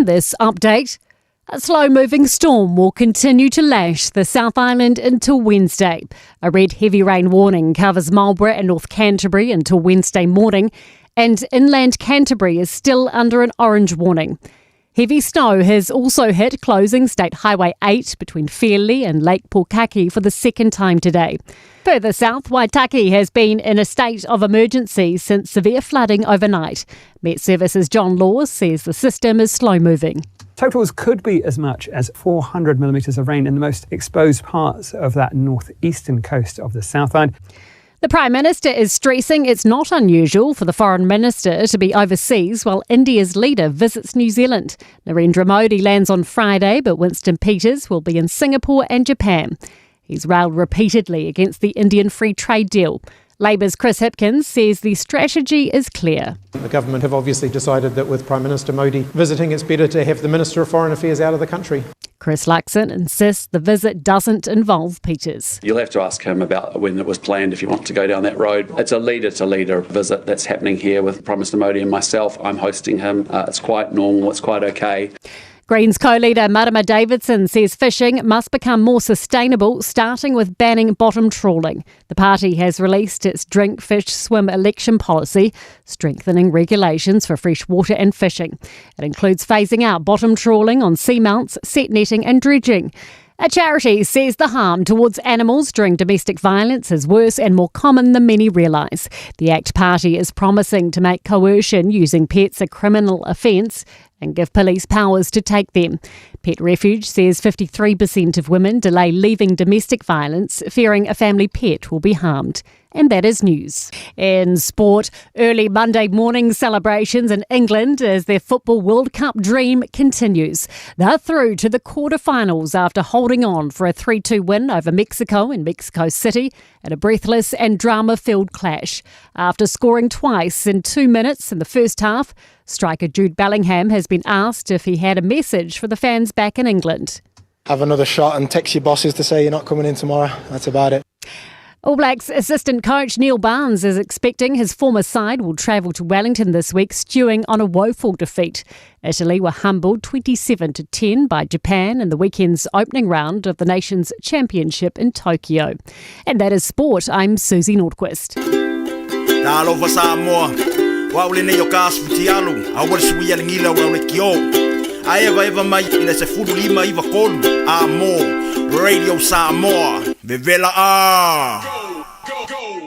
In this update, a slow moving storm will continue to lash the South Island until Wednesday. A red heavy rain warning covers Marlborough and North Canterbury until Wednesday morning, and inland Canterbury is still under an orange warning. Heavy snow has also hit closing State Highway 8 between Fairlie and Lake Pukaki for the second time today. Further south, Waitaki has been in a state of emergency since severe flooding overnight. Met Services John Law says the system is slow moving. Totals could be as much as 400 millimetres of rain in the most exposed parts of that northeastern coast of the South Island. The Prime Minister is stressing it's not unusual for the Foreign Minister to be overseas while India's leader visits New Zealand. Narendra Modi lands on Friday, but Winston Peters will be in Singapore and Japan. He's railed repeatedly against the Indian Free Trade Deal. Labour's Chris Hipkins says the strategy is clear. The government have obviously decided that with Prime Minister Modi visiting, it's better to have the Minister of Foreign Affairs out of the country. Chris Luxon insists the visit doesn't involve Peters. You'll have to ask him about when it was planned if you want to go down that road. It's a leader to leader visit that's happening here with Prime Minister Modi and myself. I'm hosting him. It's quite normal, it's quite okay. Greens co-leader Marama Davidson says fishing must become more sustainable, starting with banning bottom trawling. The party has released its Drink, Fish, Swim election policy, strengthening regulations for freshwater and fishing. It includes phasing out bottom trawling on seamounts, set netting and dredging. A charity says the harm towards animals during domestic violence is worse and more common than many realise. The ACT Party is promising to make coercion using pets a criminal offence and give police powers to take them. Pet Refuge says 53% of women delay leaving domestic violence, fearing a family pet will be harmed. And that is news. In sport, early Monday morning celebrations in England as their Football World Cup dream continues. They're through to the quarterfinals after holding on for a 3-2 win over Mexico in Mexico City in a breathless and drama-filled clash. After scoring twice in 2 minutes in the first half, striker Jude Bellingham has been asked if he had a message for the fans back in England. Have another shot and text your bosses to say you're not coming in tomorrow. That's about it. All Blacks assistant coach Neil Barnes is expecting his former side will travel to Wellington this week, stewing on a woeful defeat. Italy were humbled 27-10 by Japan in the weekend's opening round of the nation's championship in Tokyo. And that is sport. I'm Susie Nordquist. Radio Samoa, Vevela A. Go, go, go.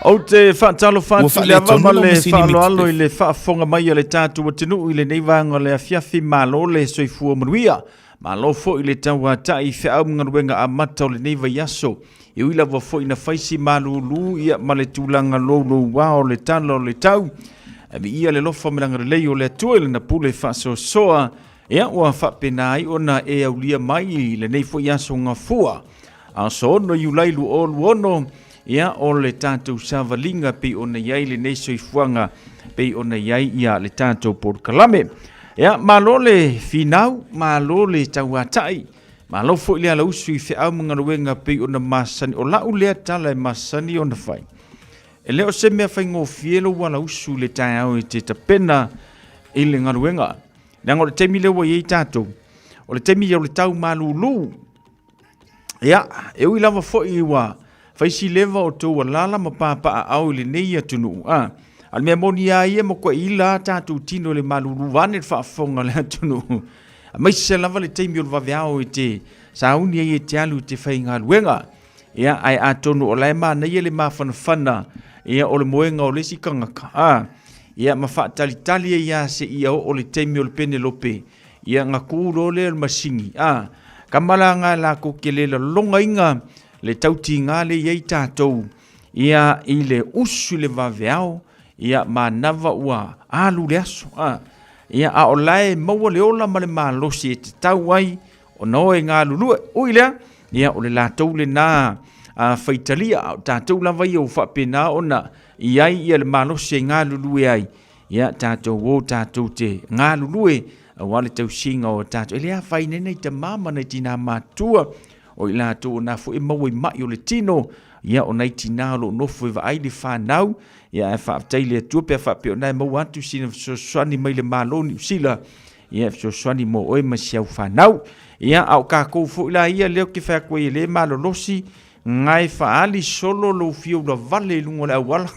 Ou te faatalofa Ua atu i le ava faaletonu ma lau le masini faaaloalo i mixtape. le faafofoga mai a le tatou atunuu i lenei vaega o le afiafi. Malo le soifua manuia. Malo foi le tauatai i feau ma galuega amata o lenei vaiaso. E ui lava foi ina fai si malulu ia ma le tulaga louloua o le tala o le tau, ae viia le alofa ma le agalelei o le Atua i lana pule faasoasoa, ia ua faapena ai ona e aulia mai i lenei foi aso gafua. Aso 6 Iulai 2026, ia o le tatou savaliga pei ona i ai lenei soifuaga, pei ona i ai ia le tatou polokalame. Ia, malo le finau, malo le tauatai, malo foi le alausu i feau ma galuega pei ona masani. O lau lea tala e masani ona fai. E le o se mea faigofie lou alausu i le taeao e te tapena i le galuega. Leaga o le taimi lea ua i ai tatou, o le taimi o le tau malulu. Ia, e ui lava foi ua fai si leva o tou alala ma papaaao i lenei atunuu, a, a le mea moni lava ia, e matuai ila a tatou tino i le malulu vaeane le faafofoga a le atunuu, aemaise lava le taimi o le vaveao e te sauni ai e te alu i te faigaluega. Ia, ae atonu o la e manaia le mafanafana, ia, o le moega o le isi tagata, a, ia, ma faatalitali ai lava seia oo le taimi o le Penelope, Ia na ku loa lea o le masini, a, kama la nga latou te le lalogaina le tautiga le i ai tatou, ia, i le usu i le vaveao, ia, manava ua alu le aso, a, ia, a o la e maua le ola ma le malosi e tatau ai ona o e galulue. Ui lea, ia, o le latou lena a, faitalia, a o tatou lava ia ua faapena ona i ai ia le malosi e galulue ai, Ia tatou o tatou te galulue aua le tausiga o tatou. E le afaina ai nai tama ma nai tinā matutua o i latou o na foi e maua i mai o le tino, ia o nai tinā o lo o nofo e vaai le fanau, ia ae faafetai i le Atua pe a faapea o na e maua atu sina fesoasoani mai le Malo o Niu Sila, ia e fesoasoani mo oe ma si au fanau. Ia a o tatou foi la ia lea ou te fai atu ai e le malolosi, Nga e faaali solo lou fia ulavale i luga o le auala.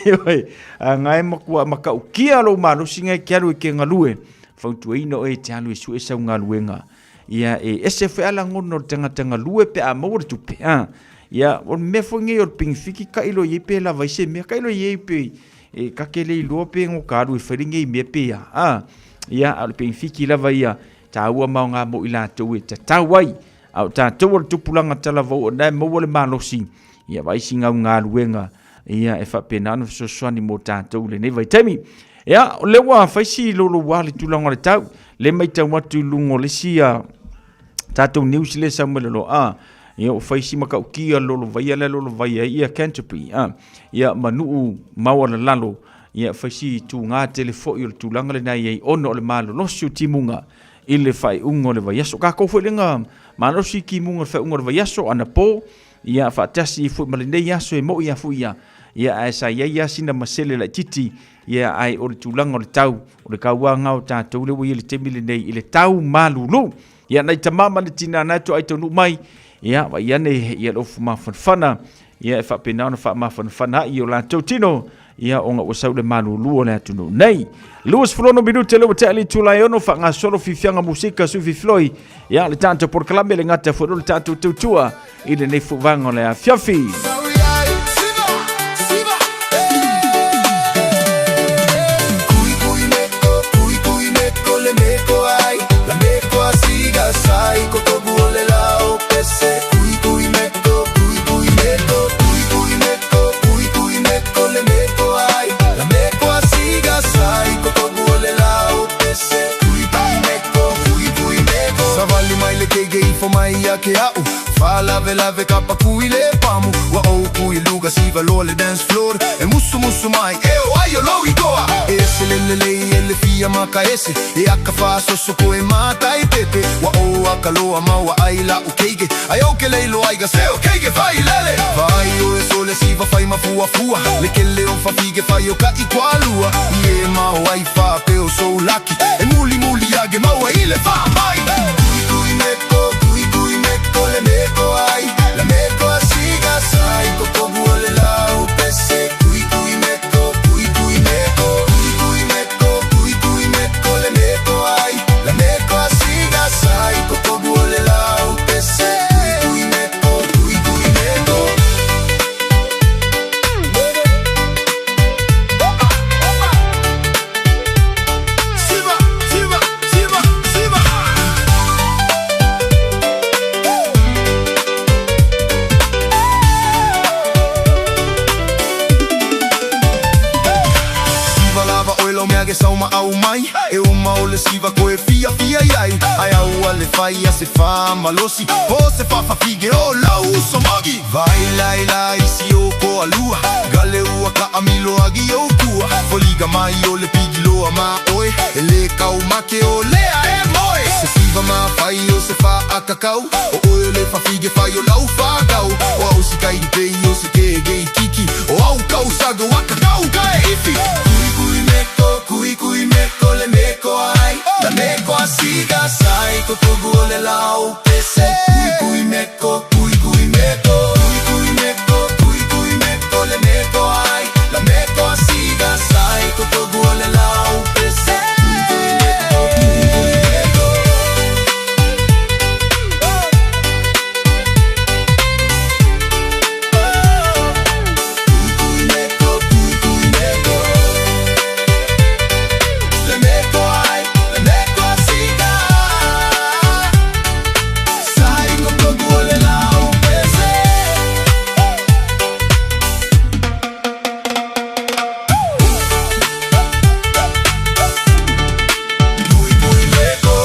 Ioe, a nga e matua matautia lou malosi nga e te alu e te galue, fautuaina oe e te alu e sue sau galuega. Ia e ese foi a lagona o le tagata galue pe a maua le tupe. A, ia, o le mea foi nei o le pigifiki tailo i ai pe lava ai se mea, tailo i ai pe e ta te le iloa pe no ka alu e fai lenei mea pe a. A, ia, a o le pigifiki lava ia, taua ma aoga mo i latou e tatau ai. A o tatou o le tupulaga talavou o lena e maua le malosi, ia vaai si gau galuega, ia e faapena ona fesoasoani mo tatou i lenei vaitaimi. Ia, o lea ua fai si louloua le tulaga o le tau, le matau atu i luga o le isi a tatou news lea e sau mai lalo, a, ia ua fai si matautia le lolovaia lea e lolovaia ai ia Canterbury, a, ia ma nuu maualalalo, ia fai si tuga tele foi o le tulaga lena e i ai ona o le malolosi o timuga i le faaiuga o le vaiaso. Tatou foi lea na malosi i timuga i le faaiuga o le vaiaso anapo, ia faatasi foi ma lenei aso e moi lava foi ia, ia ae sa i ai lava sina masele laitiiti, ia ae o le tulaga o le tau, o le tauaga o tatou lea ua i ai i le taimi lenei i le tau malulu. Ia nai tama ma le tina na e toai taunuu mai, ia vaai ane ia le ofu mafanafana, ia e faapena ona faamafanafana ai i o latou tino, ia ona ua sau le malulu o le atunuu nei. 26 minute lea ua tea le itula e 6 faagasolo fifiaga musika sufi filoi, ia le tatou polokalame le gata foi le tatou tautua i lenei fuvaga o le afiafi. ke sauma au mai E uma o le siva koe fia fia iai Ai au a le fai a se wha malosi Po se whawhawhige o lau uso magi Vai lai lai si o ko alua Gale ua ka amilo agi o kua Foliga mai o le pigi loa ma oe E le kau make o lea e moe Se siva ma fai o se wha akakau O oe le whawhige whai o lau whakau O au si kai pei o se ke gei kiki O au kau saga waka kau kai ifi Kui kui meko, kui kui meko le meko ai La meko asiga sai ko togu o le lau pese Kui kui meko, kui kui meko Kui kui meko, kui kui meko le meko ai La meko asiga sai ko togu o le lau pese Kui kui meko, kui kui meko Kui meko, kui kui meko Le meko ai, le meko asiga Sai ko togu o le lau pese Kui kui meko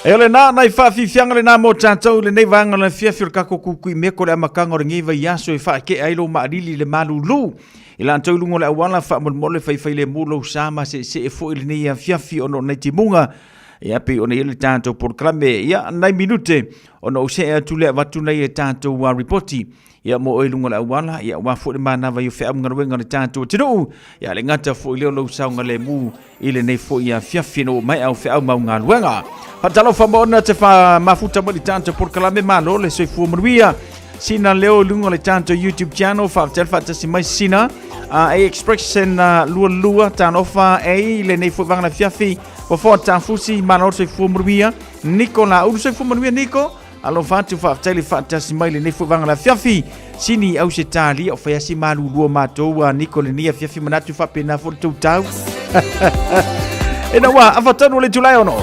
E o lenā nai whaafifianga lenā mo tātou lenei vaega o le afiafi o le kako kukui meko le amataga o lenei vaiaso e whaakea ai lo maalili le malulu. I latou i luga o le auala faamolemole faifai lemu lou sa ma seesee foi lenei afiafi ona o nai timuga. Ia pei ona i ai le tatou polokalame. Ia nai minute ona ou see atu lea avatu nai e tatou ripoti. Ia mo oe i luga o le auala, ia aua foi le manava i o feau ma galuega a le tatou atunuu. Ia le gata foi lea o lou saogalemu i lenei foi afiafi ina ua maea au feau ma au galuega. Faatalofa ma ona te wha mafuta mai le tatou polokalame malo le soifua manuia. Sina leo i luga o le tatou YouTube channel, faafetai le faatasi mai Sina. A Expression lua lua talofa e lenei foi vaega afiafi. Fofoa tafusi malo le soifua manuia. Niko la ulu soifua manuia Niko. Alofa atu faafetai le faatasi mai lenei foi vaega afiafi. Sini au se talia o fai asi malulua matou a Niko lenei afiafi manatu faapena foi le tou tau. Ina ua afatonu le itula e ono.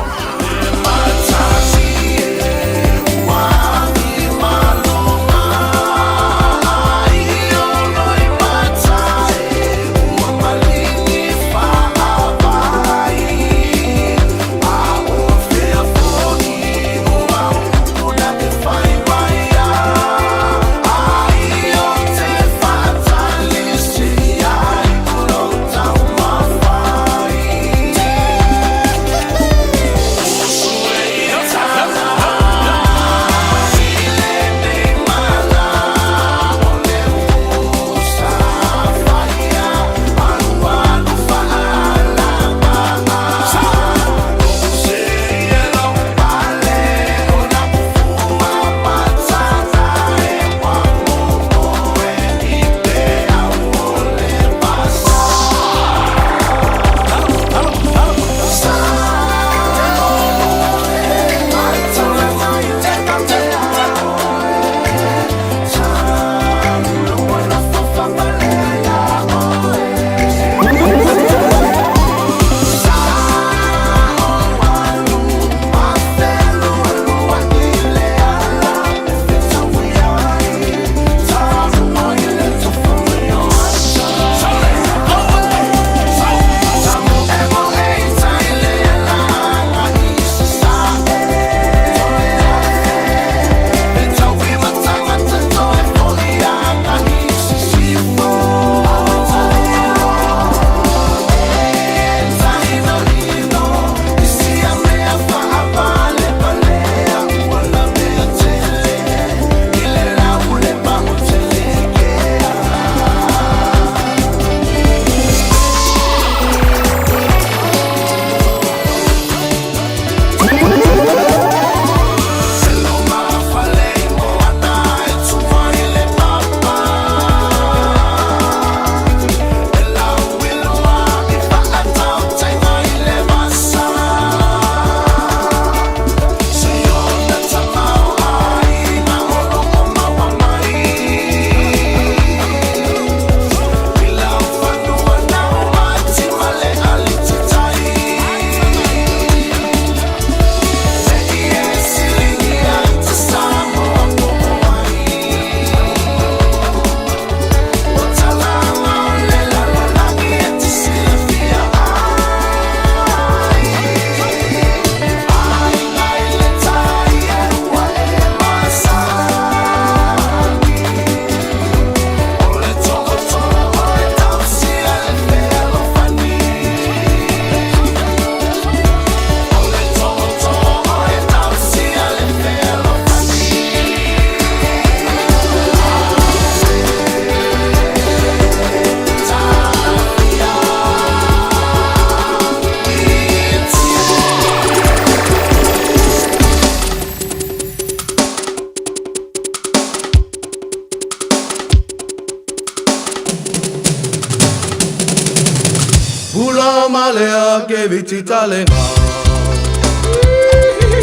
Pula malea ke viti talenga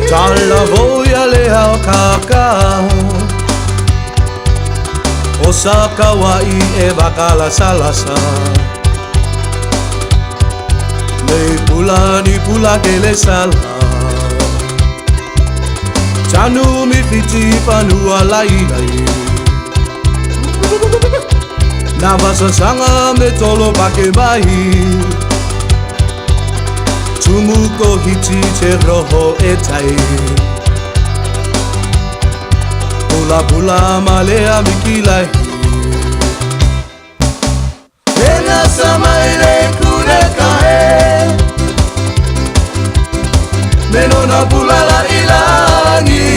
Tala voia le hao kaka O sa kauai e vakala salasa Nei pula ni pula ke le sala Tanu mi fiti fanua lai lai Na vasasanga me tolo pake mai Tumu ko hiti te roho e tai Pula pula malea mikilai Ena samaile kure kae Meno na pula la ilangi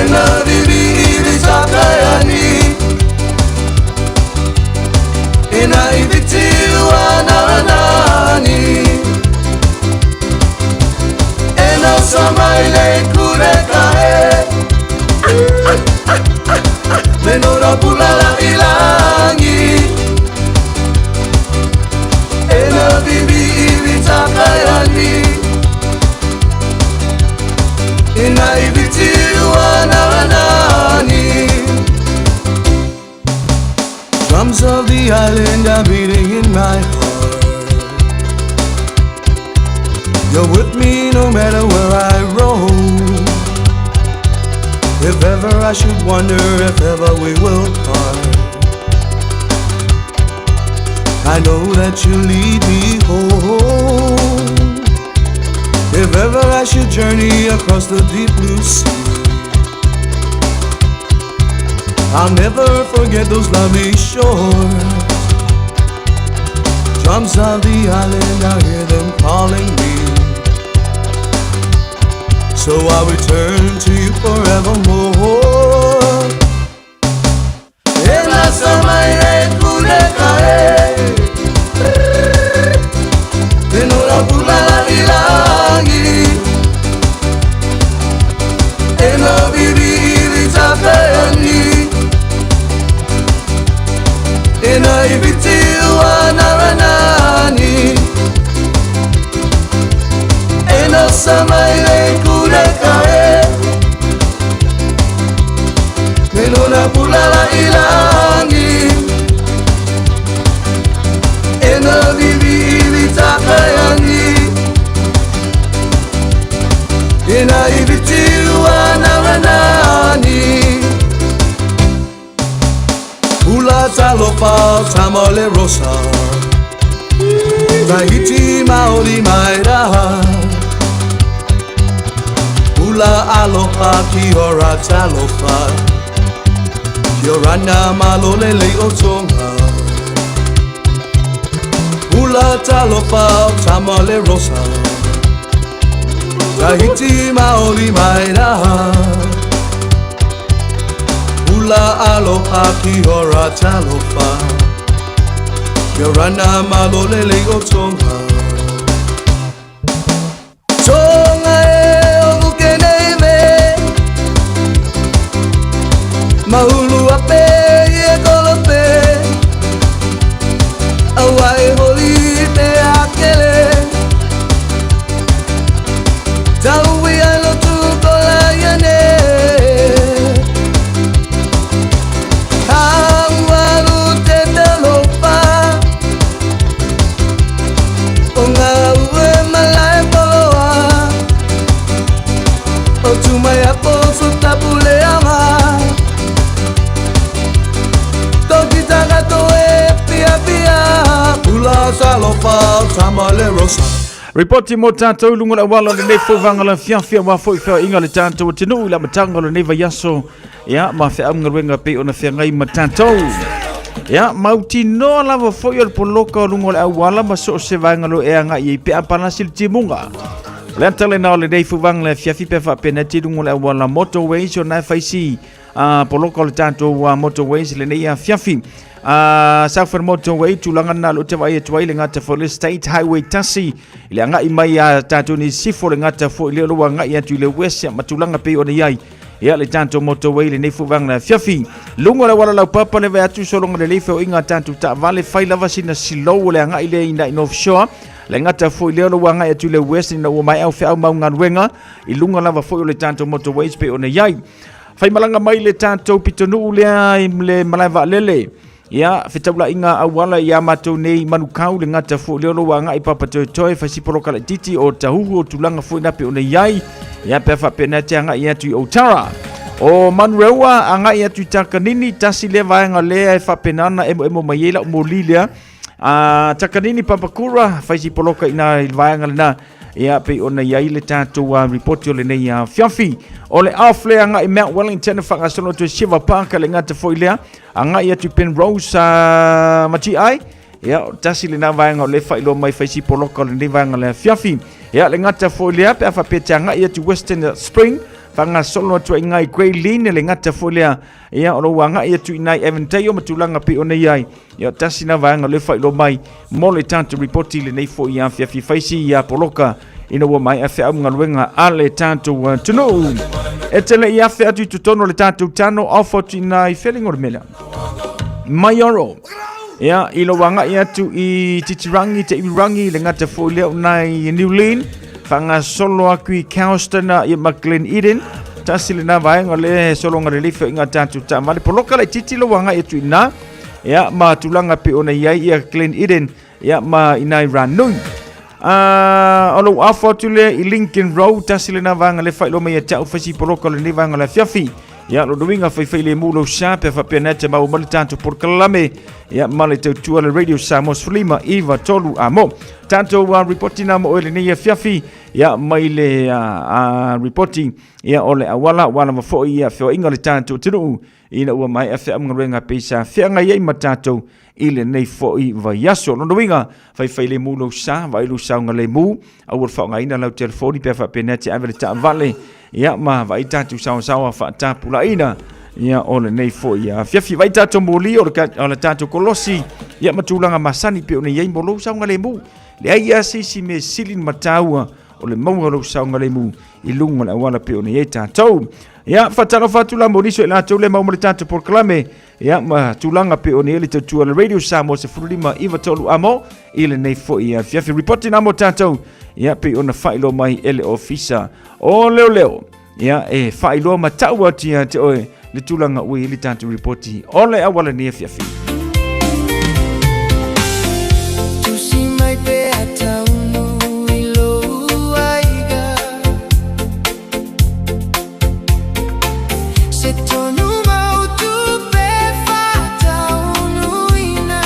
Ena vivi ili sakayani Ena iviti uananani Ena samaile kure kae Meno na pula la ilangi Ena vivi ili takayani Ena iviti uananani Drums of the island are beating in my heart. You're with me no matter where I roam. If ever I should wonder if ever we will part, I know that you lead me home. If ever I should journey across the deep blue sea, I'll never forget those lovely shores. Drums of the island, I hear them calling me. So I return to you forevermore. Ena samaile kure kae Meno na pula la ilangi Ena vivi ili takayani Ena iviti uanaranani Ena samaile kure kae Meno na pula la ilangi Ena vivi ili takayani Ena iviti uanaranani Hula talofa tamale rosa Tahiti maori mai raha Hula aloha ki ora talofa Kia orana malolele o Tonga Hula talofa tamale rosa Tahiti maori mai raha Hula aloha ki ora talofa Kia orana malolele o Tonga Tonga e o uke nei me Mahulu ape i e kolope Aua e holi te akele Tau i alo tu kola iane Haualu te talofa O ngā ue malae poloa O tumai apo so tapuleanga Toki takato e pia pia Pula salofa tamale rosa Ripoti mo tātou lunga le awala le nei fauvaga la fiafia wa foi feoaiga le tatou atunuu i le amataga o lenei vaiaso ia ma feaugaluega pei ona feagai ma tatou. Ia mautinoa lava foi o le poloka o luga o le auala ma so o se vaega lo e agai ai pe a palasi le timuga. O le ata lena o lenei fauvaga le afiafi pe faapena ti luga o le auala motorways ona e faisi a poloka o le tatou motorways lenei afiafi. Southern Motorway tulaga na lo te vai atu ai le gata foi le State Highway tasi i le agai mai a tatou ni sifo le gata foi le lo agai atu i le west ma tulaga pei ona i ai. Ia le tatou motorway lenei foi vaega le afiafi. Luga o le auala laupapa le vaai atu sologa lelei feoaiga a tatou taavale, fai lava sina slow o le agai lea ina i North Shore. Le gata foi lea o lou agai atu i le west ina ua maea au feau ma au galuega i luga lava foi o le tatou motorways pei ona i ai. Faimalaga mai le tatou pitonuu lea i le malae vaalele. Ia, fetaulaiga auala ia matou nei Manukau le gata foi lea o lou agai Papatoetoe fai si poloka laitiiti o Tahuhu o tulaga foi na pei ona i ai. Ia, pe a faapena te agai atu i Otara. O Manureua agai atu i Takanini, tasi lea vaega lea e faapena ona emoemo mai ai lau moli lea. A Takanini Papakura, fai si poloka i na i le vaega lena. Ia, pei ona i ai le tatou ripoti o lenei afiafi. O le off lea agai Mount Wellington e faagasolo atu i Shiva Park le gata foi lea. Agai atu i Penrose ma TI. Ia, tasi lena vaega o lea faailoa mai fai si poloka o lenei vaega le afiafi. Ia, le gata foi lea pe a faapea te agai atu Western Spring, faagasolo atu ai ngai Grey Lynn, le gata foi lea. Ia, o lou agai atu i nai Avondale ma tulaga pei ona i ai. Ia, tasi na vaega o lea faailoa mai mo le tatou ripoti lenei foi afiafi fai si ia poloka ina ua maea feau ma galuega a le tatou atunuu. E te le i afe atu i totonu o le tatou tano, off atu i nā i feeling o le mea lea. Maioro. Ia, i lou agai atu i Titirangi, te Iwirangi, le gata foi lea o nai New Lynn, whangasolo aku i Cowston ia ma Glen Eden, tasi lena vaega o le sologa lelei feoaiga a tatou taavale. Poloka laitiiti lou agai atu i ina, ia, ma tulaga pei ona i ai ia Glen Eden, ia ma i nai Ranui. O lou afo atu lea i Lincoln Road, tasi lena vaega le faailoa mai ia te au faisi poloka o lenei vaega o le afiafi. Ia, lona uiga faifai lemu lou sa pe faapea na te maua mai le tatou polokalame. Ia, ma le tautua le Radio Samoa 15 9 3 amo. Tatou ripoti na mo oe lenei afiafi. Ia, mai le ripoti ia o le auala ua lava foi ia feoaiga o le tatou atunuu ina ua maea feaugaluega pei sa feagai ai ma tatou i lenei foi vaiaso. Lona uiga, faifai lemu lou sa, vaai lou saogalemu, aua le faaaogaina lau telefoni pe a faapena te ave le taavale, ia ma vaai tatou saoasaoa faatapulaaina ia o lenei foi afiafi. Vaai tatou moli o le tatou kolosi, ia ma tulaga masani pei ona i ai mo lou saogalemu. Leai lava se isi mea sili ona mataua o le maua o lou saogalemu i luga o le auala pei ona i ai tatou. Ia, faatalofa atu la mo nisi o i latou le maua ma le tatou polokalame, ia ma tulaga pei ona i ai le tautua le Radio Samoa 15 93 amo i lenei foi afiafi. Ripoti na mo tatou, ia pei ona faailoa mai e le ofisa o leoleo. Ia e faailoa ma tau atu ia te oe le tulaga ua i ai le tatou ripoti o le auala nei afiafi. Tusi mai pea taunu i lou aiga Se tonu mau tupe faataunuina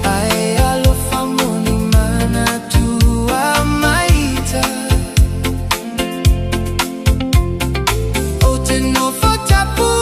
Ae alofa moni manatu a maita Ou te nofo tapu.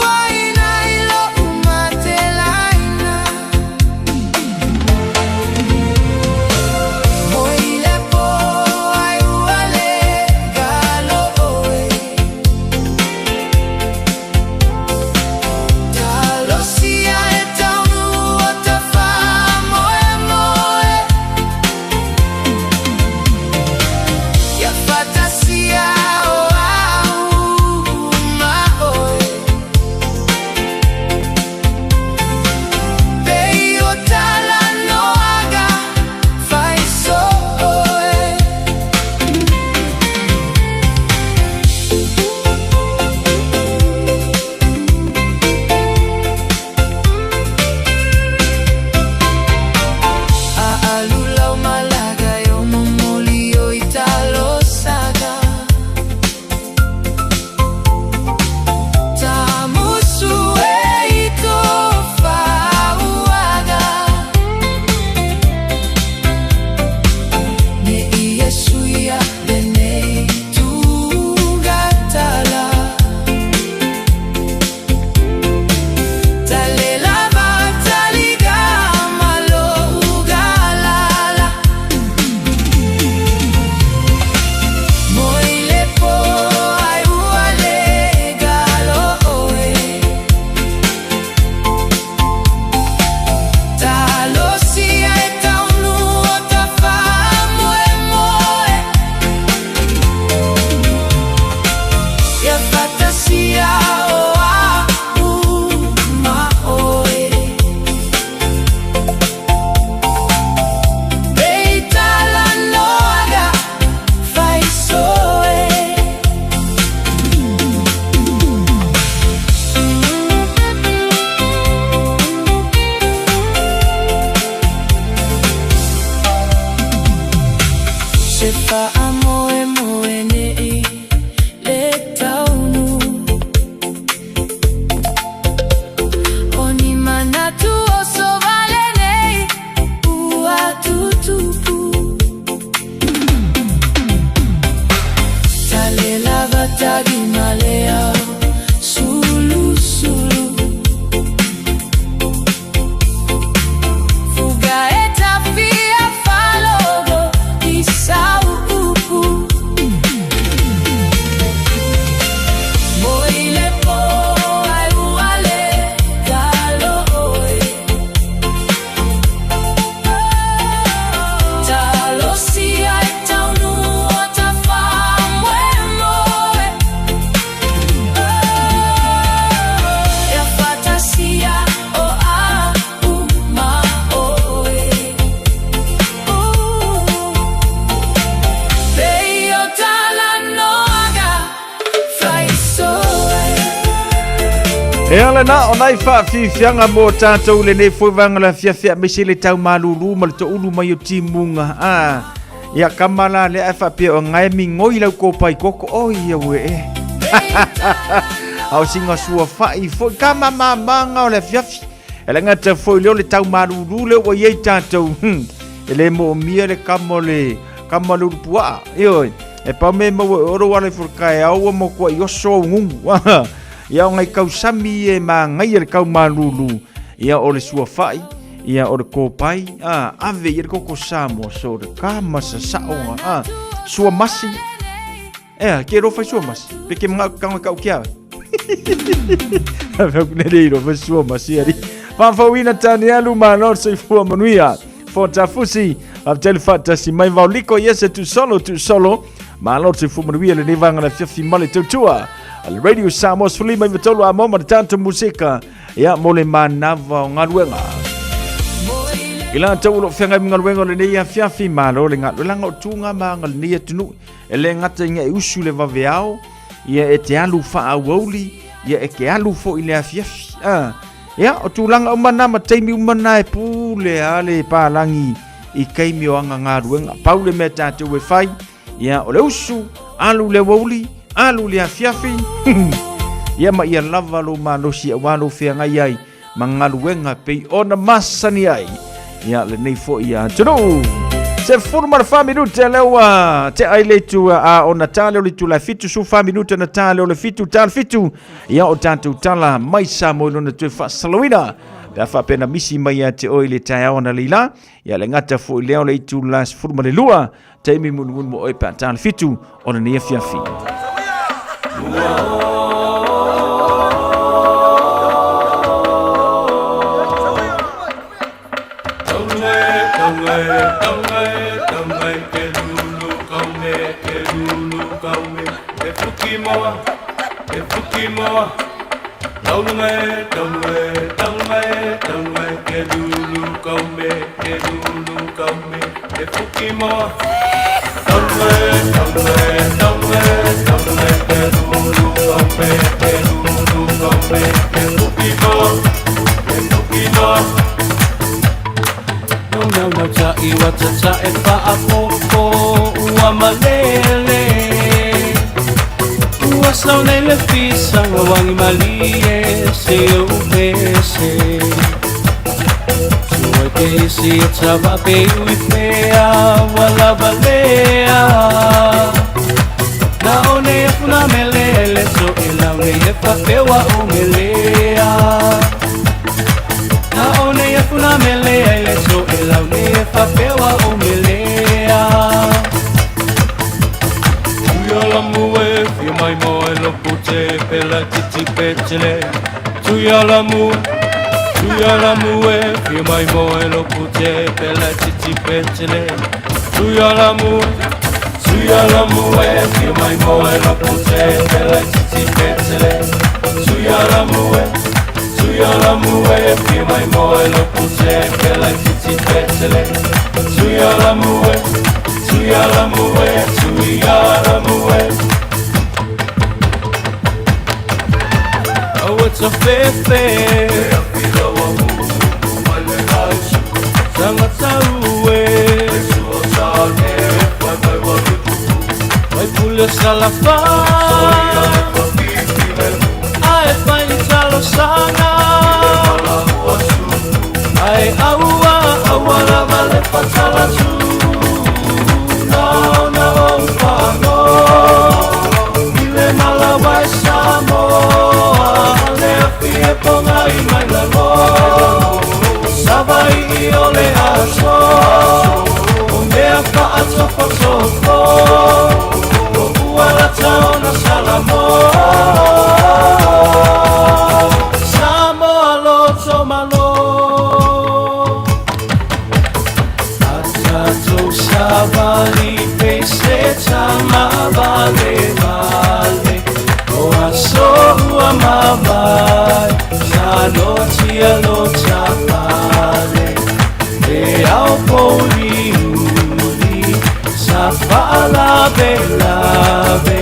malea sulu sulu Fuga e tafia falogo i sau upu Moi le po ai ua le talo oe Talosia e taunu o ta faamoemoe Ia fatasia o a uma oe Pei o talanoaga faisoe. E ala na o nai faafiafiaga mo tatou i lenei foi vaega o le afiafi aemaise le tau malūlū ma le toulu mai o timuga. A, ia kama la lea ae faapea o gae migoi lau kopai koko. Oi ia ue e. A o singa sua fai foi kama mamaga o le afiafi. E le gata foi lea o le tau malūlū lea ua i ai tatou. E le moomia le kama o le kama o le ulupuaa. Ioe, e pau me maua e oro ala i furakae au ua makuai oso au gugu. Ia o ngai kausami e magaia le kau malūlū. Ia o le suafa'i, ia o le kopai, a, ave i le koko Samoa so le kama sasaʻoga, a, sua masi. Ea, ke ro fai sua masi. Pe ke mga kanga kau kia. Ave ku ne ro fai sua masi ari. Faafauina tani alu malo soifua manuia. Fota fusi, faafetai le faatasi mai vaoliko ia se tuusolo tuusolo. Malo soifua manuia lenei vaega le afiafi ma le tautua. A le Radio Samoa 13 a mo ma le tatou musika. Ia mo le manava o galuega. I latou o lo o feagai ma galuega o lenei afiafi, malo le galuega o tuga ma aga lenei atunuu. E le gata ina e usu le vaveao, ia e te alu faaauauli, ia e te alu foi i le afiafi. Ah, ia, o tulaga uma na ma taimi uma na e pule a le palagi i taimi o aga galuega. Pau le mea tatou e fai, ia o le usu, alu le aoauli, alu le afiafi. Ia ma ia lava lou malosi aua lou feagai ai ma galuega pei ona masani ai. Ia lenei foi atunuu. 14 minute lea ua tea ai le itu a ona tale o le itula e 74 minute na tale o le 7 tale 7 ia o tatou tala mai Samoa i lona toe faasalauina pe a faapea na misi mai ia te oe i le taeao analeila ia le gata foi lea o le itula 12 taimi mulimuli mo oe pe a tale 7 o lenei afiafi. ponga i mai lalo Savai'i o le aso O mea fa'atofotofo O ua lata ona Salamo Samoa loto malo Atatou savali pese tama vale vale O aso ua mavae Sa lotia lota pale E ao pouliuli Sa fa'alavelave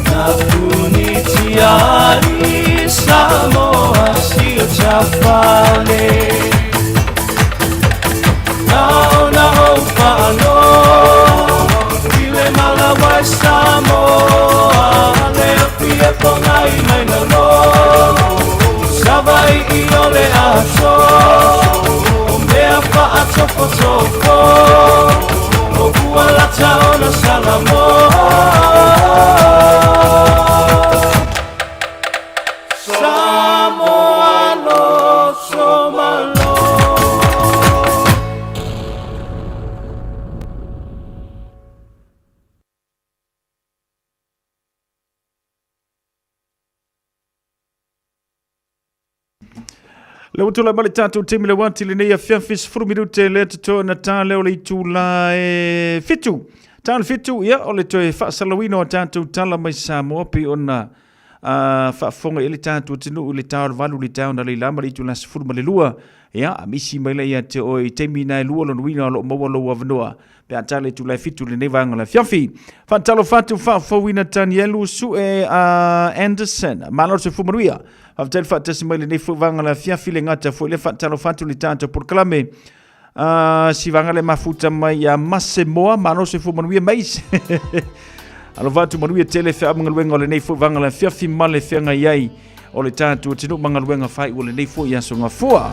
Na puni tiari Samoa si o tafale Nao na o whaano I le malawa e Samoa Le api e ponga i mai lalo Savai i o le aso O mea whaatofotofo O ua lata ona Salamo Samoa loto malo Le ua tulai mai le tatou taimi le uati lenei afiafi 10 minute lea totoe ona ta lea o le itula e 7. Ta le 7, ia, o le toe faasalauina o tatou tala mai Samoa pei ona faafofoga i ai le tatou atunuu i le ta o le 8 i le ta o Naleila ma le itula 12, ia, misi mai lea ia te oe i taimi na e lua lona uiga o lo o maua lou avanoa pe a ta le itula e 7 i lenei vaega o le afiafi. Faatalofa atu faafouina Tanielu Sue Anderson. Malo le soifua manuia. Faafetai le faatasi mai lenei foi vaega o le afiafi le gata foi le faatalofa atu le tatou polokalame. Si vaega le mafuta mai ia Masemoa, malo le soifua manuia mais. Alofa atu manuia tele feau ma galuega o lenei foi vaega o le afiafi ma le feagai ai o le tatou atunuu ma galuega fai o lenei foi aso gafua.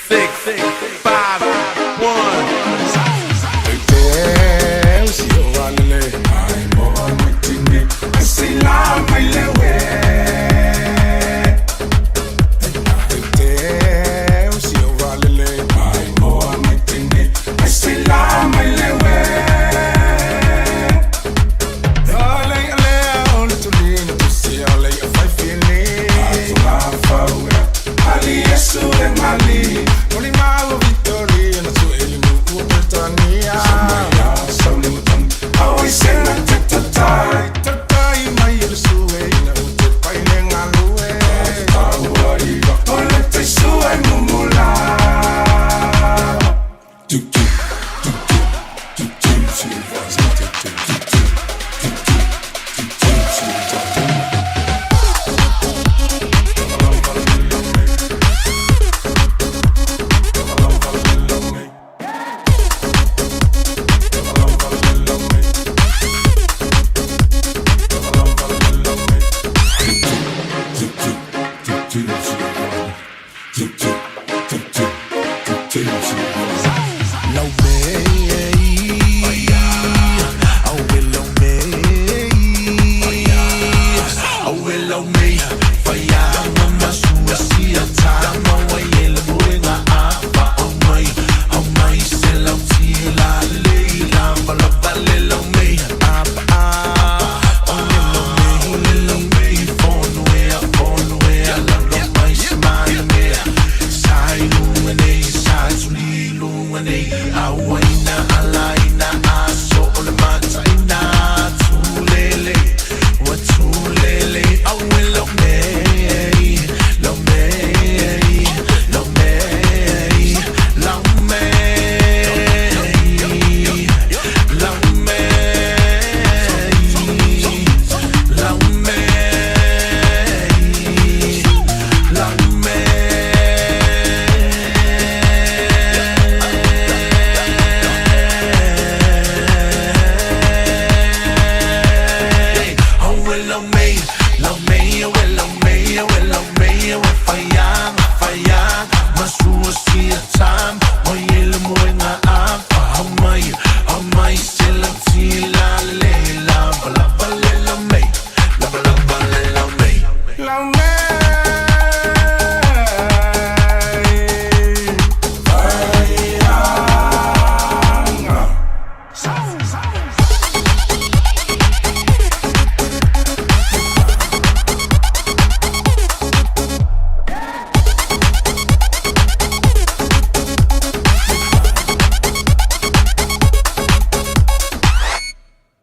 Six, five, one.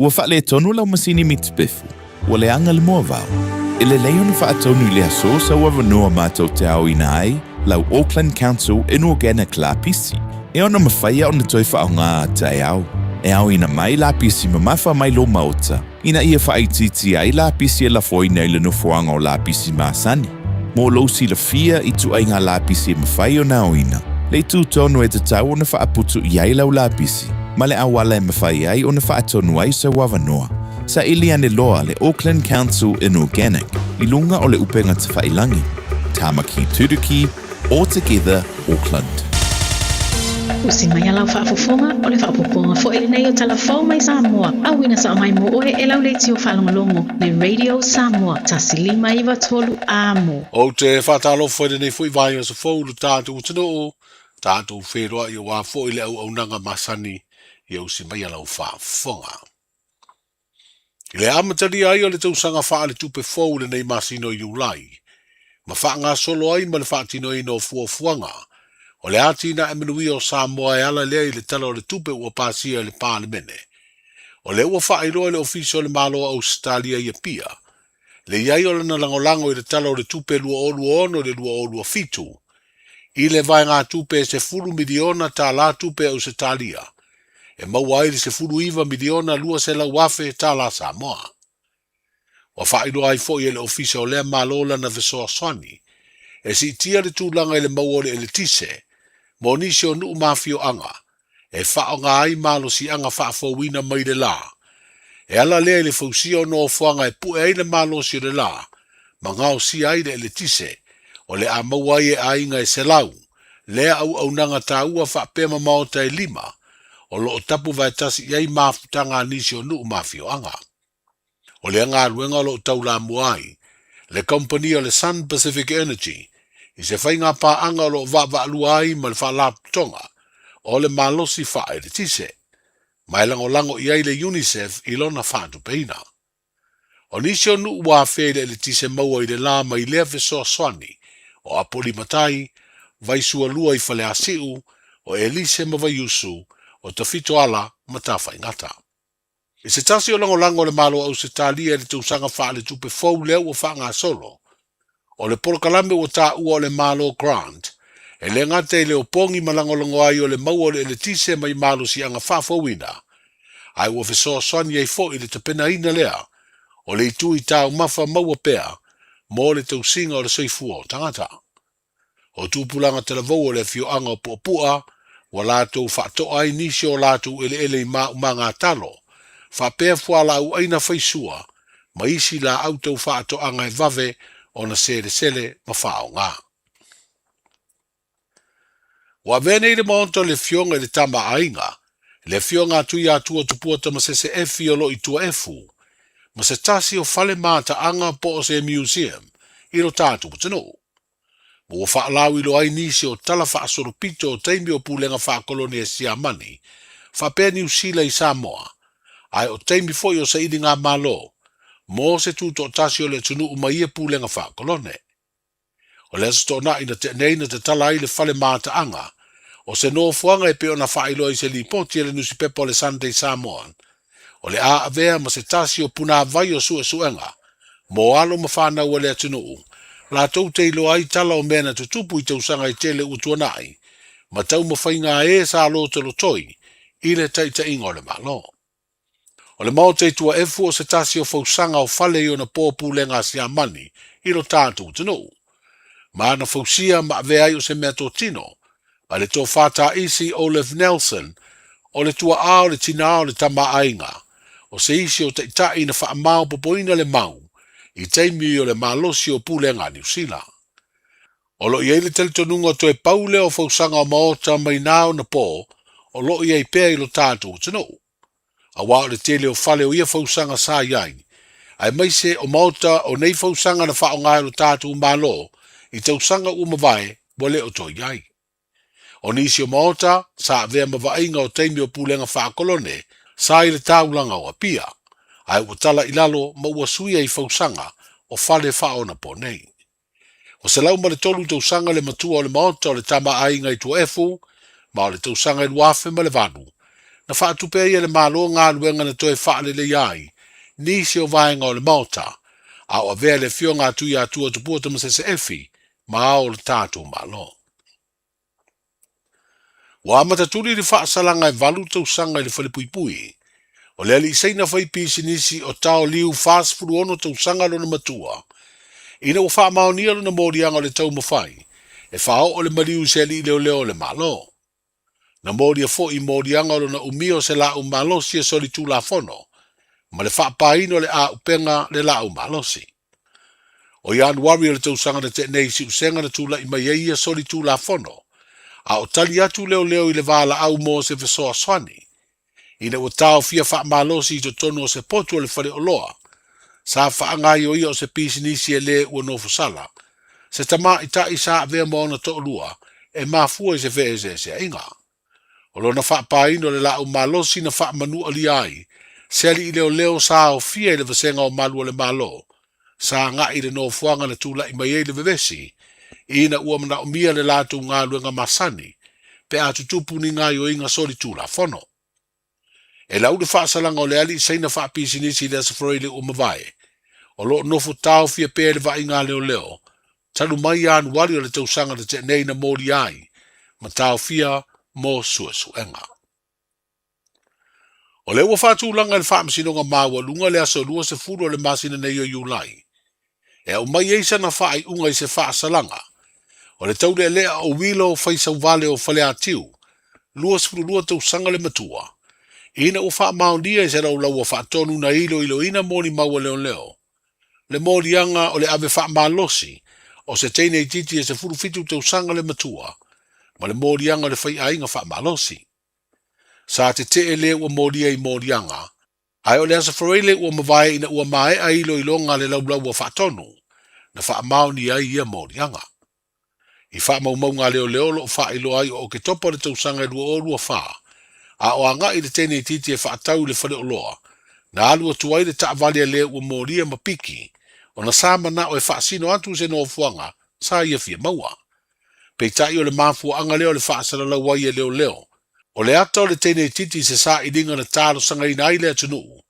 Ua faaletonu lau masini mitipefu, ua leaga le moavao. E lelei ona faatonu i le aso sau avanoa matou te aoina ai lau Auckland Council Inorganic lapisi, e ono mafaia ona toe faaaoga a taeao. E aoina mai lapisi mamafa mai lou maota, ina ia faaitiitia ai lapisi e lafoina i le nofoaga o lapisi masani. Mo lou silafia i ituaiga lapisi e mafai ona aoina, le itu tonu e tatau ona faaputu i ai lau lapisi, ma le auala e mafai ai ona faatonu ai sau avanoa. Saili ane loa le Auckland Council Inorganic i luga o le upega tafailangi, Tāmaki Turuki, All Together Auckland. Usi mai a lau faafofoga, o le faaopoopoga foi lenei o Tala Fou mai Samoa, auina sao mai mo oe e lau leitio faalogologo, le Radio Samoa, 1 5 93 Amo. Ou te faatalofa i lenei foi vaiaso fou i lo tatou atunuu, tatou feiloai aua foi le auaunaga masani ia usi mai a lau faafofoga. I le amatalia ai o le tausaga faaletupe fou i lenei masina o Iulai, ma faagasolo ai ma le faatinoina o fuafuaga o le atinae manuia o Samoa e ala lea i le Tala o le Tupe ua pasia e le Palemene, o lea ua faailoa e le Ofisa o le Malo o Ausetalia i Apia le i ai o lana lagolago i le Tala o le Tupe 2026 i le 2027 i le vaegatupe e $10 miliona tala tupe Ausetalia e maua ai le $19,200,000 Samoa. Ua faailoa ai foi e le Ofisa o lea Malo lana fesoasoani e siitia le tulaga i le maua o le eletise mo nisi o nuu ma afioaga e faaaoga ai malosiaga faafouina mai le la. E ala lea i le fausia o nofoaga e pue ai le malosi o le la ma gaosia ai le eletise, o le a maua ai e aiga e 100 lea auaunaga taua faapea ma maota e lima o lo o tapu vaetasi i ai mafutaga a nisi o nuu ma afioaga. O lea galuega o lo o taulamua ai le kamupani o le Sun Pacific Energy i se faiga paaga o lo o vaavaalua ai ma le Faalapotopotoga o le Malosi Faaeletise, ma e lagolago i ai le UNICEF i lona faatupeina. O nisi o nuu ua afea i le eletise maua i le la mai lea fesoasoani o Apolimatai, Vaisualua i Faleasiu, o Elise ma Vaiusu, o Tafitoala ma Tafaigata. I se tasi o lagolago a le Malo o Ausetalia i le tausaga faaletupe fou lea ua faagasolo, o le polokalame ua taua o le Malo Grant, e le gata i le opogi ma lagolago ai o le maua o le eletise mai malosiaga faafouina, ae ua fesoasoani ai foi i le tapenaina lea o le itu i taumafa maua pea mo le tausiga o le soifua o tagata. O tupulaga talavou o le afioaga o Puapua ua latou faatoa ai nisi o latou eleele i maumaga talo, faapea fualaau aina faisua ma isi laau tau faatoaga e vave ona selesele ma faaaoga. Ua avea nei le maota o le Afioga i le Tama a Aiga, le Afioga a Tuiatua Tupua Tamasese Efi o lo o i Tuaefu, ma se tasi o fale mataaga po o se museum i lo tatou atunuu. Ma ua faalauiloa ai nisi o tala faasolopito o taimi o pulega faakolone a Siamani faapea Niu Sila i Samoa, ae o taimi foi o sailigamalo mo se tutoatasi o le atunuu ma ia pulega faakolone. O le Aso Toonai na tea nei na tatala ai le fale mataaga o se nofoaga e pei ona faailoa i se lipoti a le nusipepa o le Sunday Samoan, o le a avea ma se tasi o punāvai o suesuega mo alo ma fanau a le atunuu, latou te iloa ai tala o mea na tutupu i tausaga e tele ua tuanai, ma taumafaiga a e sa lotolotoi i le taitaiga o le Malo. O le Maota i Tuaefu o se tasi o fausaga o fale i ona po pulega a Siamani i lo tatou atunuu. Ma ana fausia ma avea ai o se mea totino, a le tofa taisi Olaf Nelson, o le tua'a o le tinā o le tama a aiga, o se isi o taitai na faamaopopoina le mau i taimi o le malosi o pulega a Niu Sila. O lo o i ai le talitonuga toe pau lea o fausaga o maota mai na ona po o lo o i ai pea i lo tatou atunuu. Aua o le tele o fale o ia fausaga sa i ai, aemaise o maota o nei fausaga na faaaoga e lo tatou Malo i tausaga ua mavae ua le o toe i ai. O nisi o maota sa avea ma vaaiga o taimi o pulega faakolone sa i le taulaga o Apia, ae ua tala i lalo ma ua suia i fausaga o fale faaonapo nei. Ua 103 tausaga le matua o le Maota o le Tama a Aiga i Tuaefu, ma o le tausaga e 2008, na faatupe ai e le Malo galuega na toe faaleleia ai nisi o vaega o le Maota, a o avea le Afioga a Tuiatua Tupua Tamasese Efi ma ao o le tatou Malo. Ua amata tuli le faasalaga e valu tausaga i le falepuipui o le alii Saina fai pisinisi o Tao Liu 46 tausaga lona matua, ina ua faamaonia lona moliaga o le taumafai e faaoo le maliu i se alii leoleo o le Malo. Na molia foi i moliaga o lona umia o se laau malosi e solitulafono ma le faapaina o le auupega le laau malosi. O Ianuari o le tausaga na tea nei i Siusega na tulai mai ai ia solitulafono, a o tali atu leoleo i le valaau mo se fesoasoani, ina ua taofia faamalosi i totonu o se potu o le faleoloa sa faagaioia o se pisinisi e le ua nofosala, se tamaitai sa avea ma ona toalua e mafua i se feeseeseaiga. O lona faapaina o le laau malosi na faamanualia ai se alii leoleo sa aofia i le vasega o malu o le Malo, sa agai i le nofoaga na tulai mai ai le vevesi, ina ua manaomia le latou galuega masani pe a tutupu ni gaoioiga solitulafono. E lau le faasalaga o le alii Saina faapisinisi i le Aso Faraile ua mavae, o lo o nofo taofia pea i le vaaiga a leoleo, talu mai Ianuari o le tausaga na tea nei na molia ai ma taofia mo suesuega. O lea ua faatulaga e le Faamasinoga Maualuga le aso 20 o le masina nei o Iulai e aumai ai sana faaiuga i se faasalaga o le taulealea o Wilo Faisauvale o Faleatiu. 22 tausaga le matua, ina ua faamaonia i se laulaua faatonu na iloiloina molimau a leoleo, le moliaga o le ave faamalosi o se teine itiiti e 17 tausaga le matua, ma le moliaga o le faiaiga faamalosi. Sa tetee le ua molia i moliaga, ae o le Aso Faraile ua mavae ina ua maea iloiloga a le laulaua faatonu na faamaonia ai ia moliaga. I faamaumauga a leoleo o lo o faailoa ai o Oketopa o le tausaga e 2024, a o agai le teine itiiti e faatau i le faleoloa, na alu atu ai le taavale a le ua molia ma piki, ona sa manao e faasino atu se nofoaga sa ia fia maua. Peitai o le mafuaaga lea o le faasalalau ai e leoleo, o le ata o le teine itiiti i se sailiga na talosagaina ai le atunuu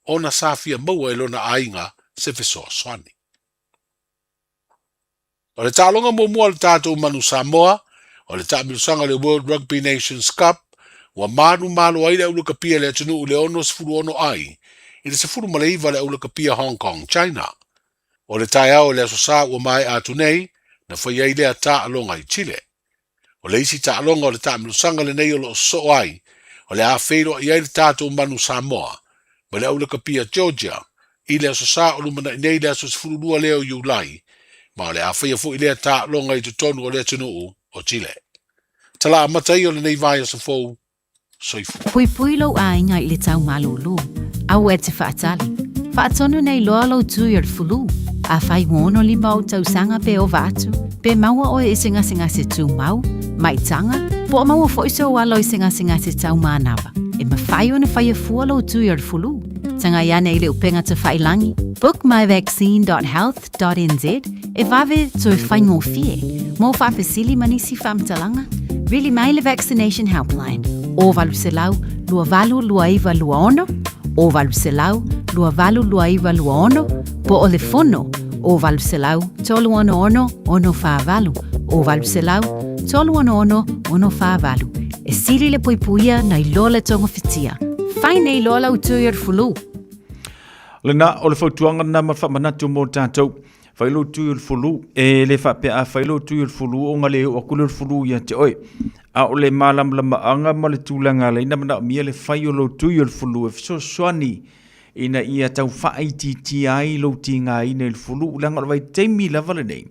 ona sa fia maua e lona aiga se fesoasoani. O le taaloga muamua a le tatou Manu Samoa, o le taamilosaga o le World Rugby Nations Cup, ua manumalo ai le aulakapia i le atunuu i le 66 ai i le 19 le aulakapia Hong Kong, China. O le taeao o le Aso Sa ua maea atu nei, na fai ai lea taaloga i Chile. O le isi taaloga o le taamilosaga lenei o lo o sosoo ai, o le a feiloai ai le tatou Manu Samoa ma le aulakapia Georgia i le Aso Sa o lumanai nei le aso 12 lea o Iulai, ma o le a faia foi lea taaloga i totonu o le atunuu o Chile. Tala amata ia o lenei vaiaso fou. Soifua. Puipui lou aiga i le tau malūlū. Aua e te faatali. Faatonu nei loa lou tui o le fulu. Afai ua 65 ou tausaga pe ova atu, pe maua oe i se gasegase tumau, maitaga, po o maua foi sou alo i se gasegase tau manava, e mafai ona faia fua lou tui o le fulu. Tagai ane i le upega tafailangi, bookmyvaccine.health.nz, e vave toe faigofie. Mo faafesili ma nisi faamatalaga, vili mai le Vaccination Helpline, o 800 282926, o 800 282926, po o le fono, o 800 366 648, o 800 366 648. E sili le puipuia nai lo le togafitia. Fai nei loa lau tui o le fulu. Lena, o le fautuaga lena ma le faamanatu mo tatou. Fai lou tui o le fulu, e le faapea a fai lou tui o le fulu ona le oo atu lea o le fulu ia te oe. A o le malamalamaaga ma le tulaga lea ina manaomia le fai o lou tui o le fulu e fesoasoani ina ia tau faaitiitia ai lou tigaina i le fulu, leaga o le vaitaimi lava lenei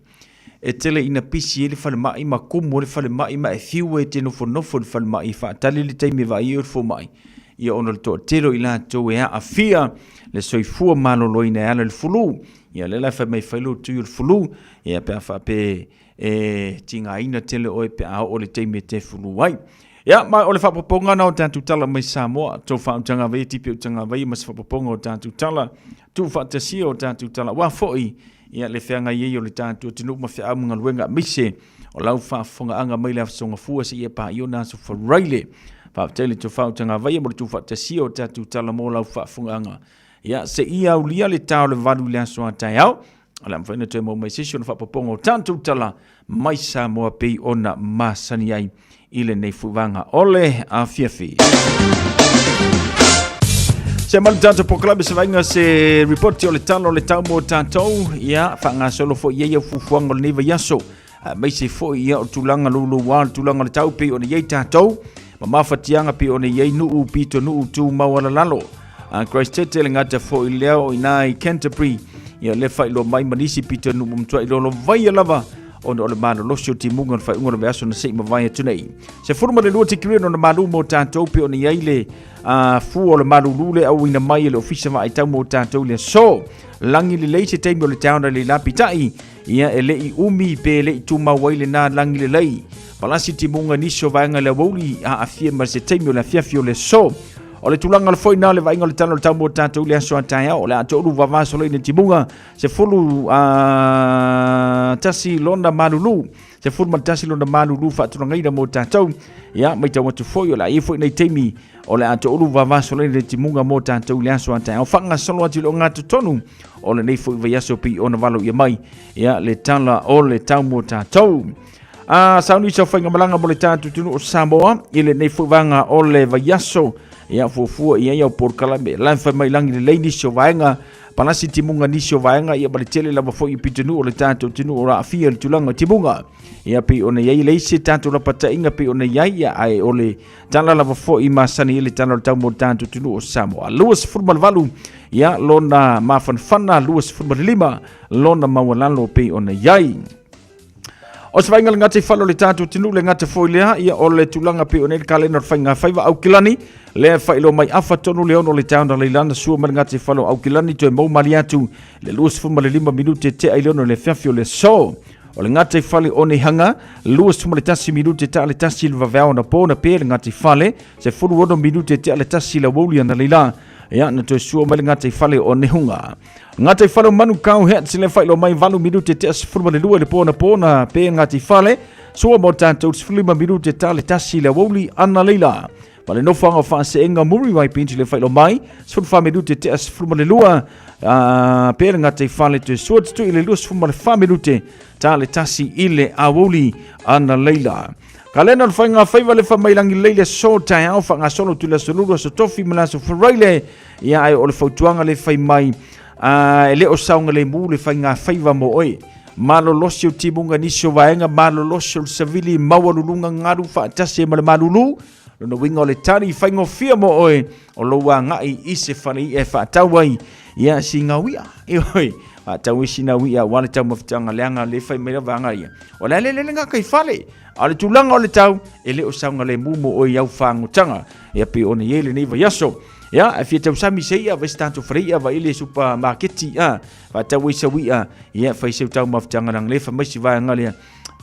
e tele ina pisi ai le falemai ma kumu ai le falemai ma e fiu e te nofonofo i le falemai e faatali le taimi e vaai ai le fomai, ia ona o le toatele o i latou e aafia le soifua maloloina e ala i le fulu. Ia lea la e fai mai fai lou tui o le fulu, ia pe a faapea e tigaina tele oe pe a oo le taimi e te fulu ai. Ia, ma o le faapopoga na o tatou tala mai Samoa, tou faautaga vaia tipi utaga vaia ma se faapopoga o tatou tala, tuufaatasia o tatou tala, aua foi ia le feagai ai o le tatou atunuu ma feau ma galuega aemaise o lau faafofogaaga mai le Aso Gafua seia paia ona Aso Faraile. Faafetai le tou faautaga vaia mo le tuufaatasia o tatou tala mo lau faafofogaaga. Ia, seia aulia le ta o le 8 i le aso a taeao, o le a mafai ona toe maua mai se isi ona faapopoga o tatou tala mai Samoa pei ona masani ai i lenei fuivaga o le afiafi. Se malu tatou polokalame se vaaiga se ripoti o le tala o le tau mo tatou, ia faagasolo foi i ai au fuafuaga o lenei vaiaso, aemaise foi ia o tulaga louloua o le tulaga o le tau pei ona i ai tatou ma mafatiaga pei ona i ai nuu pitonuu tumau alalalo. Christchurch e le gata foi lea o ina i Canterbury, ia le faailoa mai ma nisi pitonuu ua matuai lolovaia lava ona o le malolosi o timuga o le faaiuga o le vaiaso na se i mavae atu nei. 12 tikeri ona malu mo tatou pei ona i ai le fua o le malulu le auina mai e le Ofisa Vaai Tau mo tatou i le aso. Lagi lelei se taimi o le taona le la pitai, ia e le i umi pe le i tumau ai lena lagi lelei. Palasi timuga nisi o vaega i le aoauli aafia ma se taimi o le afiafi o le aso. O le tulaga le foi na le vaaiga o le tala o le tau mo tatou i le aso a taeao, o le a toulu vavasolo i le timuga, 11 lona malulu, 11 lona malulu faatulagaina mo tatou. Ia, matau atu foi o le a i ai foi nei taimi o le a toulu vavasolo i le timuga mo tatou i le aso a taeao. Faagasolo atu i le ogatotonu o lenei foi vaiaso pei ona valo ia mai, ia, le tala o le tau mo tatou. A sauni sau faigamalaga mo le tatou atunuu o Samoa i lenei foi vaega o le vaiaso, ia fuafua i ai au polokalame la e fai mai lagi lelei nisi o vaega palasi timuga nisi o vaega ia ma le tele lava fo'i i pitonuu o le tatou atunuu o lo aafia i le tulaga o timuga. Ia pei ona i ai le isi tatou lapata'iga pei ona i ai ia ae o le tala lava fo'i masani i le tala o le tau mo le tatou atunuu o Samoa. 28 ia lona mafanafana, 25 lona maualalo pei ona i ai. O se vaaiga le gata i fale o le tatou atunuu le gata foi lea ia o le tulaga pei ona i le kalena o le faiga faiva Aukilani lea e faailoa mai afa tonu le 6 o le taeao na leilana sua mai le gata i fale o Aukilani toe mou mali atu le 25 minute tea i le 6 le afiafi o le aso. O le gata i fale o Neihanga 21 minute taa le 1 le vaveao na po na pe le gata i fale 16 minute tea le 1 le aoauli ana leila ia na toe sua mai le gata i fale o Nehunga. Ngāti Whare o Manukau Hats le whailo mai 8 minute te 12 le pōna pōna pe Ngāti Whare sua mo tātou 15 minute tā le tasi le awouli ana leila. Ma le nofoanga o whaaseenga Muriwai Benji le whailo mai 14 minute te 12 pe le Ngāti Whare te sua tutu i le 24 minute tā le tasi i le awouli ana leila. Ka lena o le whainga whaiva le whamailangi leile so taeao whangasolo tu le aso lulu aso tofi ma le aso faraile ia ai o le fautuaga le fai mai a e le o saogalemu le faiga faiva mo oe. Malolosi o timuga nisi o vaega, malolosi o le savili maualuluga galu faatasi ai ma le malulu. Lona uiga o le tali faigofie mo oe o lou agai i se fale i'a e faatau ai ia sina ui'a. Ioe, faatau ai sina ui'a aua le taumafataga leaga le fai mai lava aga ia. O le a le lele gaka i fale, a o le tulaga o le tau e le o saogalemu mo oe i au fagotaga. Ia pei ona i ai lenei vaiaso. Ia, e fia tausami se ia, vai se tatou fale i'a, vai le supamaketi, a, faatau ai sau i'a, ia, fai seu taumafataga leaga le fai mai si vaega lea,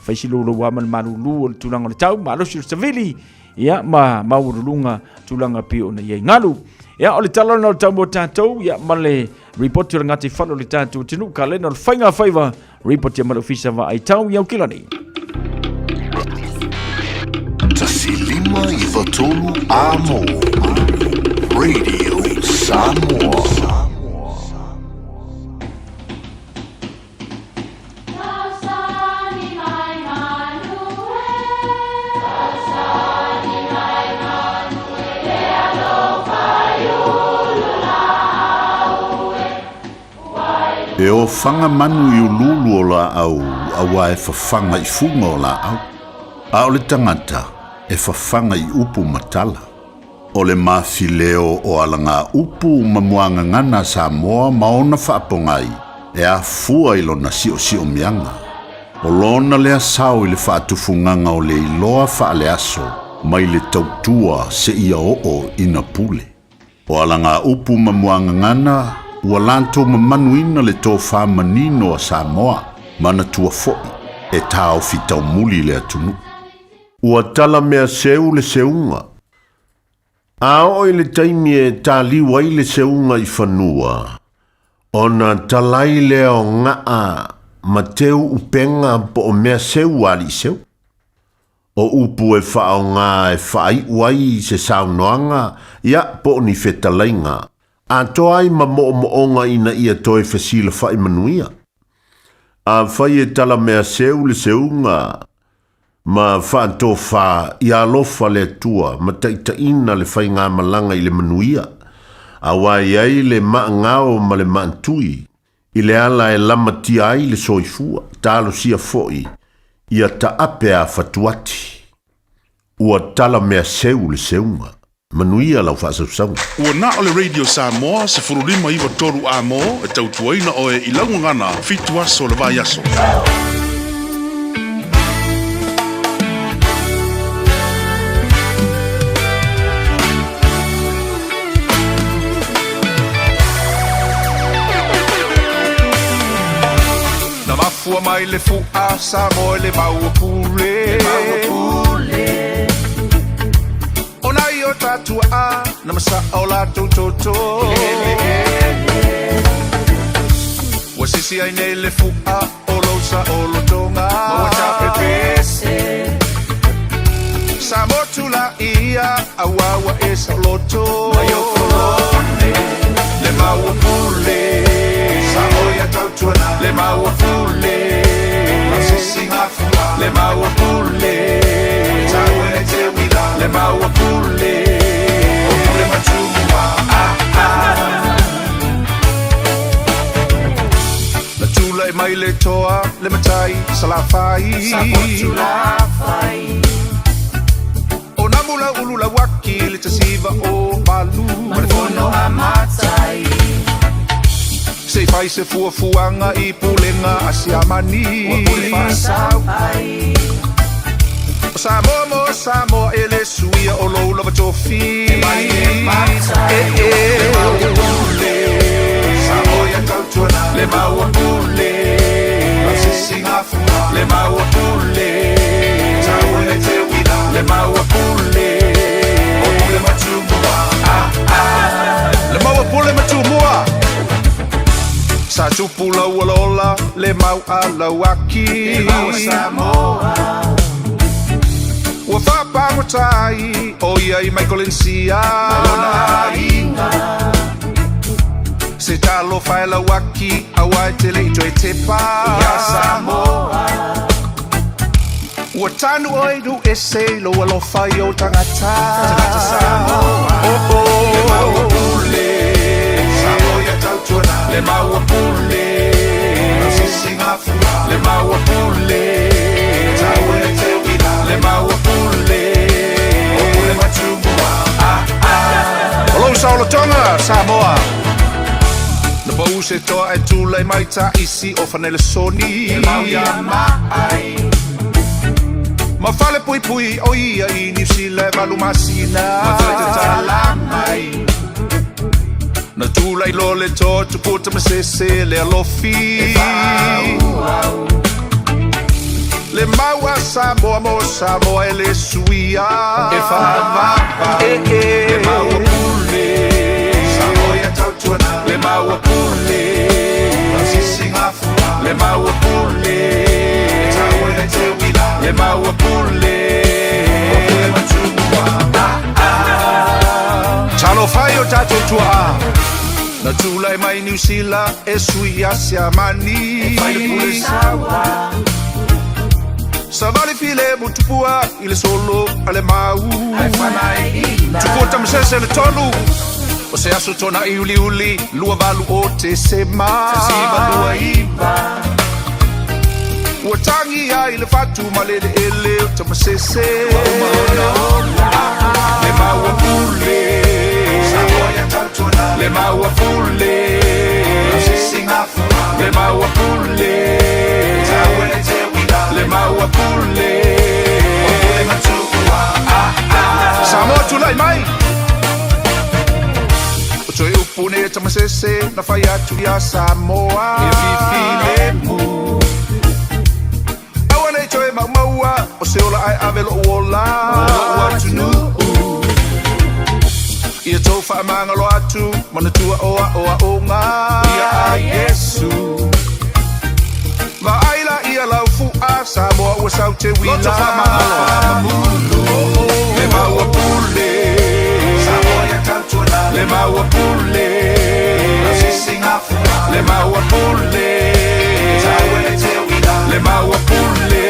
fai si louloua ma le malulu o le tulaga o le tau, malosi o le savili, ia, ma maualuluga tulaga pei ona i ai galu. Ia, o le tala lena o le tau mo tatou, ia, ma le ripoti o le gataifale o le tatou atunuu, kalena o le faiga faiva, ripoti a ma le ofisa vaai tau i Aukilani. 1 5 9 3 Amo Radio Samoa. E ofaga manu i uluulu o laau auā e fafaga i fuga o laau, a o le tagata e fafaga i upu ma tala. O le mafileo o alagaupu ma muagagana a Samoa ma ona faapogai e afua i lona siosiomiaga. O lona lea sao i le faatufugaga o le iloa faaleaso mai le tautua seia oo ina pule. O alagaupu ma muagagana ua latou mamanuina le tofā manino a Samoa, manatua fo'i e taofi taumuli le atunuu. Ua tala mea seu le seuga. A oo i le taimi e taliu ai le seuga i fanua, ona talai lea o ga'a ma teu upega po o mea seu a alii seu. O upu e faaaogā e faai'u ai se saunoaga ia po o ni fetalaiga, atoa ai ma mo'omo'oga ina ia toe fesilafa'i manuia. Afai e tala mea seu le seuga ma faatofā, ia alofa le Atua ma taʻitaʻina le faigamalaga i le manuia, auā e i ai le maagao ma le maatui i le ala e lamatia ai le soifua, talosia fo'i ia taape a fatuati. Ua tala mea seu le seuga. Manuia lau faasausauga. Ua na o le Radio Samoa 15 9 3 Amo e tautuaina oe i lau gagana 7 aso o le vaiaso. Na mafua mai le fu'a Samoa i le maua pule. O nai o tatua'a na masa'a o latou toto. Ua sisi ai nei le fu'a o lou sa'olotoga. Maua tapepese. Sa motu laia auā ua e sa'oloto. Mai o kolone le maua pule. Sa oia tautuana le maua pule. Sisi gafua le maua pule. Taua e te uila le maua pule. O pule matumua ah ah. toa le matai Salafai. Safotulafai. O namula ulu lauaki le tasiva o malu. Ma le fono a matai. Se fai se fuafuaga i pulega a siamani. Ua pule faasau ai. O Samoa mo Samoa e le suia o lou lava tofi. E mai e matai. E, e. Le maua pule. Samoa ia tautuana. Le maua pule. Lau Le maua pule. Tau le te uila. Le maua pule. O pule matumua. Ah, ah. Le maua pule matumua. Sa tupu lau alola, le mau a lau aki. Le maua Samoa. Ua faapagotai o ia i Michael-Insia. Malona aiga. Se talofa e lauaki auā e te leʻi toe tepa. Ia Samoa. Ua tanu oe nu ese i lou alofa i ou tagata. Tagata Samoa. Oh, oh. Le maua pule. Samoa ia tautuana. Le maua pule. Lau sisigafua. Le maua pule. Tau le te uila. Le maua pule. O pule matumua. Ah, ah. O lou saolotoga Samoa. Na pau se toa e tulai mai taisi o Fanelesoni. E mau ia maai. Ma fale puipui o ia i Niu Sila e valu masina. Ma toe tatala mai. Na tulai loa le toa tupua tamasese le alofi. E faaauau. Le mau a Samoa mo Samoa e le suia. E faavavau. E, e. Le maua pule. Samoa ia tautuana. Le maua pule. Lau sisigafua. Le maua pule. Tau le te uila. Le maua pule. O pule matumua. Ah, ah. Talofa e o tatou tuaa. Na tulai mai Niu Sila e sui a siamani. E fai le pule saua. Savali file mutupua i le solo a le mau. Ae fanaiina. Tupua tamasese le tolu. O se aso tona i uliuli, 28 o Tesema. 1929. Ua tagi ai le fatu ma le eleele o Tamasese. Ua uma lona ola. Le maua pule. Samoa ia tautuana. Le maua pule. Lau sisigafua. Le maua pule. Tau le te uila. Le maua pule. O pule matumua. Ah, ah. Samoa tulai mai. O toe upu nei e Tamasese na fai atu iā Samoa. E fifilemu. Aua nei toe maumaua o se ola ae ave lou ola. Mo lou atunuu. Ia tou faamagalo atu manatua o aoaoga. Ia a Iesu. Vaai la ia lau fu'a Samoa ua sau te uila. Loto faamagalo. Faamamulu. Le maua pule. Samoa ia tautuana. Le maua pule. Lau sisigafua. Le maua pule. Tau le te uila. Le maua pule.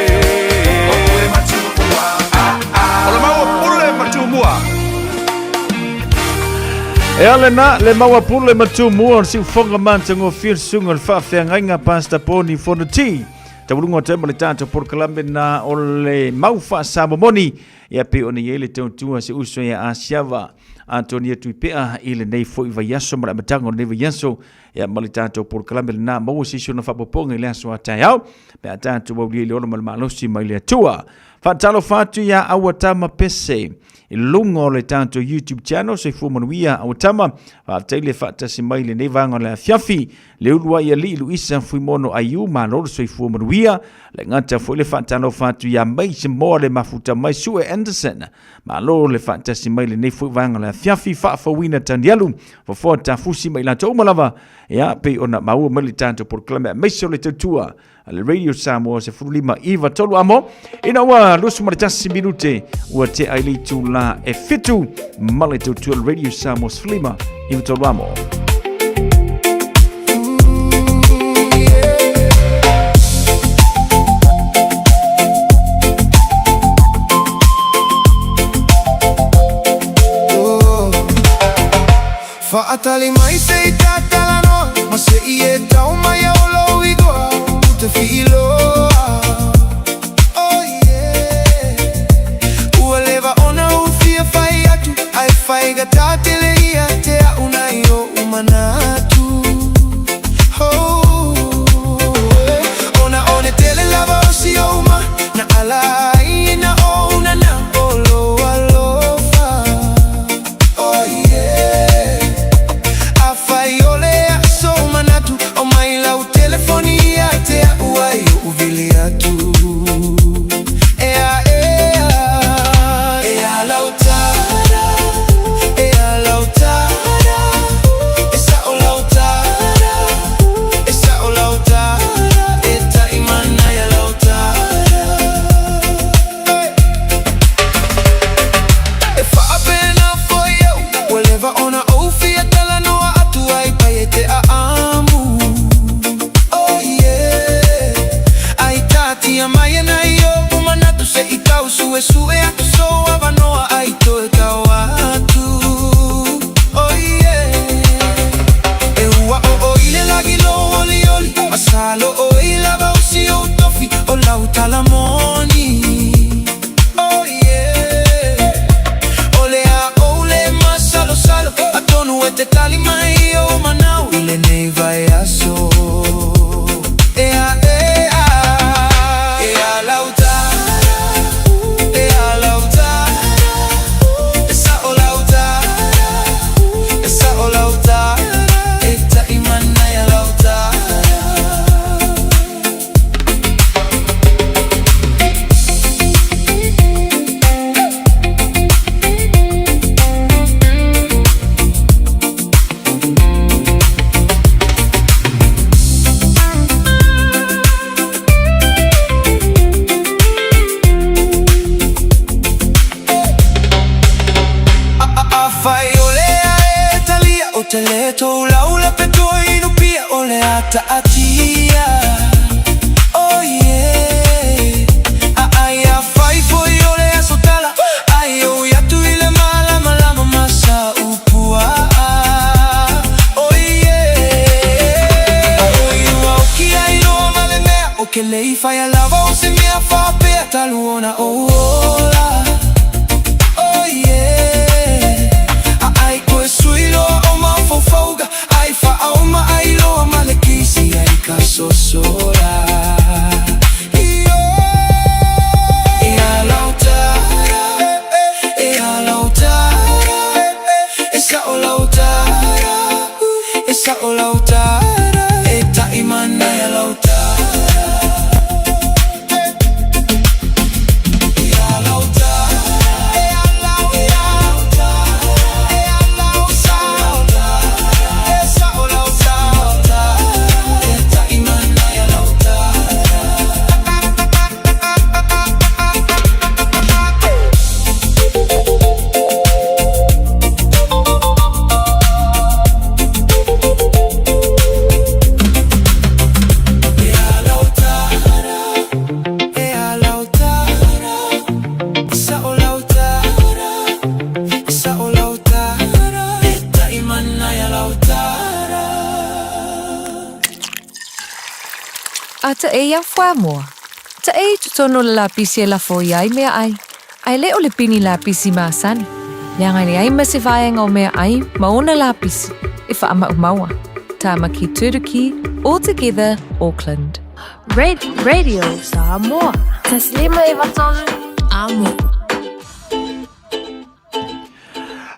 O pule matumua. Ah, ah. O le maua pule matumua. E ale na le maua pule matumua o le siufoga matagofie le susuga o le faafeagaiga Pastor Poni Fonoti. Tauluga o toe ma le tatou polokalame na o le mau faasamomoni ia pei ona i ai le tautua se uso ia Asiava Antonia Tuipea i lenei foi vaiaso ma le amataga o lenei vaiaso ia ma le tatou polokalame lena maua se isi ona faapopoga i le aso a taeao pe a tatou aulia i le ola ma le malosi mai le Atua. Faatalofa atu ia Auatama Pese i luga o le tatou YouTube channel. Soifua manuia Auatama. Faafetai le faatasi mai i lenei vaega o le afiafi. Le ulu ai alii Luisa Fuimono Aiu, malo le soifua manuia. Le gata foi le faatalofa atu ia Mace Moa le mafuta mai Sue Anderson. Malo le faatasi mai lenei foi vaega o le afiafi. Faafouina Tanialu, fofoa tafusi ma i latou uma lava. Ia, pei ona maua mai le tatou polokalame aemaise o le tautua a le Radio Samoa 15 9 3 amo ina ua 21 minute ua tea i le itulā e 7 ma le tautua le Radio Samoa 15 9 3 amo. Faatali mai se i tatalanoa Ma se i e tau mai au lou igoa. te fiiloa. Oh yeah. Ua leva ona ou fia fai atu, Ai faigata tele ia te au nai o'u manatu. Oh, ona o le tele lava o si ou ma na ala ai na ou na na o lou alofa. Oh yeah. Afai o le aso manatu, O mai lau telefoni ia te au ai o'u vili atu. Ea, ea, ea lau tala, ea lau tala, e sa'o lau tala, e sa'o lau tala, e taʻimanaia lau tala. Hey. E faapena foi au, ua leva ona ou fia talanoa atu ai pai e te aamu. Oh yeah. Ai taatia mai ana i o'u manatu se i tau suesue atu sou avanoa ai toe tau atu. Oh yeah. E ua oo i le lagi lou olioli, Masalo oe lava o si ou tofi o lau tala moni. Oh yeah. O le a ou le masalosalo, Atonu e te tali mai i ou manao i lenei vaiaso. Ea, ea, ea lau tala, ea lau tala, e sa'o lau tala, e sa'o lau tala, e taʻimanaia lau tala. Afai o lea e talia, O te le tou lau le petoa inupia, O le a taatia. Oh yeah. A ai afai foi o le aso tala, Ai ou atu i le malamalama ma sa upuaa. Oh yeah. Oi ua oki ai loa ma le mea, O ke lei faia lava o se mea faapea, Talu ona ou ola. Oh yeah. A ai koe sui loa o mafaufauga, Ai faauma ai loa ma le kisi ai ka sosola. Io. E lau tala, e lau tala, e sa'o lau tala, e sa'o lau tala, e taʻimanaia lau tala. E lau tala, e lau tala, e lau tala, e sa'o lau tala, e taʻimanaia lau tala. E lau tala, e lau tala, e sa'o lau tala, e sa'o lau tala, e taʻimanaia lau tala. A taʻe iā Fuamoa. Taʻe i totonu o le lapisi e lafo i ai meaʻai, a e le o le pini lapisi masani, leaga e leai ma se vaega o meaʻai ma ona lapisi e faamaumauа. Tāmaki Turuki, All Together, Auckland. Radio Samoa. 153 Amo.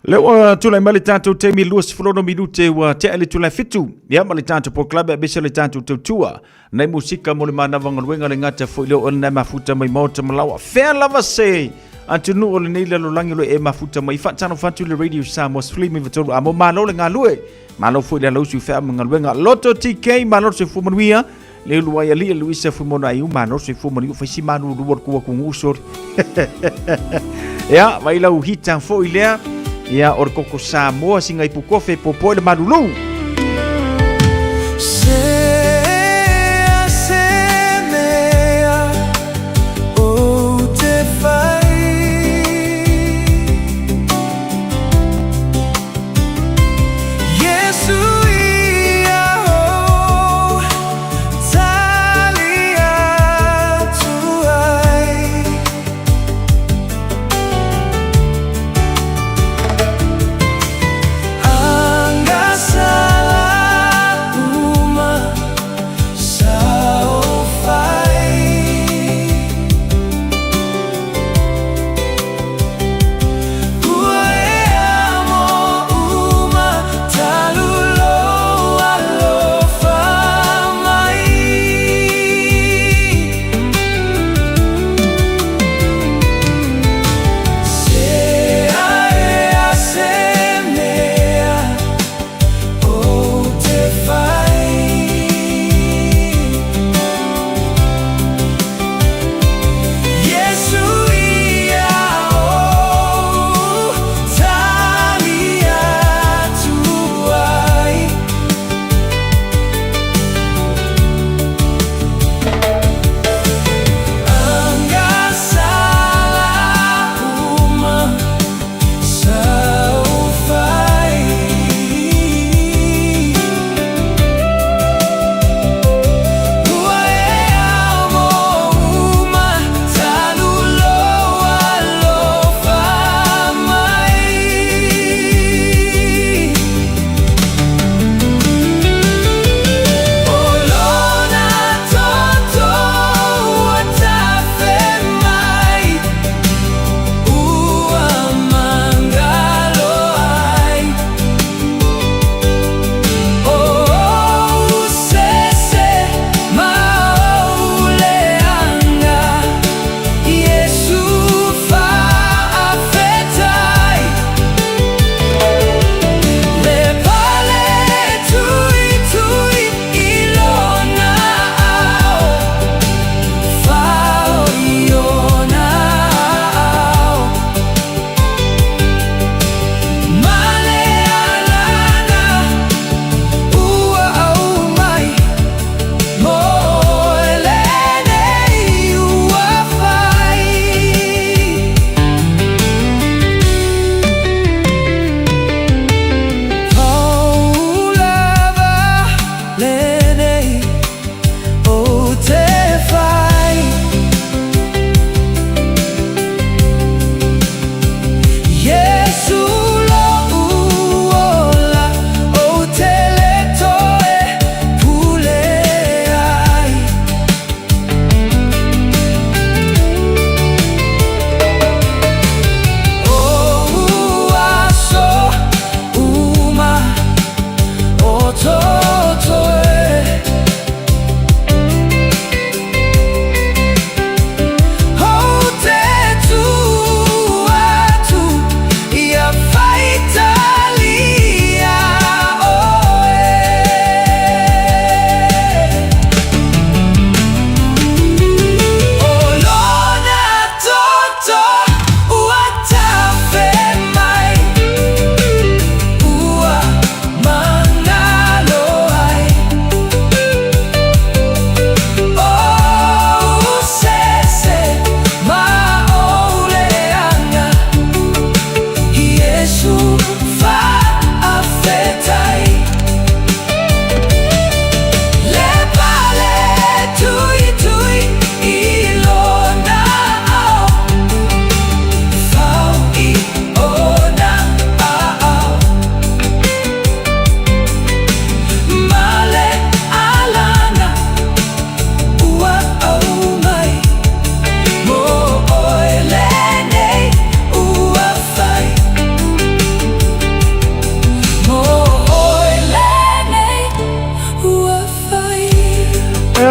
Le ua tulai mai le tatou taimi 26 minute ua tea le tulai fitu. Ia ma le tatou polokalame aemaise le tatou tautua. Nei musika mo le manava galuega le gata foi lea o lena e mafuta mai maota ma laoa. Fea lava se atunuu o lenei lalolagi o lo e mafuta mai. Faatalofa atu i le Radio Samoa 13 amo. Malo le galue. Malo foi le alausu i fea ma galuega. Loto TK, malo le soifua manuia. Le ulu ai ali Luisa Fuimona ai malo soifua manuia. Faisi malulu o le kua kungu sorry. Ia, vai lau hita foi lea. Ia, o le koko Samoa singa i pukofe popo i le malulu. Se se mea o te whai. Yesu ia o tali.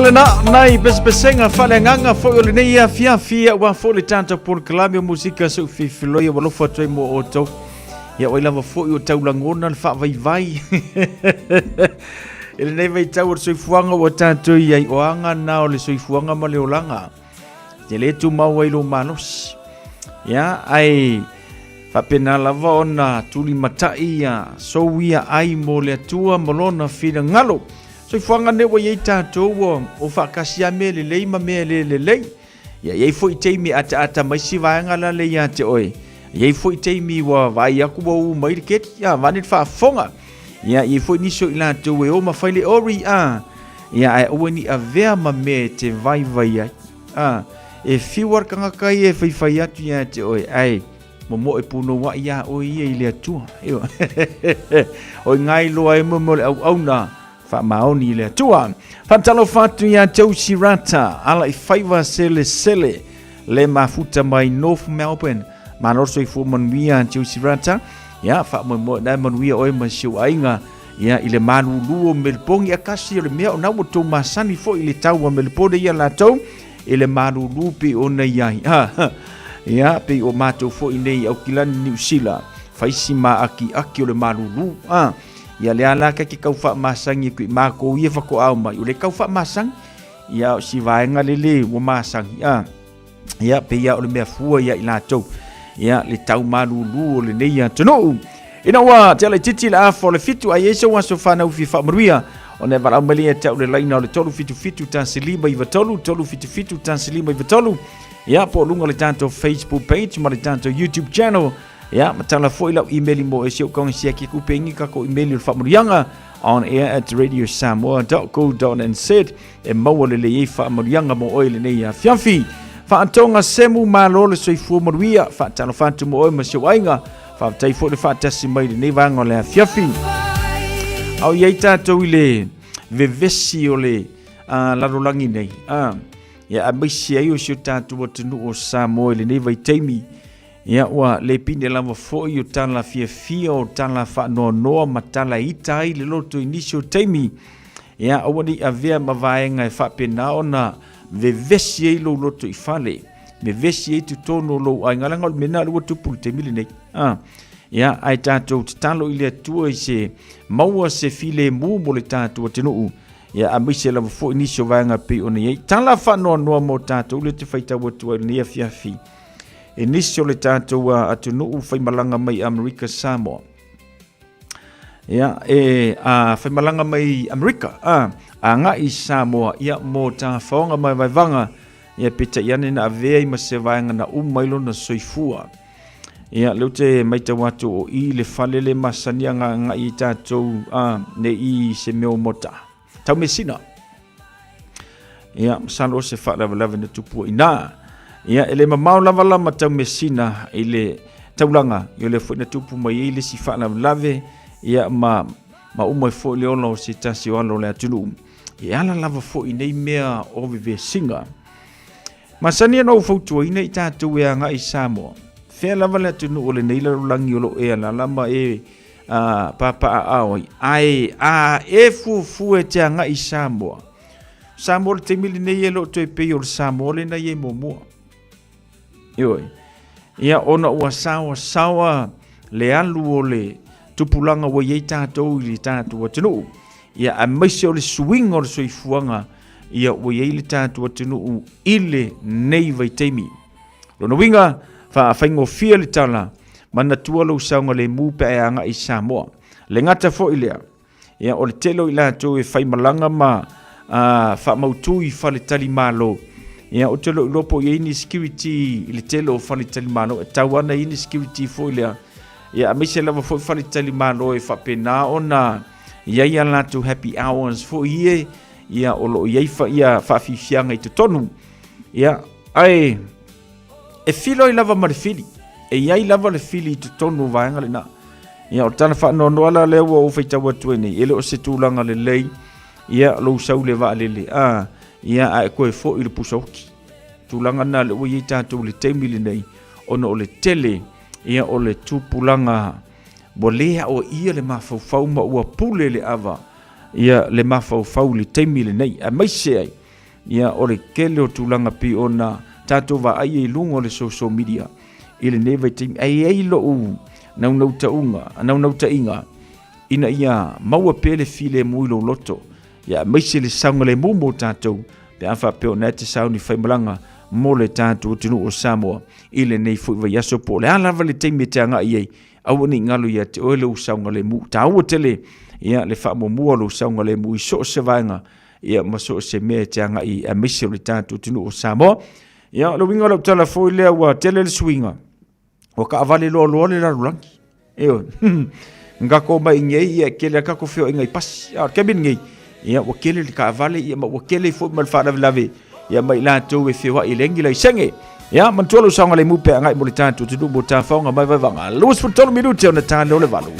lena nai pesepesega faaleagaga foi o lenei afiafi aua foi le tatou polokalame o musika seu fifiloi ua alofa atu ai mo outou. Ia oi lava foi o taulagona le faavaivai. I lenei vaitau o le soifuaga ua tatou i ai, o aga na o le soifuaga ma le olaga. Te le tumau ai lou malosi. Ia, ae faapena lava ona tulimatai ia sou ia ai mo le Atua ma lona finagalo. Soifuaga nei ua i ai tatou ua o faatasi lava mea lelei ma mea le lelei. Ia, e i ai foi taimi e ataata mai si vaega la le ia te oe. E i ai foi taimi ua vaai atu ua u mai le keti, ia, vaeane le faafofoga. Ia, e i ai foi nisi o i latou e o ma fai le ori, a. Ia, ae aua ne i avea ma mea e te vaivai ai. A, e fiu lava le tagata ia e faifai atu ia te oe, ae momoe punouai iā oe ia i le Atua. O i ina e iloa ai mo mea o le auauna faamaoni i le Atua. Faatalofa atu iā Josie Rata, ala i faiva selesele, le mafuta mai North Melbourne. Malo le soifua manuia Josie Rata. Ia, faamoemoe na e manuia oe ma si ou aiga. Ia, i le malulu o Meleboni, a kasi o le mea o na ua tou masani foi i le tau a Melebone ia latou, i le malulu pe ona i ai. Ia, pe o matou foi nei Aukilani Niu Sila, faisi ma aki aki o le malulu. Ia le ala ka ke kau faamasangi ku i mākou ia whakoau mai. O le kau faamasangi, ia o si vaenga le le ua masangi. Ia, pe ia o le mea fua ia i latou. Ia, le tau malulu o lenei atunuu. Ina ua te ala i titi le afa o le 7, ai e se aso whanau fi whaamaruia. O ne walau mai lea te au le laina o le 377 1593, 377 1593. Ia, po o luga o le tatou Facebook page ma le tatou YouTube channel. Ia, ma tala foi lau email mo e si o kaunga sia ki kupe ingi ka ko email o le faamanuiaga on air at radiosamoa.co.nz e maua le lei faamanuiaga mo oe lenei afiafi. Faatoga semu malo le soifua manuia, faatalofa atu mo oe ma si ou aiga, faafetai foi le faatasi mai lenei vaega o le afiafi. Au i ai tātou i le vevesi o le lalolagi nei. Ia, aemaise ai o si o tātou atunuu o Samoa i lenei vaitaimi. Ia, ua le pine lava foi o tala fiafia, o tala faanoanoa ma tala ita ai le loto i nisi o taimi. Ia, aua ne i avea ma vaega e faapena ona vevesi ai lou loto i fale, vevesi ai totonu o lou aiga, leaga o le mea lena ua tupu i le taimi lenei. Ah, ia, ae tatou tatalo i le Atua i se maua se filemu mo le tatou atunuu. Ia, aemaise lava foi nisi o vaega pei ona i ai. Tala faanoanoa mo tatou le te faitau atu ai i lenei afiafi. E nisi o le tatou atunuu faimalaga mai Amerika Samoa. Ia, e a faimalaga mai Amerika, a agai i Samoa, ia mo tafaoga ma vaevaga, ia peitai ane na avea ai ma se vaega na uma ai lona soifua. Ia, lea ou te matau atu o i le fale le masani a agai i tatou a, ne i se mea o mota. Taumeasina. Ia, masalo o se faalavelave na tupu i nā. Ia, e le mamao lava la ma Taumeasina i le taulaga, ia lea foi na tupu mai ai le isi faalavelave, ia, ma, ma uma ai foi le ola o se tasi o alo o le atunuu. E ala lava foi nei mea o vevesiga. Masani ona ou fautuaina i tatou e agai i Samoa. Fea lava le atunuu o lenei lalolagi o lo o e alala ma e a, papaaao ai. Ae a e fuafua e te agai i Samoa, Samoa le taimi lenei e le o toe pei o le Samoa lena i ai muamua. Ioe. Ia ona ua saoasaoa le alu o le tupulaga ua i ai tatou i le tatou atunuu. Ia aemaise o le suiga o le soifuaga ia ua i ai le tatou atunuu i lenei vaitaimi. Lona uiga, faafaigofie le tala, manatua lou saogalemu pe a e agai i Samoa. Le gata foi lea, ia, o le tele o i latou e faimalaga ma faamautu i faletalimalo, ia, ou te le o iloa po o i ai ni security i le tele o faletalimalo, e tatau lava ona i ai ni security foi lea, ia, aemaise lava foi faletalimalo e faapena ona i ai a latou happy hours foi ia, ia, o lo o i ai ia faafiafiaga i totonu. Ia, ae e filo ai lava ma le fili. E i ai lava le fili i totonu o vaega lena. Ia, o le tala faanoanoa la lea ua ou faitau atu ai nei, e le o se tulaga lelei, ia, lou sau i le vaalele, a, ia, ae toe foi i le pusa oti. Tulaga lena lea ua i ai tatou i le taimi lenei, ona o le tele, ia, o le tupulaga ua le aoaia le mafaufau ma ua pule le ava, ia, le mafaufau i le taimi lenei, aemaise ai. Ia, o le tele o tulaga pei ona tatou vaai i luga o le social media i lenei vaitaimi, ae i ai lou naunautauga, naunautaiga ina ia maua pea le filemu i lou loto, ia aemaise le saogalemu mo tatou pe a faapea o lena e te sauni faimalaga mo le tatou atunuu o Samoa i lenei foi vaiaso po o le a lava le taimi e te agai i ai, aua ne i galo ia te oe lou saogalemu. Taua tele ia le faamuamua o lou saogalemu i so o se vaega ia ma so o se mea e te agai aemaise o le tatou atunuu o Samoa. Ia, o le uiga o lau tala foi lea ua tele le suiga, ua kaavale loaloa le lalolagi. Ioe. Na tatou omai i nei, ia, e tele lava tatou feoaiga i pasi. A o le taimi lenei, ia, ua tele le taavale, ia, ma ua tele foi ma le faalavelave, ia, ma i latou e feoai e leai ni laisene. Ia, manatua lou saogalemu pe agai mo le tatou atunuu mo tafaoga mai vaivaga. 23 minute ona ta lea o le 8.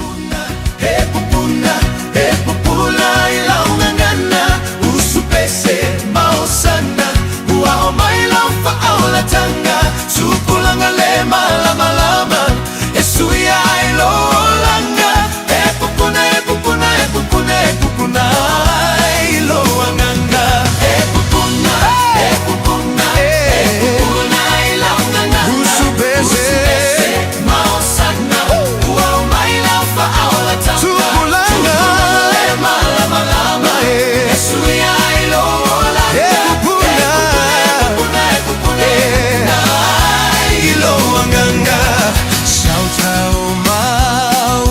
E pupuna, e pupula i lau gagana, usu pese maosana, ua o mai lau faaolataga, tupulaga le malamalama, e suia ai lou olaga. E pupuna, e pupuna, e pupuna, e pupuna ai lou agaga. E pupuna, e pupuna, e pupuna i lau gagana, usu pese maosana, ua o mai lau faaolataga, tupulaga le malamalama, e suia ai lou olaga. E pupuna, e pupuna, e pupuna, e pupuna ai lou agaga. Sautau mau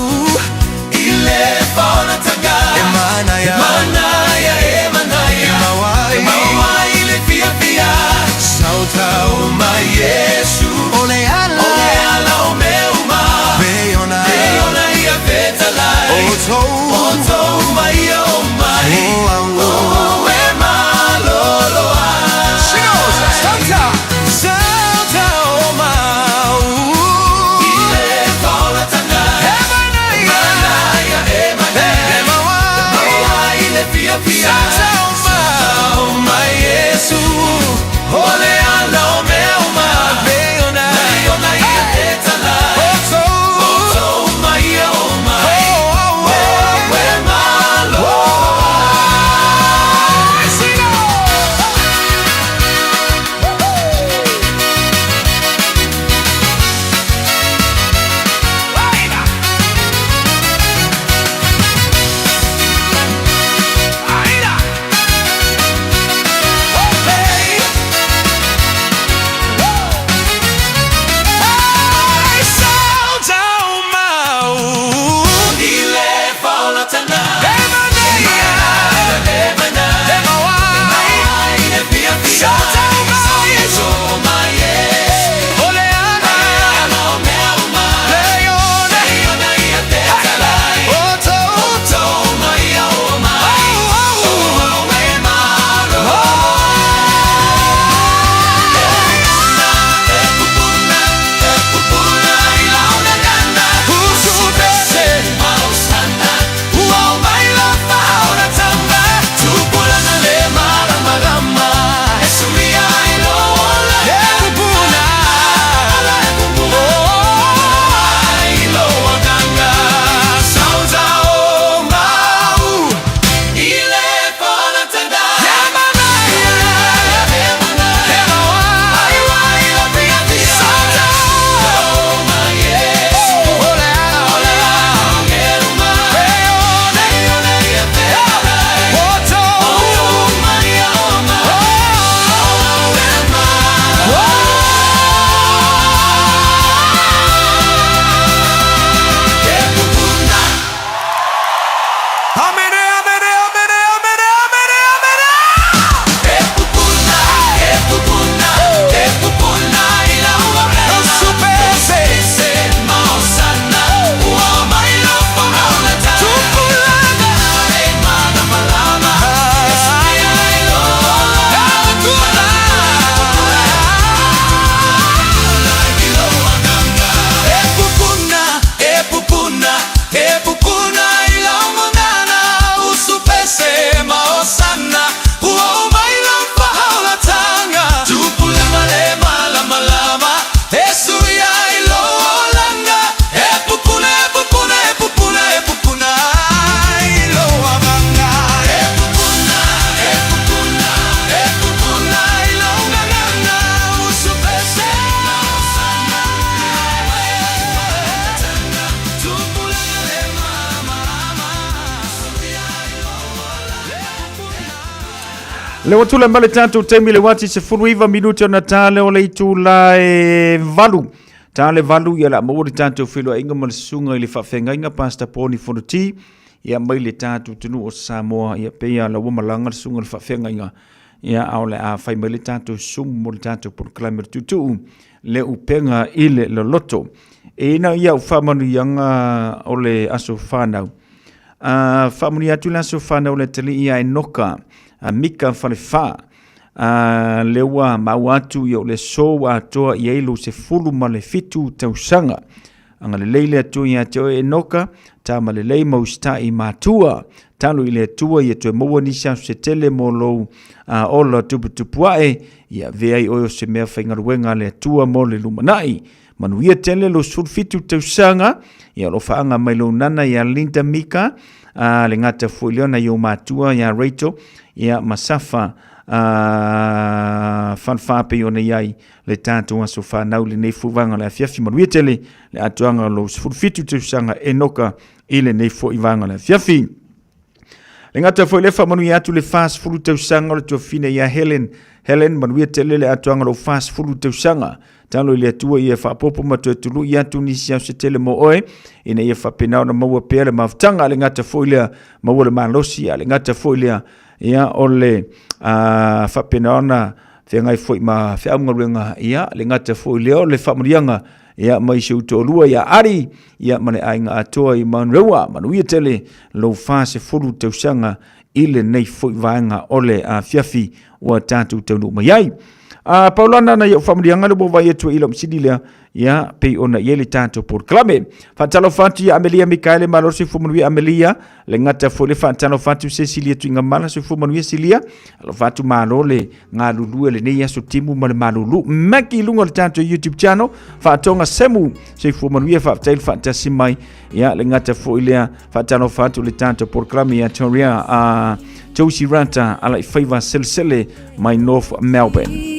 i le faaolataga, e manaia, e manaia, e manaia, e maua ai, e maua ai le fiafia. Sautau mai Iesu, o le ala, o le ala o mea uma, pei ona, pei ona ia fetalai, outou, outou ma ia o mai, o au, o e malolo ai. She goes, Sautau, sautau mau i le faaolataga, e manaia, e manaia, e manaia, e maua ai, e maua ai le fiafia. Sautau mau mai Iesu, o le ala o mea uma, pei ona, pei ona ia fetalai, outou, outou ma ia o mai, o au, o Le ua tulai mai le tatou taimi le uati 19 minute ona ta lea o le itula e 8. Ta le 8 ia o le a maua le tatou feiloaiga ma le susuga i le faafeagaiga Pastor Poni Fonoti ia mai le tatou atunuu o Samoa ia pei lava la ua malaga le susuga i le faafeagaiga ia a o le a fai mai le tatou sumu mo le tatou polokalame o le tuutuu le upega i le loloto. E ina ia au faamanuiaga o le aso fanau. A faamanuia atu le aso fanau le atalii ia Enoka, a Mika Falefa, a lea ua maua atu ia o le aso ua atoa i ai lou 17 tausaga. Agalelei le Atua ia te oe Enoka, tama lelei ma usitai matua. Talo i le Atua ia toe maua nisi aso se tele mo lou ola tuputupu ae, ia avea ai oe o se mea faigaluega a le Atua mo le lumanai. Manuia tele lou 17 tausaga, ia o lo o faaga mai lou nana ia Linda Mika, a le gata foi lea nai ou matua ia Rachel, ia ma Safa a Falefa pei ona i ai le tatou aso fanau lenei foi vaega o le afiafi. Manuia tele le atoaga o lou 17 tausaga Enoka i lenei foi vaega o le afiafi. Le gata foi le faamanuia atu le 40 tausaga o le tuafine ia Helen. Helen, manuia tele le atoaga o lou 40 tausaga. Talo i le Atua ia faapopo ma toe tului atu nisi aso se tele mo oe, ina ia faapena ona maua pea le mafutaga. Le gata foi lea, maua le malosi, a le gata foi lea, ia o le faapena ona feagai foi ma feau ma galuega, ia le gata foi lea o le faamanuiaga, ia mai si ou toalua ia Ari, ia ma le aiga atoa i Manurewa. Manuia tele lou 40 tausaga i lenei foi vaega o le afiafi ua tatou taunuu mai ai. A Paulana na iau faamanuiaga le ua vaai atu ai i lau masini lea, ia pei ona i ai le tatou polokalame. Faatalofa atu ia Amelia Mikaele, malo le soifua manuia Amelia, le gata foi le faatalofa atu Cecilia Tuigamala, soifua manuia Silia, alofa atu malo le galulue lenei aso timu ma le malulu. Maki i luga o le tatou YouTube channel, faatoga semu, soifua manuia, faafetai le faatasi mai. Ia le gata foi lea faatalofa atu le tatou polokalame ia Toria a Josie Rata ala i faiva selesele mai North Melbourne.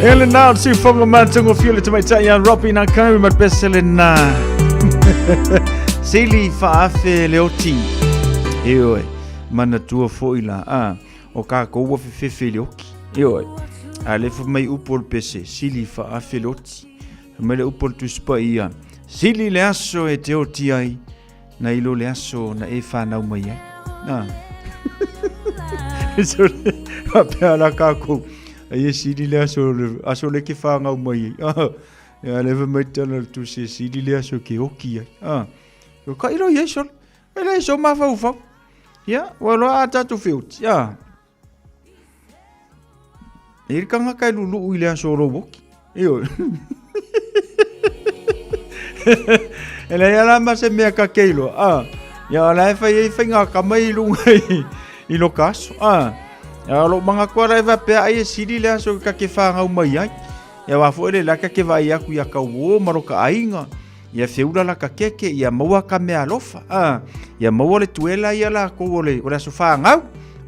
E lena o le siufoga matagofie o le tamaitai ia Robbie Nakami ma le pese lena. Sili faaafe le oti. Ioe, manatua foi la, a, o kākou ua fefefe i le oki. Ioe, a le fai mai upu o le pese, sili faaafe le oti. Fai mai le upu o le Tusi Paia, sili le aso e te oti ai, na i lo le aso na e whanau mai ai. Nā. Faapea la kākou, ai e sili le aso, aso le ke whāngau mai ai. Ah, ia le fa mai tala le tusi e sili le aso ke oki ai. Ah, ko ka ilo i sol. E le so mafaufau. Ia, ua loa a tātou whioti. Ah. E le kangaka e luluu i le aso o lou oki. Ioe. E leai ala ma se mea ka ke iloa. Ah. Ia o la e fai ai faiga kama i lunga i, i lo ka aso. Ah. Ia o lou mangaku ala e faapea ai e sili le aso ka ke whāngau mai ai. Ia wā foi le la ka ke vai aku ia ka uo ma lo ka aiga. Ia feula la ka keke, ia maua ka mea alofa. Ah. Ia maua le tuela ia la ko o le, o le aso whāngau.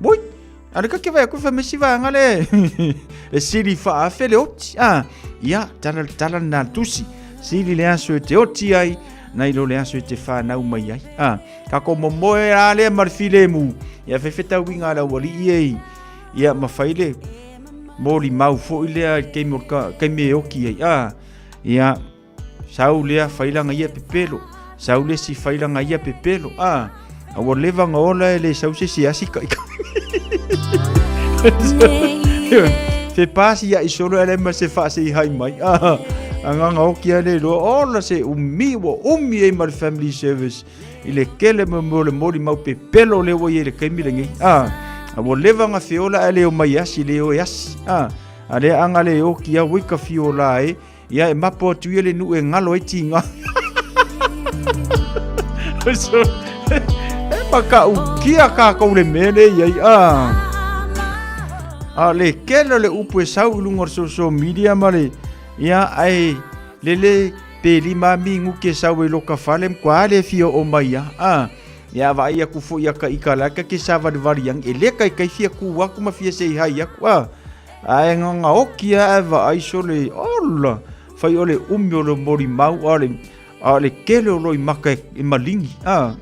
Ui, Ale ka ke vai aku fa mesi vaega le le sili faafe le oti. Ah, ia tala tala na tusi. Sili le aso e te oti ai, na ilo le aso e te whanau mai ai. Ah, ka ko momoe a le ma le filemu. Ia fe fe tauinga la wali i ei. Ia ma fai le moli mau foi lea i keimi o ka keimi e oki ai. Ah, ia Sau lea failanga ia pepelo. Sau le si failanga ia pepelo. Ah, a ua leva nga ola e le sau se si asi kai kai. Fe pasi ia i solo ele ma se fa se i hai mai. Ah, a nganga oki ale lo ola se umi ua umi e ma le family service. I le kele mo mo le moli mau pepelo le ua i le kaimi le ngei. Ah, a ua leva nga feola ale o mai asi le o e asi. Ah, a le anga le oki a wika fiola e. Ia e mapo atu ia le nuu e ngalo ai tiga. So, e makaukia kākou le mea le iai. Ah. A le kele o le upu e sau i luga o le social media ma le, ia, ai, lele pe lima mi nguke sau e loka fale mkwa le fia o mai ia. Ah. Ia vaai aku foi ia ka ika la ka ke sa vali ang e le kai kai fia ku aku ma fia sei hai aku. Ah. Ae gagaoki a e vaai sole, ola, fai o le umi o le molimau, a le, a le kele o loi maka e, e malingi. A.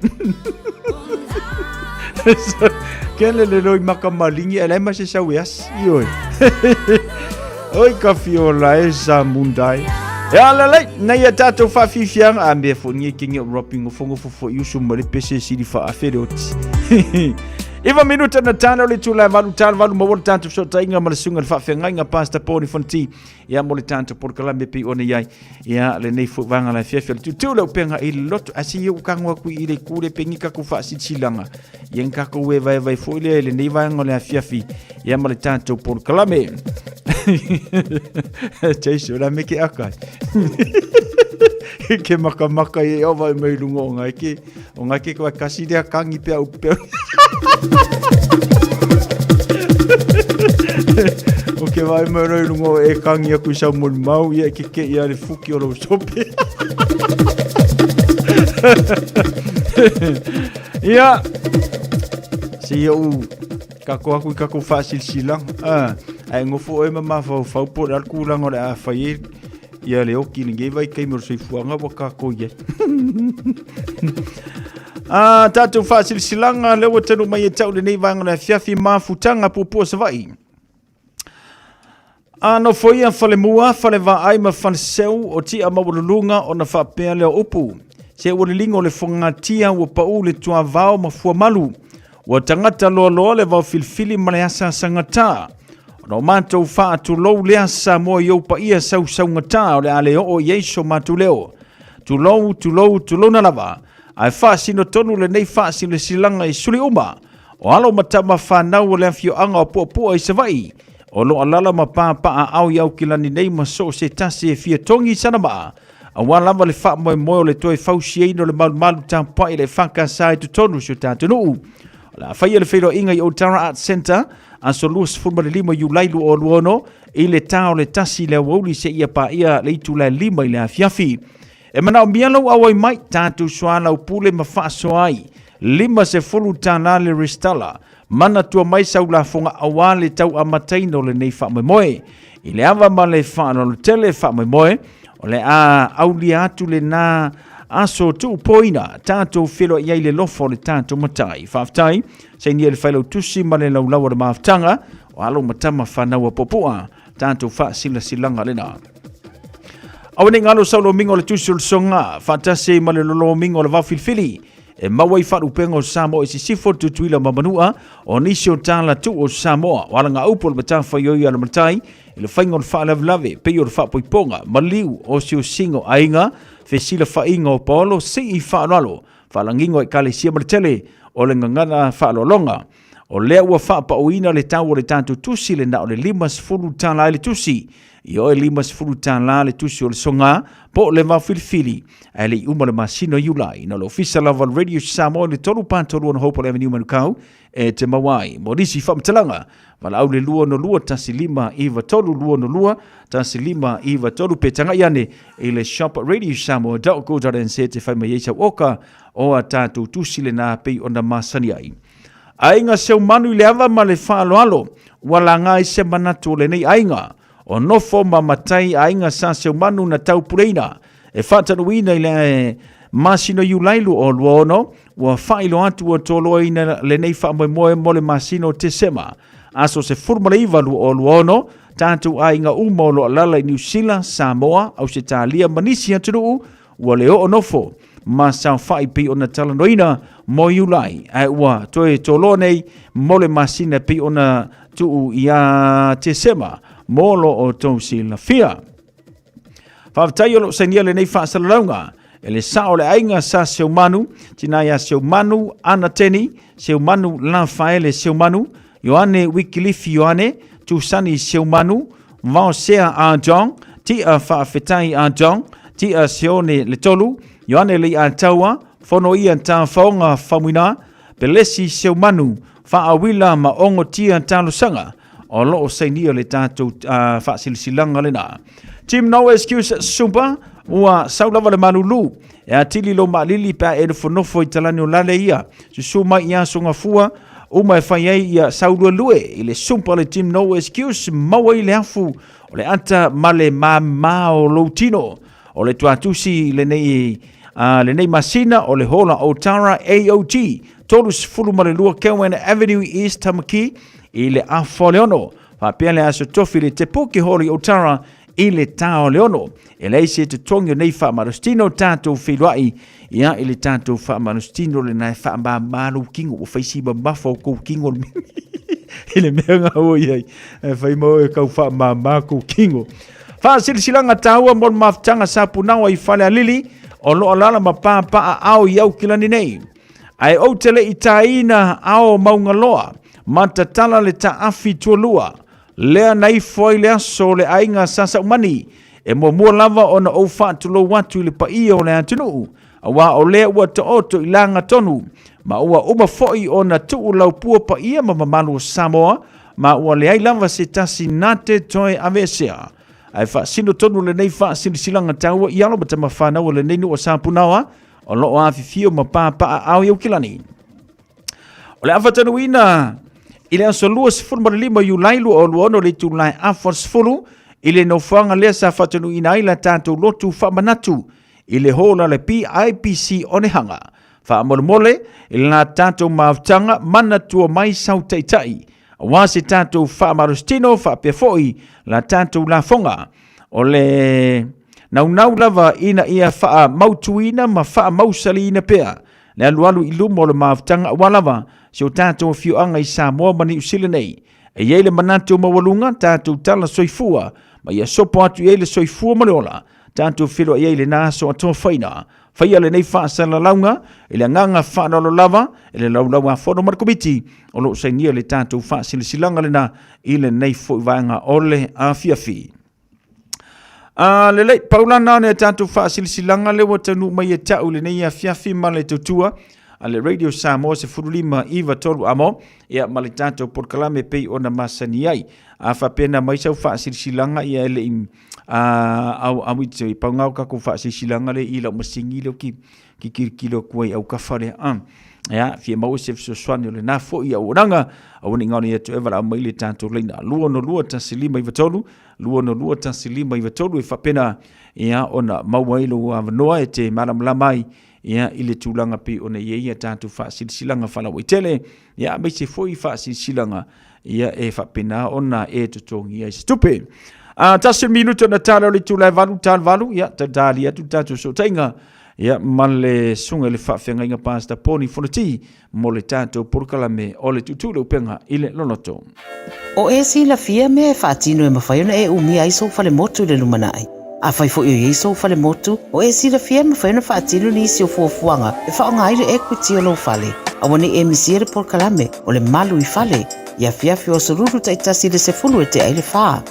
kele le loi maka malingi, e lai ma se sau e asi, ioe. Oi ka fiola e sa mundai. E ala lei, nei a tātou whawhiwhianga, a mea fo nge kingi o ropi ngofongo fo iusu ma le pese sili wha awhere oti. Iva minuta na tana o le itula e valu tala valu maua le tatou fesootaiga ma le susuga i le faafeagaiga Pastor Paul Fonti ia mo le tatou polokalame pei ona i ai ia lenei foi vaega la afiafi o le tutu le upega i le loto ae se i ou kago atu i le ku le pengi kakou faasilasilaga ia na kakou e vaevae foi lea i lenei vaega o le afiafi ia ma le tatou polokalame Jason la me ke aka ke makamaka i e ova mai lunga o ngai ke O ngā ke koe kasi rea kangi pea u pea. O ke vai mai roi runga o e kangi aku i sau moni mau ia ke ke ia le fuki o lou sope. Ia, se ia u kako aku i kako whaasilasilaga. Ah, ae ngofo oe ma mafaufau po o le a le kulaga o le a fai ai Ia le oki lenei vaitaimi o le soifuaga ua kākou i ai. Ah, tātou faasilasilaga lea ua tanu mai e tau lenei vaega o le afiafi mafutaga puapua Savaii. A nofoia falemua, falevaai ma faleseu o tia maualuluga ona faapea lea o upu. Se ua liligo le fogatia ua pau le tuavao ma fuamalu. Ua tagata loaloa le vaofilifili ma le asaasagatā. Ona o matou faatulou lea Samoa i ou paia sausaugatā o le a le oo i ai so matou leo. Tulou, tulou, tulouna lava. Ae faasino tonu lenei faasilasilaga i suli uma o alo ma tama fanau o le afioaga o Puapua i Savaii, o lo alala ma papaaao i Aukilani nei ma so o se tasi e fia togi i sana maa, aua lava le faamoemoe o le toe fausiaina o le malumalu tapuai i le FKS i totonu o si o tatou nuu. O le a faia le feiloaiga i Otara Arts Centre, aso 25 Iulai 2026, i le ta o le 1 i le aoauli seia paia le itula e 5 i le afiafi. E manaomia lou auai mai, tatou soalaupule ma faasoa ai. $50 le resitala. Manatua mai sau lafoga auā le tau amataina o lenei faamoemoe. I le ava ma le faaaloalo tele faamoemoe, o le a aulia atu lenā aso tuupoina tatou feiloai ai i le lofa o le tatou Matai. Faafetai, sainia i le failautusi ma le laulau a le mafutaga o alo ma tama fanau a Puapua, tatou faasilasilaga lenā. Aua ne i galo sau lomiga o le tusi o le soga, faatasi ma le lolomiga o le vaofilifili, e maua ai faalupega o Samoa i sisifo, Tutuila ma Manua, o nisi o tala tuu o Samoa, o alagaupu o le matafaioi a le matai, i le faiga o le faalavelave, pei o le faapoipoga, maliu, osiosiga o aiga, fesilafaiga o paolo, sii faaaloalo, faalagiga o ekalesia ma le tele o le gagana faaaloaloga. O lea ua faapauina le tau o le tatou tusi le na o le $50 ai le tusi. I oe $50 le tusi o le soga po o le vaofilifili ae le i uma le masina o Iulai. Na o le ofisa lava o le Radio Samoa i le 3 4 3 Hopewell Avenue Manukau e te maua ai. Mo nisi faamatalaga, valaau le 262 1593 262 1593 pe tagai ane i le shop radiosamoa.co.nz e fai mai ai sau oka o a tatou tusi lenā pei ona masani ai. Aiga Seumanu i le ava ma le faaaloalo, ua laga ai se manatu o lenei aiga. O nofo ma matai aiga sa Seumanu na taupuleina e faatanuuina i le masina o Iulai 2026, ua faailoa atu ua toloaina lenei faamoemoe mo le masina o Tesema, aso 19 2026, tatou aiga uma o lo o alaala i Niu Sila, Samoa, Ausetalia ma nisi atunuu ua le oo nofo ma saofai pei ona talanoaina mo Iulai, ae ua toe toloa nei mo le masina pei ona tuu ia Tesema mo lo outou silafia. Faafetai o lo o sainia lenei faasalalauga e le sao o le aiga sa Seumanu, tina ia Seumanu Ana Teni, Seumanu Lafaele Seumanu, Ioane Wikilifi Ioane, Tusani Seumanu, Vaosea Arjong, Tia Faafetai Arjong, Tia Sione Letolu, Ioane Leiataua, Fono Ia Tafaoga Famuina, Pelesi Seumanu, Faawila ma Ongo Tia Talosaga, o lo o sainia le tatou faasilasilaga lenā. Team No Excuse Super, ua sau lava le malulu, e atili lou maalili pe a e nofonofo i talani o lale ia. Susu mai i aso gafua, uma e fai ai ia sauluelue i le sumpa le Team No Excuse, maua i le afu o le ata ma le māmā o lou tino. O le tuatusi lenei, lenei masina o le hola o Tara AOG, 32 Kelwyn Avenue East Tamaki i le afa o le ono. Faapea le aso tofi le Te Puke Hall i Otara i le tā o le ono. E leai se totogi o nei faamalositino tatou feiloai ia i le tatou faamalositino lenā e faamāmā lou kingo ua fai si mamafa o kou kingo i le mea nga ua i ai e fai ma oe kau faamāmā kou kingo. Faasilasilaga tāua mo le mafutaga sa punaoa i Falealili o lo o alaala ma pāpaa ao i Aukilani nei. Ae ou te le i tāina ao Maungaloa ma tatala le taafi tualua lea na ifo ai le aso o le aiga sa Saumani e muamua lava ona ou faatulou atu i le paia o le atunuu, auā o lea ua taoto i laga tonu, ma ua uma foi ona tuu laupua paia ma mamalu o Samoa, ma ua leai lava se tasi na te toe aveesea. Ae faasino tonu lenei faasilasilaga taua i alo ma tama fanau o lenei nuu o Sapunaoa, o lo o afifio ma papaaao i Aukilani. O le a faatanuuina i le aso 25 Iulai 2026 le itula e afa 10 i le nofoaga lea sa faatanuuina ai la tatou lotu faamanatu i le hall a le PIPC Onehanga. Faamolemole i la tatou mafutaga manatua mai sau taitai aua se tatou faamalositino faapea foi la tatou lafoga. O le naunau lava ina ia faamautuina ma faamausaliina pea le alualu i luma o le mafutaga aua lava si o tatou afioaga i Samoa ma Niu Sila nei. E i ai le manatu maualuga tatou tala soifua ma ia sopo atu i ai le soifua ma le ola tatou feiloai ai i lena aso atofaina. Faia lenei faasalalauga i le agaga faaaloalo lava i le Laulau-a-Fono ma le Komiti o lo o sainia le tatou faasilasilaga lena i lenei foi vaega o le afiafi. A lelei, pau la na o le tatou faasilasilaga lea ua taunuu mai e ta'u i lenei afiafi ma le tautua a le Radio Samoa 15 9 3 amo ia ma le tatou polokalame pei ona masani ai. A faapena mai sau faasilasilaga ia e le i au au i te pau ngā o kakou faasilasilaga le i lau masini leo ki ki kilikilo atu ai au kafa lea. Ia, fia maua se fesoasoani o lena foi auaunaga, aua ne i gaolia atu e valaau mai le tatou laina 262 1593, 262 1593 e faapena ia ona maua ai lou avanoa e te malamalama ai ia i le tulaga pei ona i ai a tatou faasilasilaga faalauaitele, ia aemaise foi faasilasilaga ia e faapena ona e totogia ai se tupe. A tasi minuta na tala o le itula e valu tal valu, ia tali atu le tatou sootaiga ia ma le susuga i le faafeagaiga Pastor Poni Fonoti mo le tatou polokalame o le tuutuu le upega i le loloto. O e silafia mea e faatino e mafai ona e umia ai sou falemotu i le lumanai. Afai foi o i ai sou falemotu, o e silafia e mafai ona faatino nisi o fuafuaga e faaaoga ai le equity o lou fale. Aua ne i e misia le polokalame o le Malu i Fale i afiafi o Aso Lulu taitasi i le 10 e tea i le 4.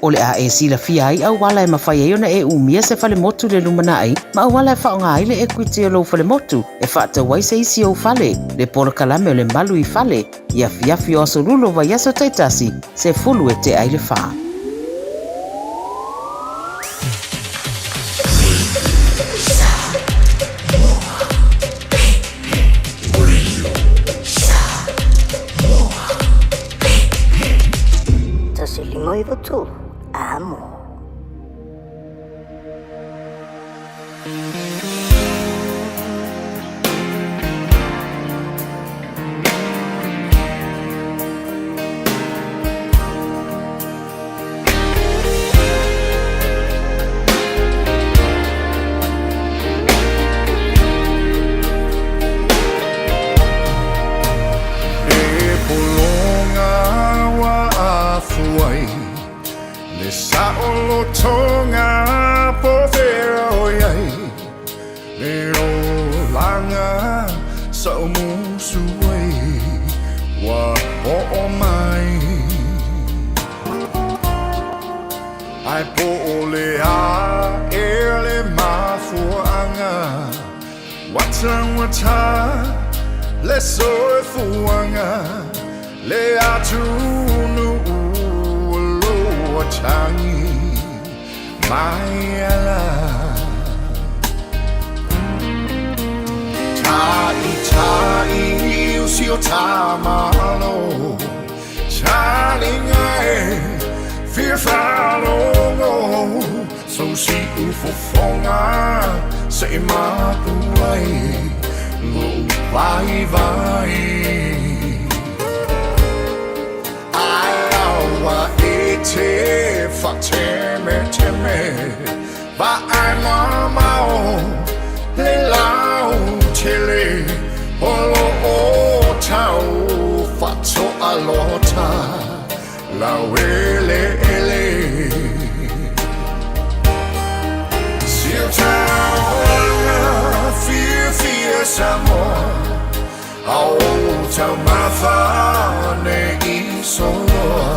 O le a e silafia ai auala e mafai ai ona e umia se falemotu i le lumanai ma auala e faaaoga ai le equity o lou falemotu e faatau ai se isi ou fale, le polokalame o le Malu i Fale i afiafi o Aso Lulu o vaiaso taitasi, 10 e tea i le 4. 153, Amo. E pologa ua afuai Le saolotoga po fea o i ai Le olaga sa o musu ai Ua oo mai Ae po o le a ea le mafuaaga Ua taugata le soifuaga Le atunuu o lo o tagi mai ala Ta'ita'i o si o ta Malo Talinga e fia faalogo Sou siufofoga se i mapu ai lou vaivai Ae aua e te faatemeteme Vaai mamao le lautele O lo o tau faatoalota laueleele Si o taulaga fiafia Samoa A o taumafa ne i soloa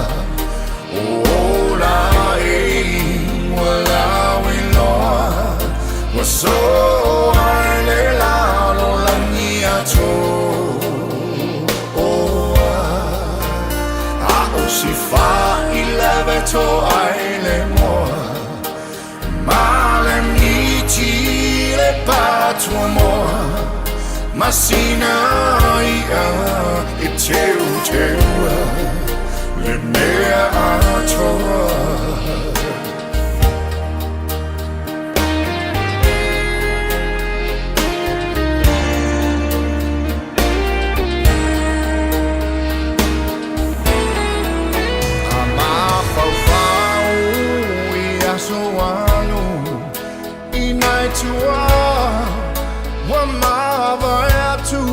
O ola e ua lau iloa Ua soa i le lalolagi atoa A o si faailave toa ai le moa Ma le miti le patuamoa Masina ia e teuteua Le mea atoa. A mafaufau i aso alu i nai tua Ua mavae atu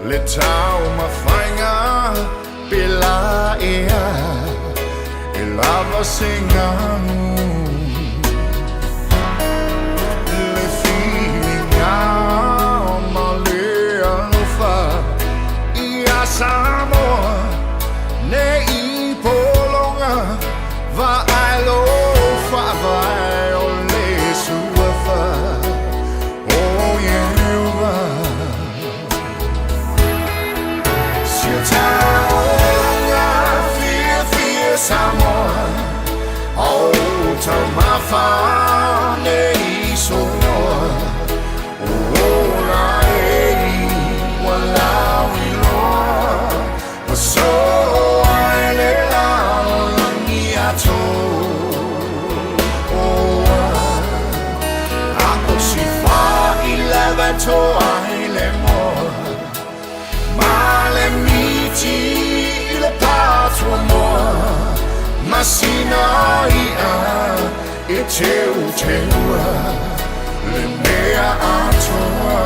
le taumafaiga pe la ea e lava se galu Le filiga ma le alofa ia Samoa ne i pologa vaai lo faavae o le suafa o Ieova. Si o taulaga fiafia Samoa o toa i le moa Ma le miti i le patua moa Masina ia e teu teua Le mea atoa.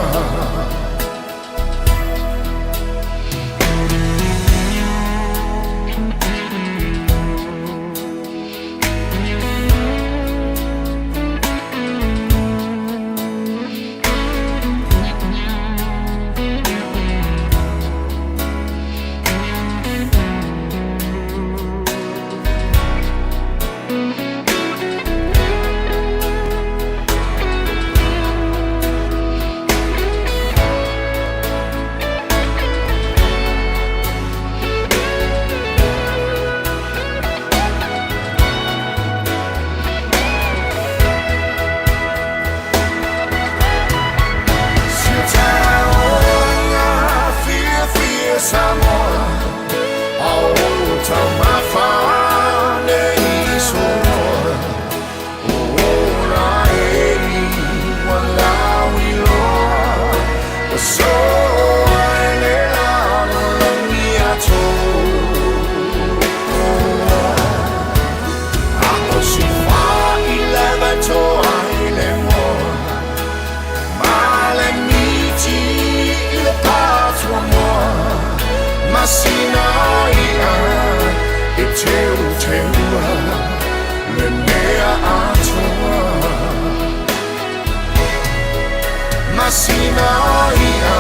Masina ia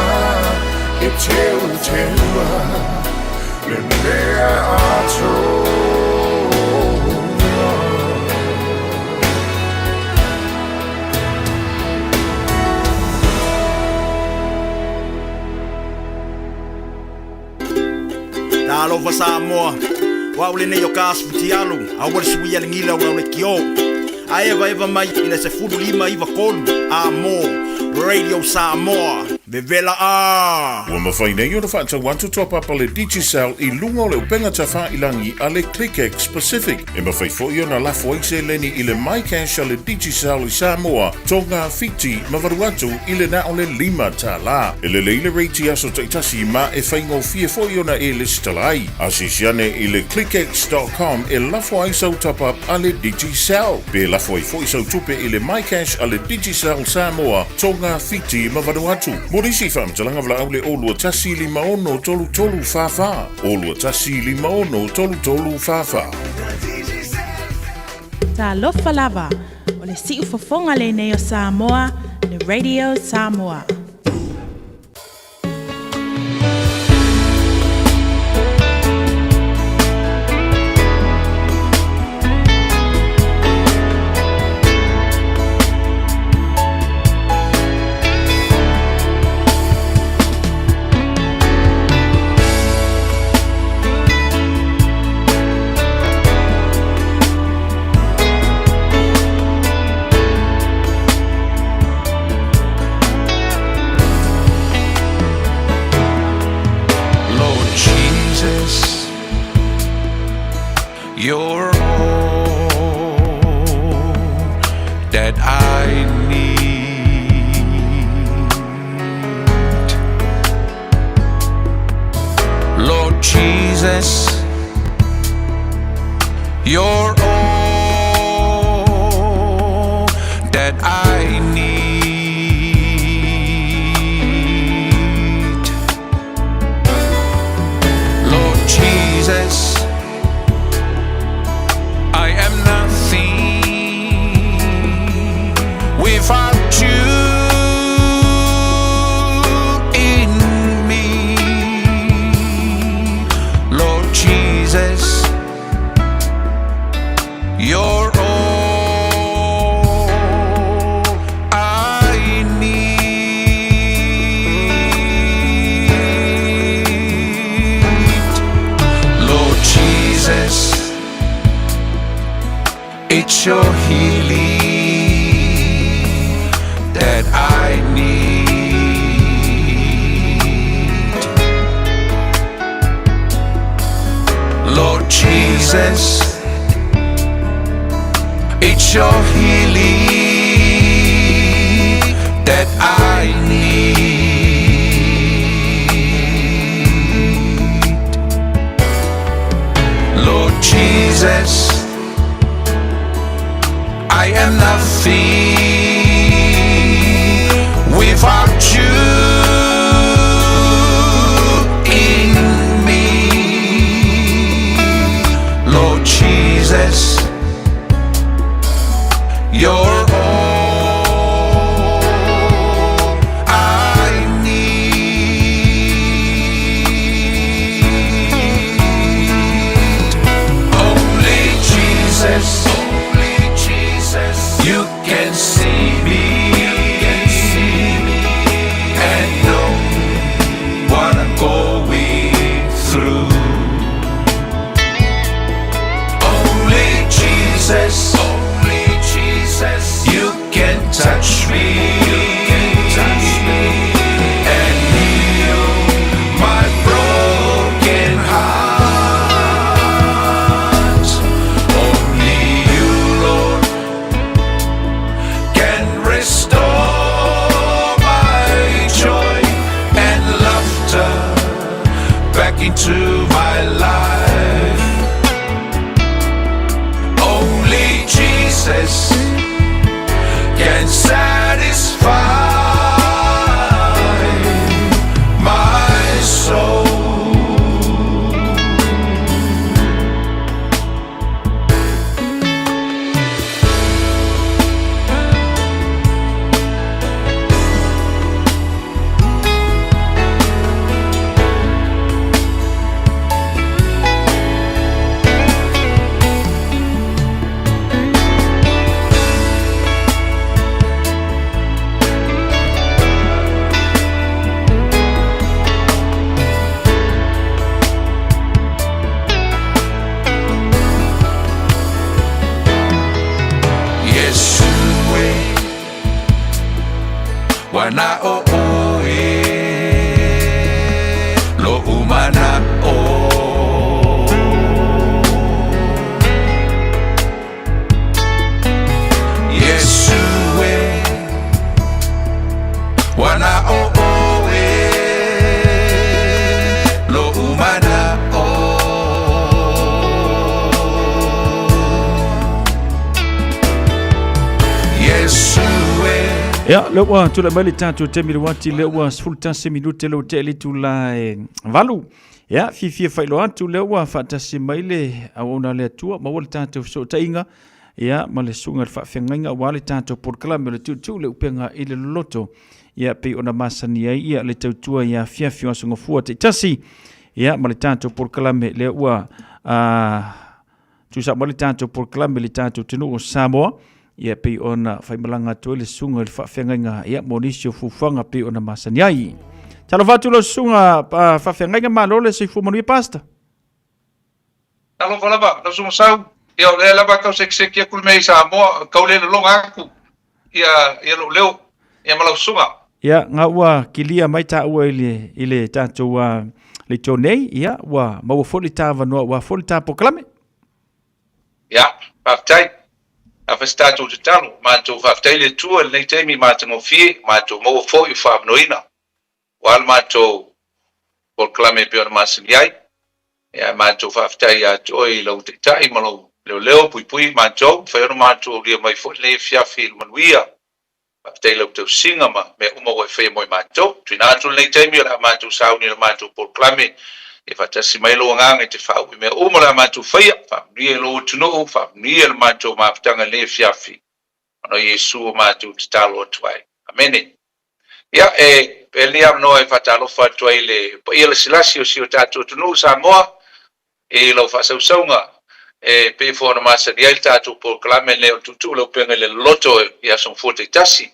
e teu teua Le mea atoa. Talofa Samoa, wa ule nei o ka asu futialu, a ua le sui ale ngila ua le kio. A eva eva mai i le 1593, a mo, Radio Samoa, vevela a. Ua mawhai nei o le whaatau atu toa papa le Digicel i lunga o le upenga tawha ilangi a le ClickX Pacific. E mawhai fo i ona lafo ai se leni i le MyCash a le Digicel i Samoa, Tonga Fiti, mavaru atu i le na o le lima tā la. E le leile reiti aso taitasi ma e whaingo fie fo i ona e listalai. A sisiane i le clickx.com e lafo ai sau top up a le Digicel. Pe lafo ai fo i sau tupe i le MyCash a le Digicel Samoa, Tonga Fiti, mavaru atu. Morisi whaamtalanga vla au le olua tasi lima ono tolu tolu wha wha. Olua tasi lima ono tolu tolu wha wha. Talofa lava, o le siu fofoga lenei o Samoa, le Radio Samoa. You're all that I need. Lord Jesus, you're all that I need. Lord Jesus, I am nothing without you in me. Lord Jesus, you're all I need. Lord Jesus, it's your healing that I need. Lord Jesus, it's your healing that I need. Jesus, I am nothing without you in me. Lord Jesus, you're all I need. Only Jesus, only Jesus, you can see me, you can see me, and know what I'm going through. Only Jesus, only Jesus, you can touch me, you can touch me, and heal my broken heart. Only you, Lord, can restore my joy and laughter back into my life. Only Jesus can satisfy my soul. Yesue wana o oe lo umana o Yesue wana o oe lo umana o Yesue Ia, lea ua tulai mai le tatou taimi le uati, lea ua 11 minute lea ua tea i le itula e 8. Ia, fiafia faailoa atu lea ua faatasi mai le auauna a le Atua, maua le tatou fesootaiga, ia, ma le susuga i le faafeagaiga aua le tatou polokalame o le tuutuu le upega i le loloto. Ia, pei ona masani ai ia le tautua i afiafi o Aso Gafua taitasi, ia, ma le tatou polokalame lea ua Tusa ma le tatou polokalame i le tatou atunuu o Samoa, ia pei ona faimalaga atu ai le susuga i le faafeagaiga ia mo nisi o fuafuaga pei ona masani ai. Talofa atu lau susuga faafeagaiga, malo le soifua manuia Pastor. Talofa lava, lau susuga Sau. Ia o lea lava tau sekiseki atu le mea i Samoa, tau le lologa atu ia ia lou leo ia ma lau susuga. Ia, nga ua kilia mai taua i le, i le tatou leitio nei, ia, ua maua foi le tāvanoa, ua foi le tā polokalame. Ia, faafetai. A fai se tatou tatalo, matou faafetai le Atua i lenei taimi matagofie, matou maua foi o faavanoina, ua le matou polokalame e pei ona masani ai. Ia, matou faafetai ia te oe i lau taitai ma lou leoleo puipui matou, mafai ona matou aulia mai foi lenei afiafi i le manuia. Faafetai i lau tausiga ma mea uma ua e faia mo i matou. Tuuina atu lenei taimi o le a matou sauni i le matou polokalame, ia faatasi mai lou agaga i te faauu i mea uma o le a matou faia. Faamanuia i lou atunuu, faamanuia i le matou mafutaga i lenei afiafi. Ona o Iesu o matou tatalo atu ai. Amene. Ia, e pea lenei avanoa e faatalofa atu ai i le paia lasilasi o si o tatou atunuu Samoa i lau faasausauga e pei foi ona masani ai le tatou polokalame lenei o le Tuutuu Lau Upega i le Loloto i Aso Gafua taitasi.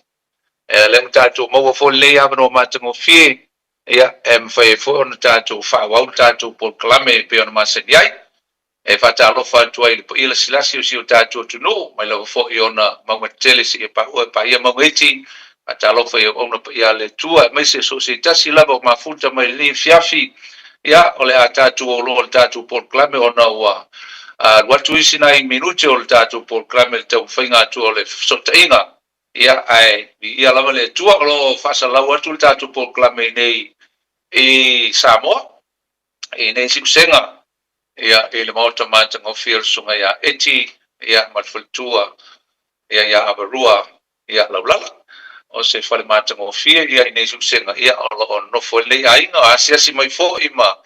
E, lea ua tatou maua foi lenei avanoa matagofie, ia, e mafai ai foi ona tatou faaauau le tatou polokalame e pei ona masani ai. E faatalofa atu ai i le paia lasilasi o si o tatou atunuu, mai lava foi ona mauga tetele seia paua e paia mauga iti. Faatalofa i auauna paia a le Atua, aemaise so o se tasi lava o mafuta mai lenei afiafi. Ia, o le a tatou o loa i le tatou polokalame ona ua alu atu isi nai minute o le tatou polokalame i le taumafaiga atu o le fesootaiga. Ia, ae viia lava le Atua o lo o faasalalau atu le tatou polokalame i nei i Samoa, i nei siusega. ia, i le Maota matagofie o le Susuga ia Eti, ia, ma le faletua, ia, ia Avarua, ia, Laulala. O se fale matagofie, ia, i nei suesega, ia, o lo o nonofo ai lenei aiga, o asiasi mai foi ma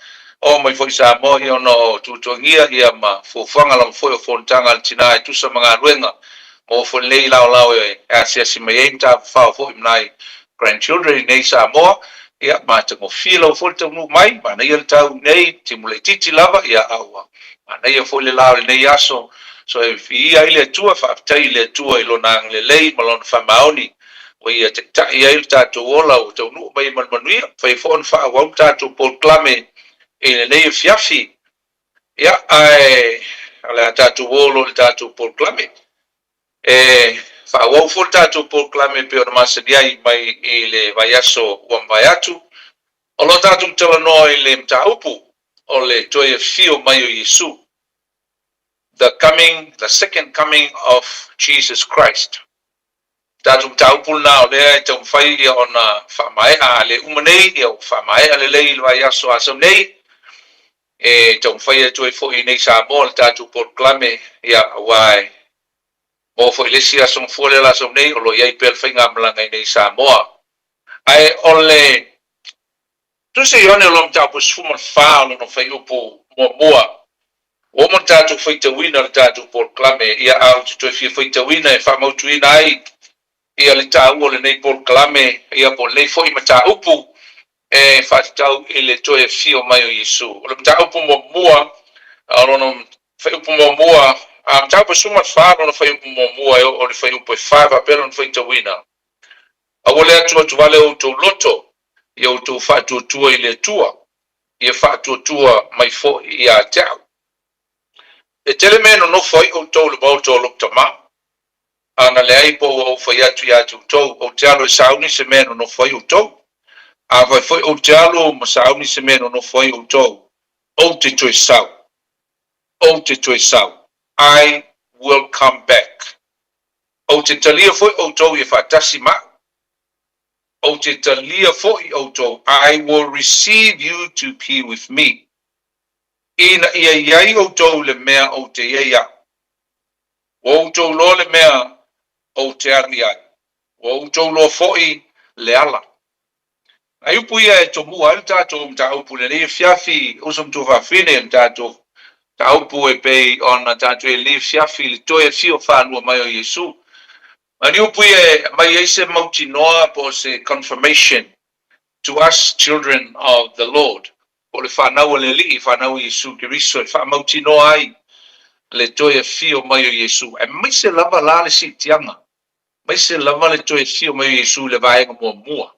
oo mai foi i Samoa, ia, ona o tuatuagia, ia, ma fuafuaga lava foi o fonotaga a le tina e tusa ma galuega mo foi lenei laolao e asiasi mai ai ma tafafao foi ma nai grandchildren i nei Samoa, ia, matagofie lava foi le taunuu mai, manaia le tau i nei, timu laitiiti lava, ia, a ua manaia foi le la o lenei aso, so e viia ai le Atua, faafetai i le Atua i Lona agalelei ma Lona faamaoni ua Ia taitai ai lo tatou ola ua taunuu mai ma le manuia, mafai foi ona faaauau le tatou polokalame i lenei afiafi, ia, ae o le a tatou o loa i le tatou polokalame. E faaauau foi le tatou polokalame e pei ona masani ai mai i le vaiaso ua mavae atu. O lo o tatou talanoa i le mataupu o le toe afio mai o Iesu, the coming, the second coming of Jesus Christ. Tatou mataupu lena o lea e taumafai ia ona faamaea a le uma nei, ia ua faamaea lelei i le vaiaso a sau nei. E taumafai atu ai foi i nei Samoa le tatou polokalame, ia, aua e maua foi le isi aso gafua lea o le a sau nei, o lo o i ai pea le faigamalaga i nei Samoa. Ae o le Tusi Ioane o lona mataupu e 14 o lona fuaiupu muamua, ua uma ona tatou faitauina le tatou polokalame, ia, a ou te toe fia faitauina e faamautuina ai ia le taua o lenei polokalame, ia, po o lenei foi mataupu e faatatau i le toe afio mai o Iesu. O le mataupu muamua, o lona fuaiupu muamua, a mataupu e 14 lona fuaiupu muamua e oo i le fuaiupu e 4 faapea lona faitauina, Aua le atuatuvale o outou loto, ia outou faatuatua i le Atua, ia faatuatua mai foi ia te au. E tele mea e nonofo ai outou i le maota o lou tama, A na leai po ua ou fai atu ia te outou, ou te alu e sauni se mea e nonofo ai outou? Afai foi ou te alu ma sauni se mea e nonofo ai outou, ou te toe sau. Ou te toe sau. I will come back. Ou te talia foi outou ia faatasi ma au. Ou te talia foi outou, I will receive you to be with me. Ina ia i ai outou le mea ou te i ai au. Ua outou loa le mea ou te alu i ai, ua outou loa foi le ala. Nai upu ia e tomua ai le tatou mataupu i lenei afiafi, uso ma tuafafine, le tatou mataupu e pei ona tatou i ai i lenei afiafi i le toe afio faalua mai o Iesu. Ma ni upu ia e aumai ai se mautinoa po o se confirmation to us children of the Lord, po o le fanau a le Alii, fanau a Iesu Keriso e faamautinoa ai le toe afio mai o Iesu, aemaise lava la le siitiaga, aemaise lava le toe afio mai o Iesu i le vaega muamua,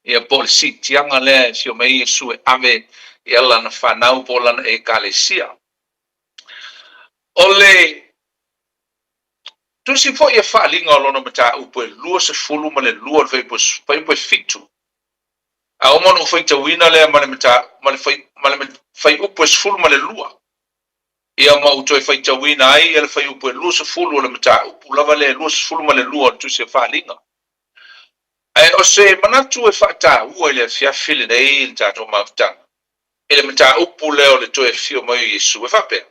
ia po o le siitiaga lea e afio mai ai Iesu e ave ia lana fanau po o lana Ekalesia. O le tusi foi e faaaliga o lona mataupu e 22 o le fuaiupu e 7, A uma ona ou faitauina lea ma le ma le ma le fuaiupu e 12, ia ma ou toe faitauina ai ia le fuaiupu e 20 o le mataupu lava lea e 22 o le Tusi o Faaaliga. Ae o se manatu e faataua i le afiafi lenei i le tatou mafutaga, i le mataupu lea o le toe afio mai o Iesu, e faapea,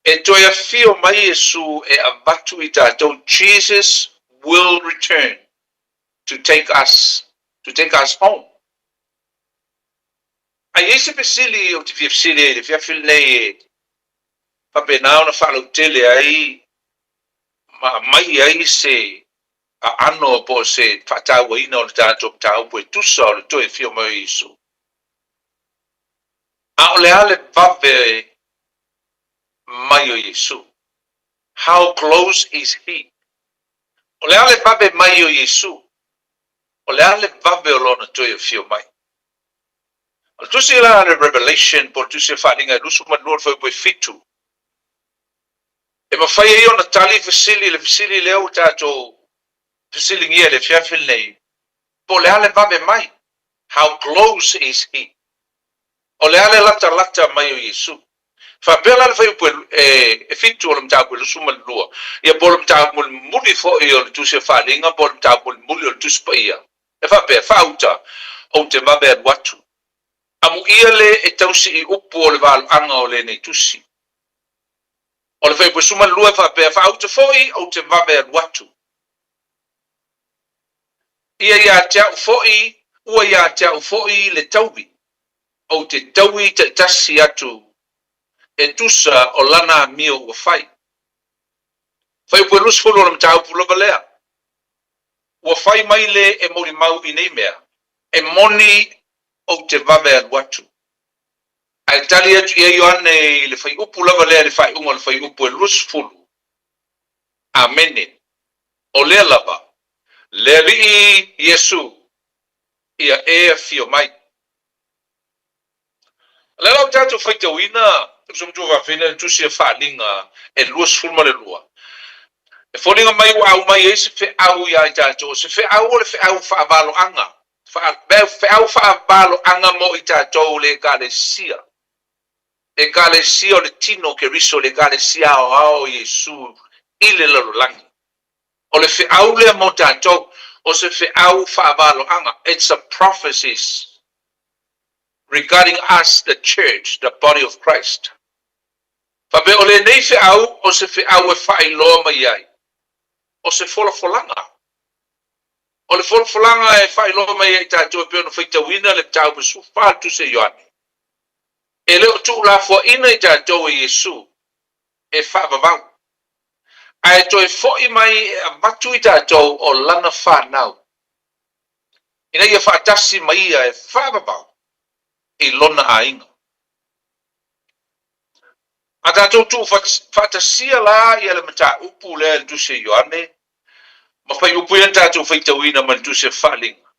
E toe afio mai Iesu e avatu i tatou, Jesus will return. to take us to take us home. A i ai se fesili ou te fia fesili ai i le afiafi lenei e faapena ona faalautele ai ma aumai ai se aano po o se faatauaina o le tatou mataupu e tusa o le toe afio mai o Iesu. A o le a le vave mai o Iesu? How close is he? O le a le vave mai o Iesu? O le a le vave o Lona toe afio mai? O le tusi la a le Revelation po o le tusi a Faaaliga e 22 le fuaiupu e 7, e mafai ai ona tali fesili le fesili lea ua tatou fesiligia i le afiafi lenei, po o le a le vave mai? How close is he? O le a le latalata mai o Iesu? Faapea la le fuaiupu e 7 o le mataupu e 22, ia po o le mataupu mulimuli foi o le Tusi o Faaaliga po o le mataupu mulimuli o le Tusi Paia, e faapea, Faauta, ou te vave alu atu. Amuia le e tausii upu o le valoaga o lenei tusi. O le fuaiupu e 12 e faapea, Faauta foi ou te vave alu atu. Ia ia te au foi, ua ia te au foi le taui, ou te taui taitasi atu e tusa o lana amio ua fai. Fuaiupu e 20 o le mataupu lava lea. Ua fai mai le e molimau i nei mea, e moni ou te vave alu atu. Ae tali atu i ai Ioane i le fuaiupu lava lea i le faaiuga o le fuaiupu e 20, Amene. O lea lava, le Alii Iesu, ia e afio mai. O lea la ua tatou faitauina, uso matua faafeina le tusi a Faaaliga e 22. E foliga mai ua aumai ai se feau ia i tatou, o se feau o le feau faavaloaga, feau faavaloaga mo i tatou le Ekalesia. Ekalesia o le tino o Keriso, le Ekalesia aoao o Iesu i le lalolagi. O le feau lea mo tatou, o se feau faavaloaga, it's a prophecies regarding us the church, the body of Christ. Faapea o lenei feau o se feau e faailoa mai ai, o se folafolaga. O le folafolaga e faailoa mai ai i tatou e pei ona faitauina le mataupu e 14 o le Tusi a Ioane. E le o tuulafoaina i tatou e Iesu e faavavau, ae toe foi mai e avatu i tatou o Lana fanau, ina ia faatasi ma Ia e faavavau i Lona aiga. A tatou tuu faatasia la ia le mataupu lea i le Tusi a Ioane, ma fuaiupu ia na tatou faitauina mai le Tusi a Faaaliga,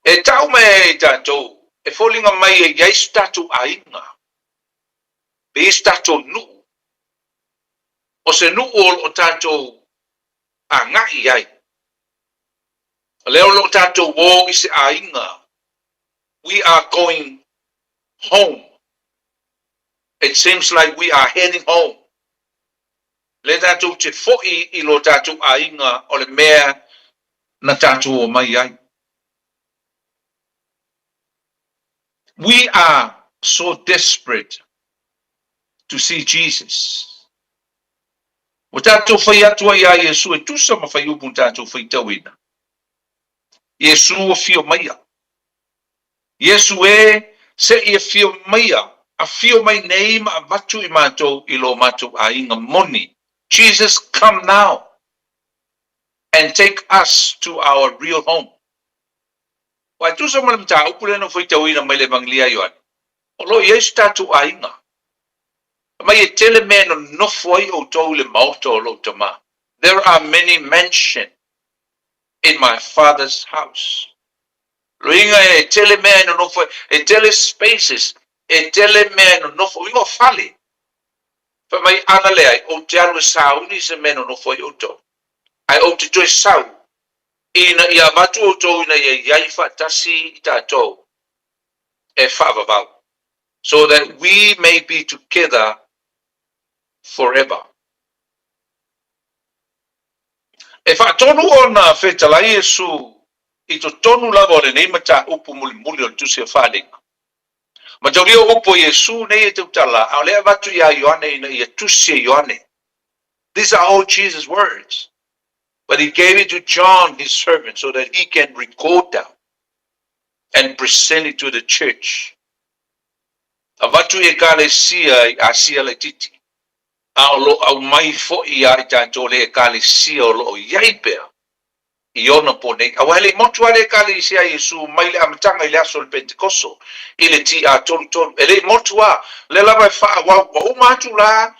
e tau mai ai e tatou, e foliga mai e i ai so tatou aiga, e i ai so tatou nuu, o se nuu o lo o tatou agai i ai. O lea o lo o tatou o i se aiga, we are going home. It seems like we are heading home. Lea tatou te foi i lo tatou aiga o le mea na tatou omai ai. We are so desperate to see Jesus. Ua tatou fai atu ai iā Iesu e tusa ma faiupu na tatou faitauina. Iesu afio maia. Iesu e, se i afio maia, afio mai nei ma avatu i matou i lo matou aiga moni. Jesus come now and take us to our real home. Ua e tusa ma le mataupu lea na ou faitauina mai le Evangelia a Ioane, o lo o i ai so tatou aiga. Mai e tele mea e nonofo ai outou i le maota o lou Tama. There are many mansion in my Father's house. Loiga e tele mea e nonofo ai, e tele spaces, e tele mea e nonofo, uiga o fale. Fai mai ana leai, ou te alu e sauni i se mea e nonofo ai outou, ae ou te toe sau, ina ia avatu outou ina ia i ai faatasi i tatou e faavavau. So that we may be together forever. E faatonu ona fetalai Iesu i totonu lava o lenei mataupu mulimuli o le Tusi a Faaaliga. Mataulia o upu a Iesu nei e tautala, a o lea e avatu iā Ioane ina ia tusi e Ioane. These are all Jesus words, but he gave it to John his servant so that he can record them and present it to the church. Avatu i Ekalesia i Asia Laititi, a o lo o aumai foi iā i tatou le Ekalesia o lo o i ai pea i ona po nei. Aua e le i motu lava le Ekalesia a Iesu mai le amataga i le aso o le Pentekoso i le TA 33. E le i motu lava, lea lava e faaauau, ua uma atu la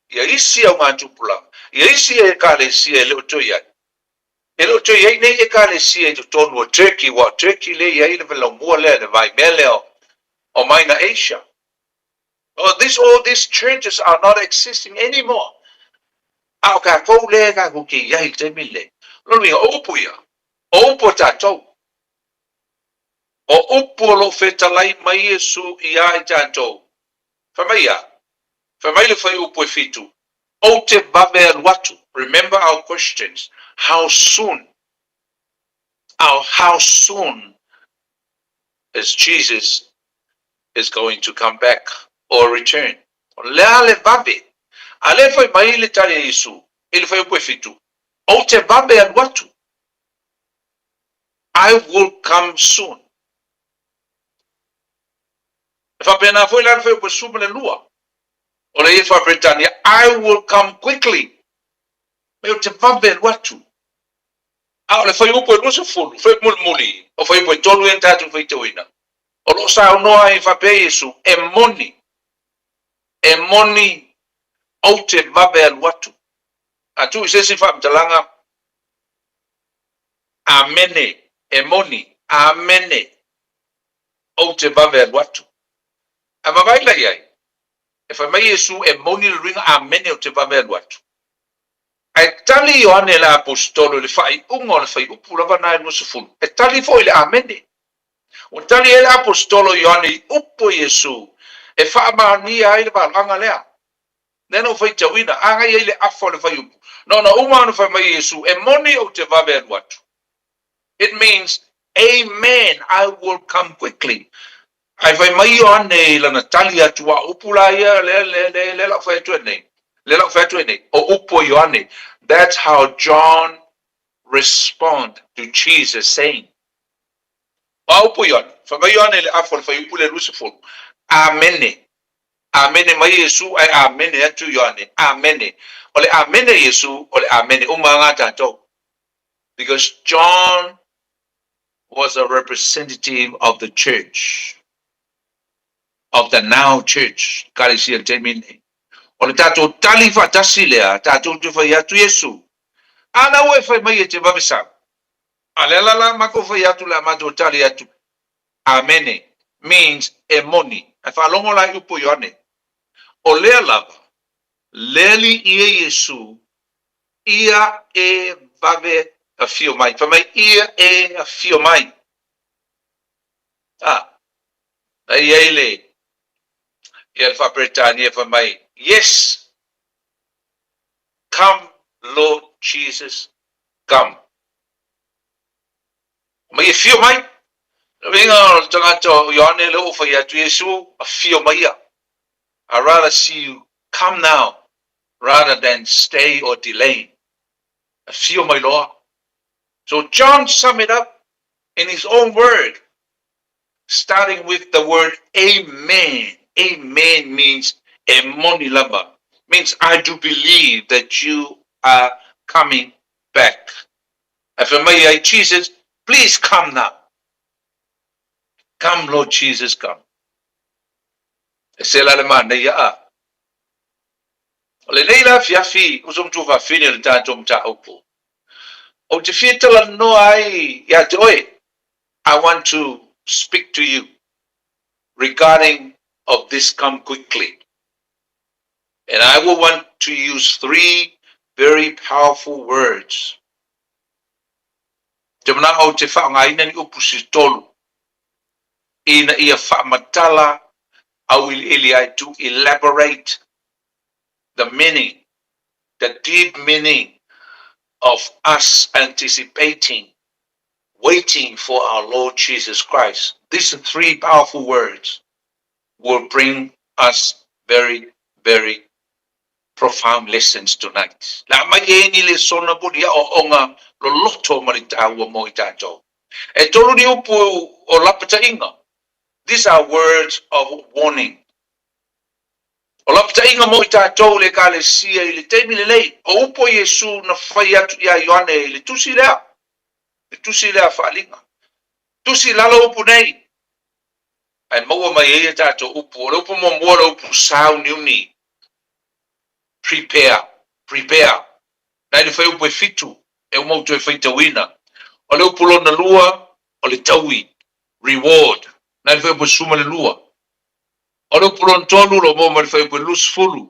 ia isi augatupulaga, ia isi Ekalesia e le o toe i ai. E le o toe i ai nei Ekalesia i totonu o Turkey, aua o Turkey lea e i ai le laumua lea, le vaimea lea o Minor Asia. Oh, this, all these churches are not existing anymore. A o kākou lea kākou ke i ai i le taimi lenei. Lona uiga, o upu ia, o upu a tātou. O upu o lo o fetalai mai Iesu iā i tātou. Fai mai ia, fai mai le fuaiupu e fitu, Ou te vave alu atu. Remember our questions, how soon, how soon. is Jesus is going to come back or return. O le a le vave? A lea e fai mai le tali a Iesu i le fuaiupu e fitu, Ou te vave alu atu. I will come soon. E faapena foi la le fuaiupu e 12, o le ie faa-Peretania, I will come quickly. Mai ou te vave alu atu. A o le fuaiupu e 20, fuaiupu mulimuli, o fuaiupu e tolu ia na tatou faitauina, o lo o saunoa ai faapea Iesu, E moni, e moni, ou te vave alu atu. A tuu i se isi faamatalaga, Amene, e moni, amene, ou te vave alu atu. A vavaai la i ai, e fai mai Iesu, e moni le luiga, amene, ou te vave alu atu. Ae tali Ioane le Aposetolo i le faaiuga o le fuaiupu lava na e 20, e tali foi i le amene. Ua tali ai le Aposetolo Ioane i upu a Iesu e faamaonia ai le valaga lea. Lea na ou faitauina, agai ai le afa o le fuaiupu. Na ona uma ona fai mai Iesu, E moni ou te vave alu atu. It means, Amen, I will come quickly. Ae fai mai Ioane i lana tali atu, a o upu la ia, lea, lea, lea, lea la ou fai atu ai nei, lea la ou fai atu ai nei, o upu a Ioane. That's how John respond to Jesus saying. O a upu a Ioane? Fai mai Ioane i le afa o le fuaiupu le 20, Amene. Amene mai Iesu, ae amene atu Ioane. Amene. O le amene Iesu, o le amene uma lava tatou. Because John was a representative of the church, of the now church, Ekalesia i le taimi lenei. O le tatou tali faatasi lea, tatou te fai atu, Iesu, a na ua e fai mai e te vave sau. A lea la la matou fai atu le a matou tali atu, Amene, means e moni. Ae faalogo la i upu o Ioane, o lea lava, le alii e Iesu Ia e vave afio mai. Fai mai, Ia e afio mai. A, na i ai le, ia le Faa-Peretania fai mai, Yes, come Lord Jesus, come. Mai afio mai. Le uiga o le tagata o Ioane lea ua fai atu, Iesu, afio mai ia. I rather see you come now rather than stay or delay. Afio mai loa. So John sum it up in his own word, starting with the word amen. Amen means e moni lava, means I do believe that you are coming back. Ae fai mai ai Jesus, please come now. Come Lord Jesus, come. E se la le manaia a. O lenei la afiafi, uso matua faafine o le tatou mataupu, ou te fia talanoa ai ia te oe, I want to speak to you regarding of this come quickly. And I will want to use three very powerful words. Te manao ou te faaaogaina ni upu se tolu ina ia faamatala auiliili ai, to elaborate the meaning, the deep meaning of us anticipating, waiting for our Lord Jesus Christ. These three powerful words will bring us very, very profound lessons tonight. Le a aumai ai ni lesona po o ni aoaoga loloto ma le taua mo i tatou. E tolu ni upu o lapataiga, these are words of warning. O lapataiga mo i tatou le Ekalesia i le taimi lenei, o upu a Iesu na fai atu ia Ioane i le tusi lea, le tusi lea faaliga. Tusi i lalo upu nei, ae maua mai ai a tatou upu. O le upu muamua o le upu sauniuni, prepare, prepare. Na i le fuaiupu e fitu e uma ou toe faitauina. O le upu lona lua, o le taui, reward. Na i le fuaiupu e 12. O le upu lona tolu, o lo o maua mai le fuaiupu e 20,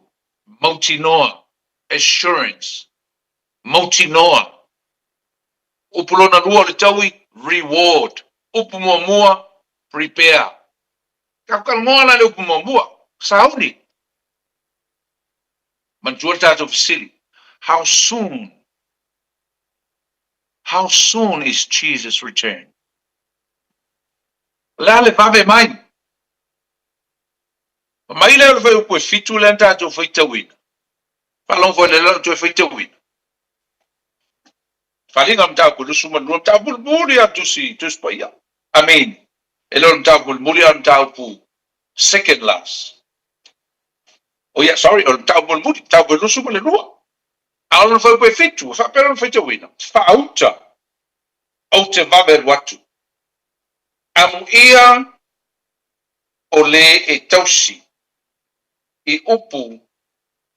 mautinoa, assurance, mautinoa. Upu lona lua o le taui, reward. Upu muamua, prepare. Tatou talanoa la i le upu muamua, sauni. Manatua le tatou fesili, How soon, how soon is Jesus return? O le a le vave mai? Fai mai lea o le fuaiupu e fitu lea na tatou faitauina. Faalogo foi lea na toe faitauina. Faliga o le mataupu 22, mataupu mulimuli lava o le tusi, Tusi Paia. I mean, e le o le mataupu mulimuli a o le mataupu second last. Oh yeah, sorry, o le mataupu mulimuli, mataupu 22. A o lona fuaiupu e fitu, e faapea lona faitauina, Faauta, ou te vave alu atu. Amuia o le e tausi i upu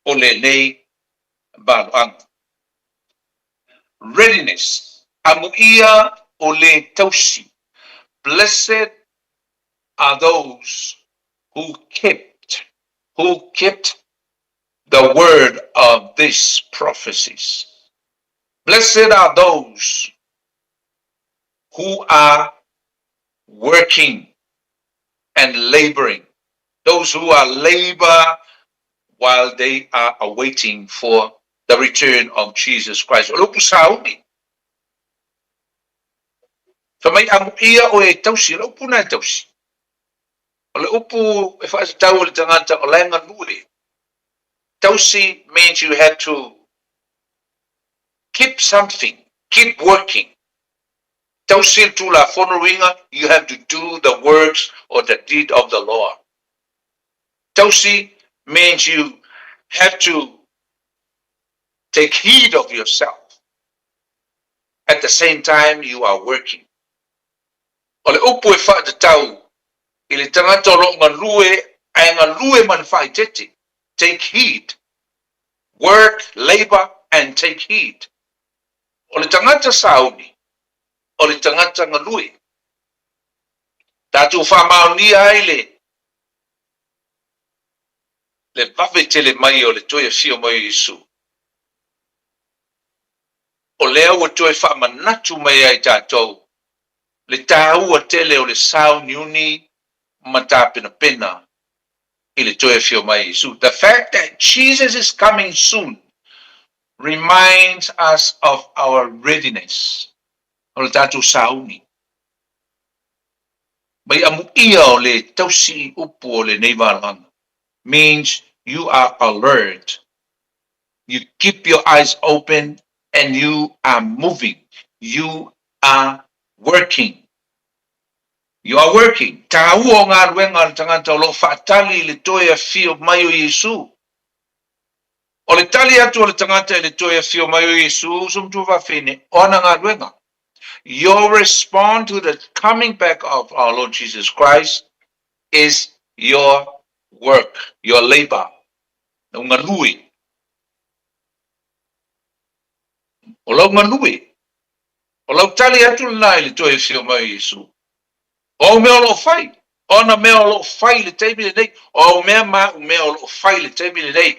o lenei valoaga. Readiness, Amuia o le tausi. Blessed are those who kept, who kept the word of these prophecies. Blessed are those who are working and laboring, those who are labor while they are awaiting for the return of Jesus Christ. O le upu sauni, fai mai amuia oe e tausi, o le upu na e tausi. O le upu e faatatau i le tagata o la e galue. Tausi means you have to keep something, keep working. Tausi le Tulafono uiga, you have to do the works or the deed of the law. Tausi means you have to take heed of yourself at the same time you are working. O le upu e faatatau i le tagata o lo o galue ae galue ma le faaeteete, take heed, work, labour and take heed. O le tagata sauni, o le tagata galue. Tatou faamaonia ai le le vave tele mai o le toe afio mai o Iesu. O lea ua toe faamanatu mai ai tatou le taua tele o le sauniuni ma tapenapena i le toe afio mai o Iesu. The fact that Jesus is coming soon reminds us of our readiness, o le tatou sauni. Mai amuia o le tausi i upu o lenei valoaga means you are alert, you keep your eyes open and you are moving, you are working. You are working. Taua o galuega a le tagata o lo o faatali i le toe afio mai o Iesu. O le tali atu a le tagata i le toe afio mai o Iesu, uso matua faafeine, o ana galuega. Your response to the coming back of our Lord Jesus Christ is your work, your labour. Lau galue. O lau galue. O lau tali atu lena i le toe afio mai o Iesu. O au mea o lo o fai. O ana mea o lo o fai i le taimi lenei. O au mea ma au mea o lo o fai i le taimi lenei.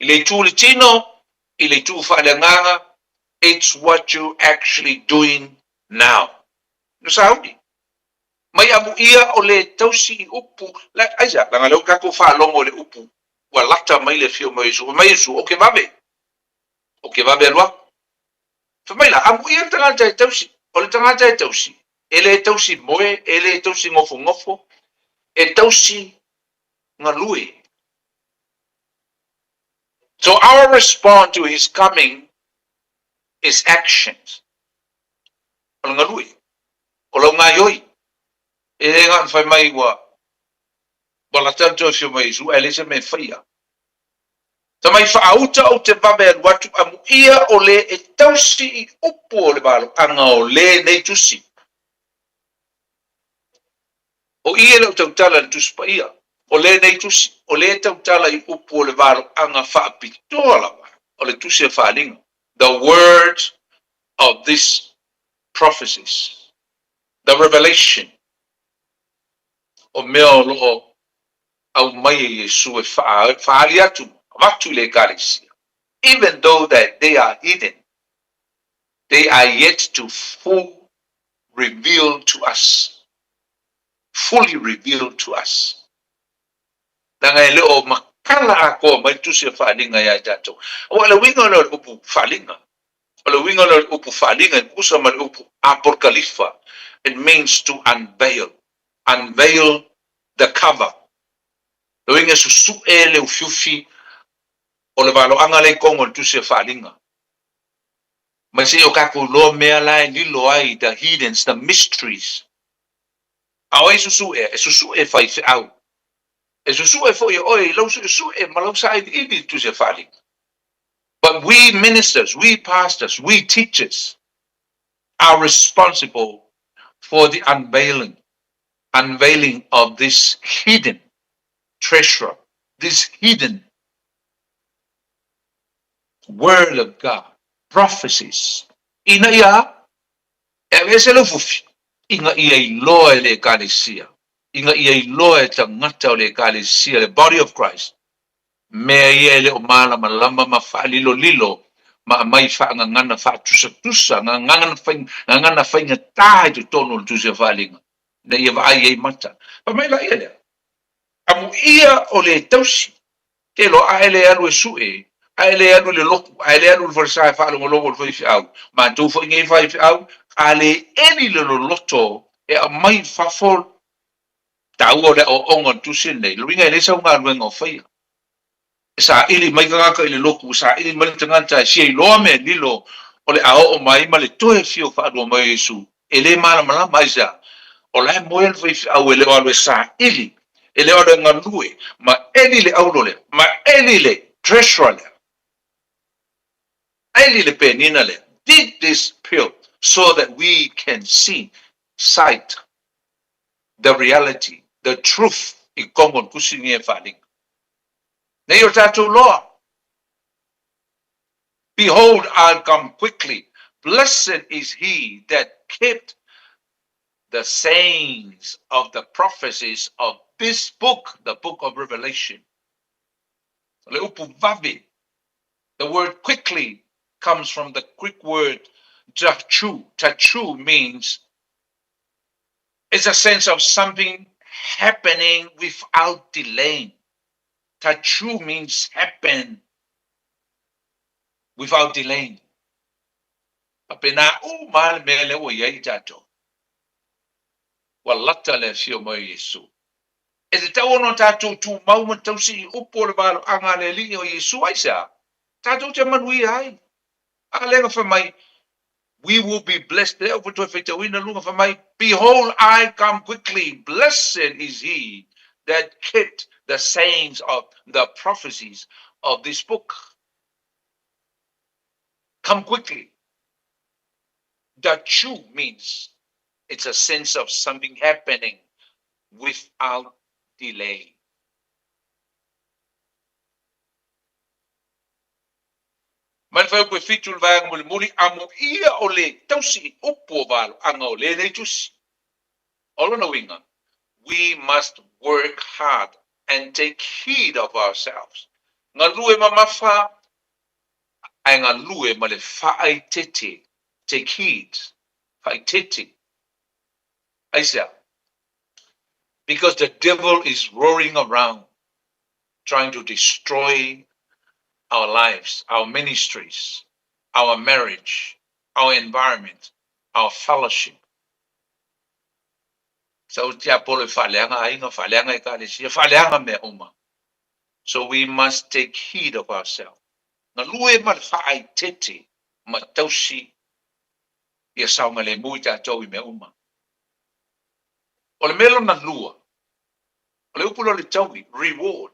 I le itu o le tino, i le itu faaleagaga, it's what you actually doing now. No sauni. Mai amuia o le tausi i upu, la, aisea, leaga lea ua tatou faalogo i le upu, ua lata mai le afio mai o Iesu. Fai mai Iesu, Ou te vave, ou te vave alu aku. Fai mai la, amuia le tagata e tausi, o le tagata e tausi, e le tausi moe, e le tausi nofonofo, e tausi galue. So our response to his coming is actions. O le galue, o lau gaioi. E le gana fai mai ua ua lata le toe afio mai Iesu, ae leai se mea e faia. Tamai faauta ou te vave alu atu amuia o le e tausi i upu o le valoaga o lenei tusi. O i e le o tautala i le Tusi Paia, o lenei tusi, o le tautala i upu o le valoaga faapitoa lava o le Tusi a Faaaliga, the words of this prophecies, the revelation, o mea o lo o aumai e Iesu e faaali atu, avatu i le Ekalesia, even though that they are hidden, they are yet to full reveal to us, fully reveal to us. Leaga e le o makala atoa mai le tusi o faaaliga ia i tatou. Aua o le uiga lea o le upu faaaliga, o le uiga lea o le upu faaaliga e tusa ma le upu apokalifa, it means to unveil. Unveil the cover. Le uiga e susu'e le ufiufi o le valoaga lea i kogo o le Tusi o Faaaliga. Mai se i o kakou iloa mea la e lilo ai, the hiddens, the mysteries. A o ai e susu'ea? E susu'e e faifeau. E susu'e foi e oe i lau su'esu'e ma lau sailiili i le Tusi o Faaaliga. But we ministers, we pastors, we teachers are responsible for the unveiling, unveiling of this hidden treasure, this hidden word of God, prophecies. Ina ia e aveese le ufufi, ina ia iloa e le Ekalesia, ina ia iloa e tagata o le Ekalesia, le body of Christ, mea ia e le o malamalama ma faalilolilo ma aumai faagagana faatusatusa, gagana gagana faigata i totonu o le Tusi o Faaaliga, ina ia vaai ai mata. Fai mai laia lea, Amuia o le tausi, te iloa a e le alu e sue, a e le alu i le lotu, a e le alu i le falesa e faalogologo i le faifeau, matou foi nei faifeau, a le eli le loloto e aumai i fafo taua o le aoaoga o le tusi lenei, le uiga e leai sau galuega o faia. E saili mai tagata i le lotu, e saili mai le tagata e fia iloa mea lilo o le a oo mai ma le toe fio faalua mai o Iesu, e le malamalama. Aisea? O la e moe le faifeau e le o alu e saili, e le o alu e galue, ma eli le aulo lea, ma eli le treasurer lea, eli le penina lea, dig this pill so that we can see, sight, the reality, the truth i totonu o le tusi lenei e faaaliga. Nei o tatou loa. Behold, I'll come quickly. Blessed is he that kept the sayings of the prophecies of this book, the book of Revelation. O le upu vave, the word quickly comes from the Greek word tachu. Tachu means it's a sense of something happening without delaying. Tachu means happen without delaying. Faapena uma lava le mea lea ua i ai tatou. Ua lata le afio mai o Iesu. E tatau ona tatou tumau ma tausi i upu o le valoaga a le Alii o Iesu. Aisea? Tatou te manuia ai. A lea na fai mai, We will be blessed. Lea ua toe faitauina luga fai mai, Behold, I come quickly, blessed is he that kept the sayings of the prophecies of this book. Come quickly. The chu means it's a sense of something happening without delay. Mai le fuaiupu e fitu i le vaega mulimuli, amuia o le tausi i upu o valoaga o lenei tusi. O lona uiga, we must work hard and take heed of ourselves. Galue mamafa ae galue ma le faaitete, take heed, faaitete. Aisea? Because the devil is roaring around trying to destroy our lives, our ministries, our marriage, our environment, our fellowship. Sau tiapolo e faaleaga aiga, faaleaga ekalesia, faaleaga mea uma. So we must take heed of ourselves. Galue ma le faaitete ma tausi ia saogalemu i tatou i mea uma. O le mea lona lua, O le upu lea o le taui, reward.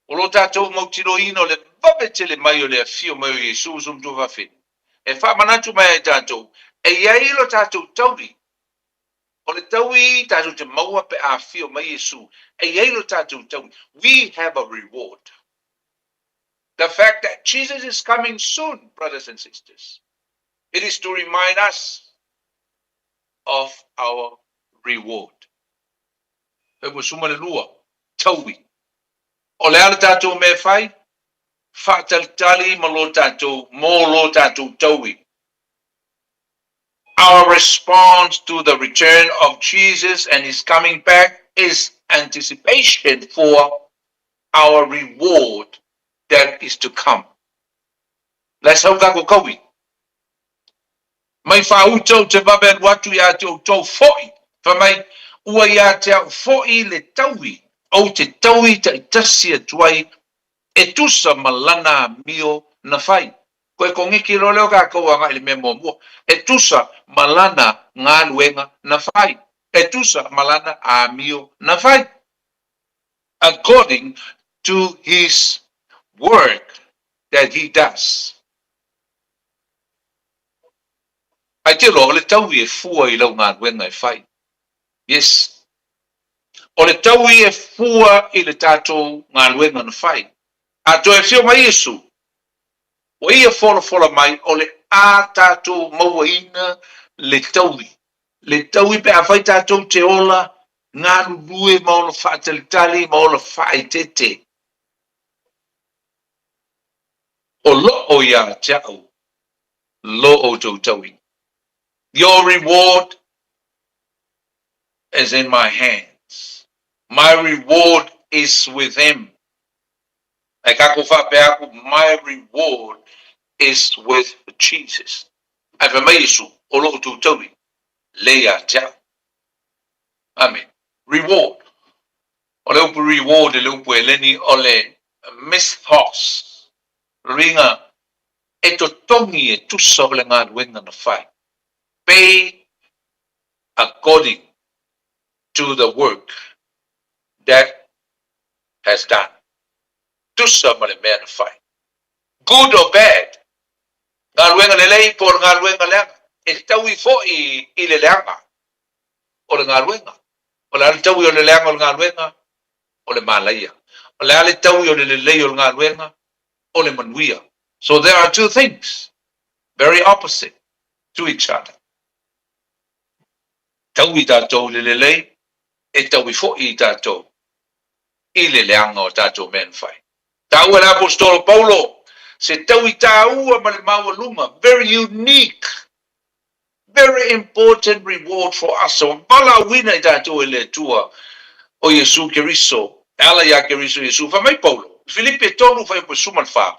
O lo tatou mautinoina o le vave tele mai o le afio mai o Iesu uso matua fafine, e faamanatu mai ai tatou, e i ai lo tatou taui. O le taui tatou te maua pe a afio mai Iesu, e i ai lo tatou taui. We have a reward. The fact that Jesus is coming soon, brothers and sisters, it is to remind us of our reward. E ua suma le lua, taui. O le a le tatou mea e fai? Faatalitali ma lo tatou, mo lo tatou taui. Our response to the return of Jesus and his coming back is anticipation for our reward that is to come. La e sau tatou taui. Mai faauta ou te vave alu atu ia te outou foi. Fai mai, Ua ia te au foi le taui, ou te taui taitasi atu ai e tusa ma lana amio na fai. Koe kongiki loa lea o tatou agai i le mea muamua, e tusa ma lana galuega na fai, e tusa ma lana amio na fai. According to his work that he does. Ai te loa o le taui e fua i lau galuega e fai. Yes. O le taui e fua i le tatou galuega na fai. A toe afio mai Iesu, ua ia folafola mai o le a tatou mauaina le taui. Le taui pe afai tatou te ola galulue ma ola faatalitali ma ola faaeteete. O loo ia te au lo outou taui. Your reward is in my hands. My reward is with him. Ae tatou faapea atu, My reward is with Jesus. Ae fai mai Iesu, O lo outou taui, le ia te au. Amen. Reward. O le upu reward i le upu Heleni o le misthos. Luiga e totogi e tusa o le galuega na fai, pay according to the work that has done, tusa ma le mea na fai. Good or bad, galuega lelei po o le galuega leaga, e taui foi i le leaga o le galuega. O le a le taui o le leaga o le galuega? O le malaia. O le a le taui o le lelei o le galuega? O le manuia. So there are two things very opposite to each other. Taui tatou i le lelei, e taui foi i tatou i le leaga o tatou mea na fai. Taua e le Aposetolo Paulo se taui taua ma le maualuga, very unique, very important reward for us, ua valaauina i tatou e le Atua o Iesu Keriso, e ala iā Keriso Iesu. Fai mai Paulo, Filipi e 3 fuaiupu e 14,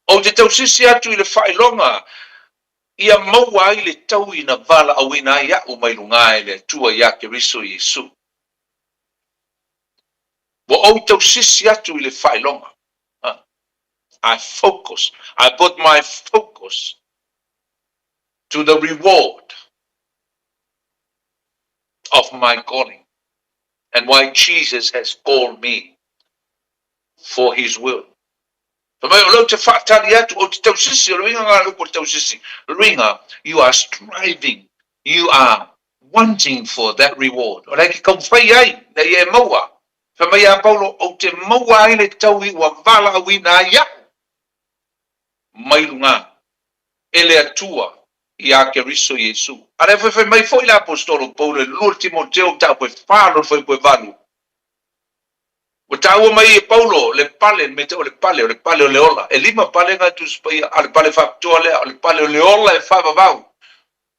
Ou te tausisi atu i le faailoga ia maua ai le taui na valaauina ai aʻu mai luga e le Atua iā Keriso Iesu. Ua ou tausisi atu i le faailoga. I focus, I put my focus to the reward of my calling and why Jesus has called me for his will. Fai mai, o lea ou te faatali atu, ou te tausisi, o le uiga lena o le upu o le tausisi, o le uiga, you are striving, you are wanting for that reward. O lea e te taumafai ai, ina ia e maua. Fai mai ia Paulo, ou te maua ai le taui ua valaauina ai iaʻu mai luga e le Atua iā Keriso Iesu. A lea foi fai mai foi le Aposetolo Paulo i le lua Timoteo mataupu e fa lona fuaiupu e valu, Ua taua mai e Paulo le pale, le mea tau o le pale, o le pale o le ola. E lima pale nga Tusi Paia, a o le pale faapitoa lea, o le pale o le ola e faavavau,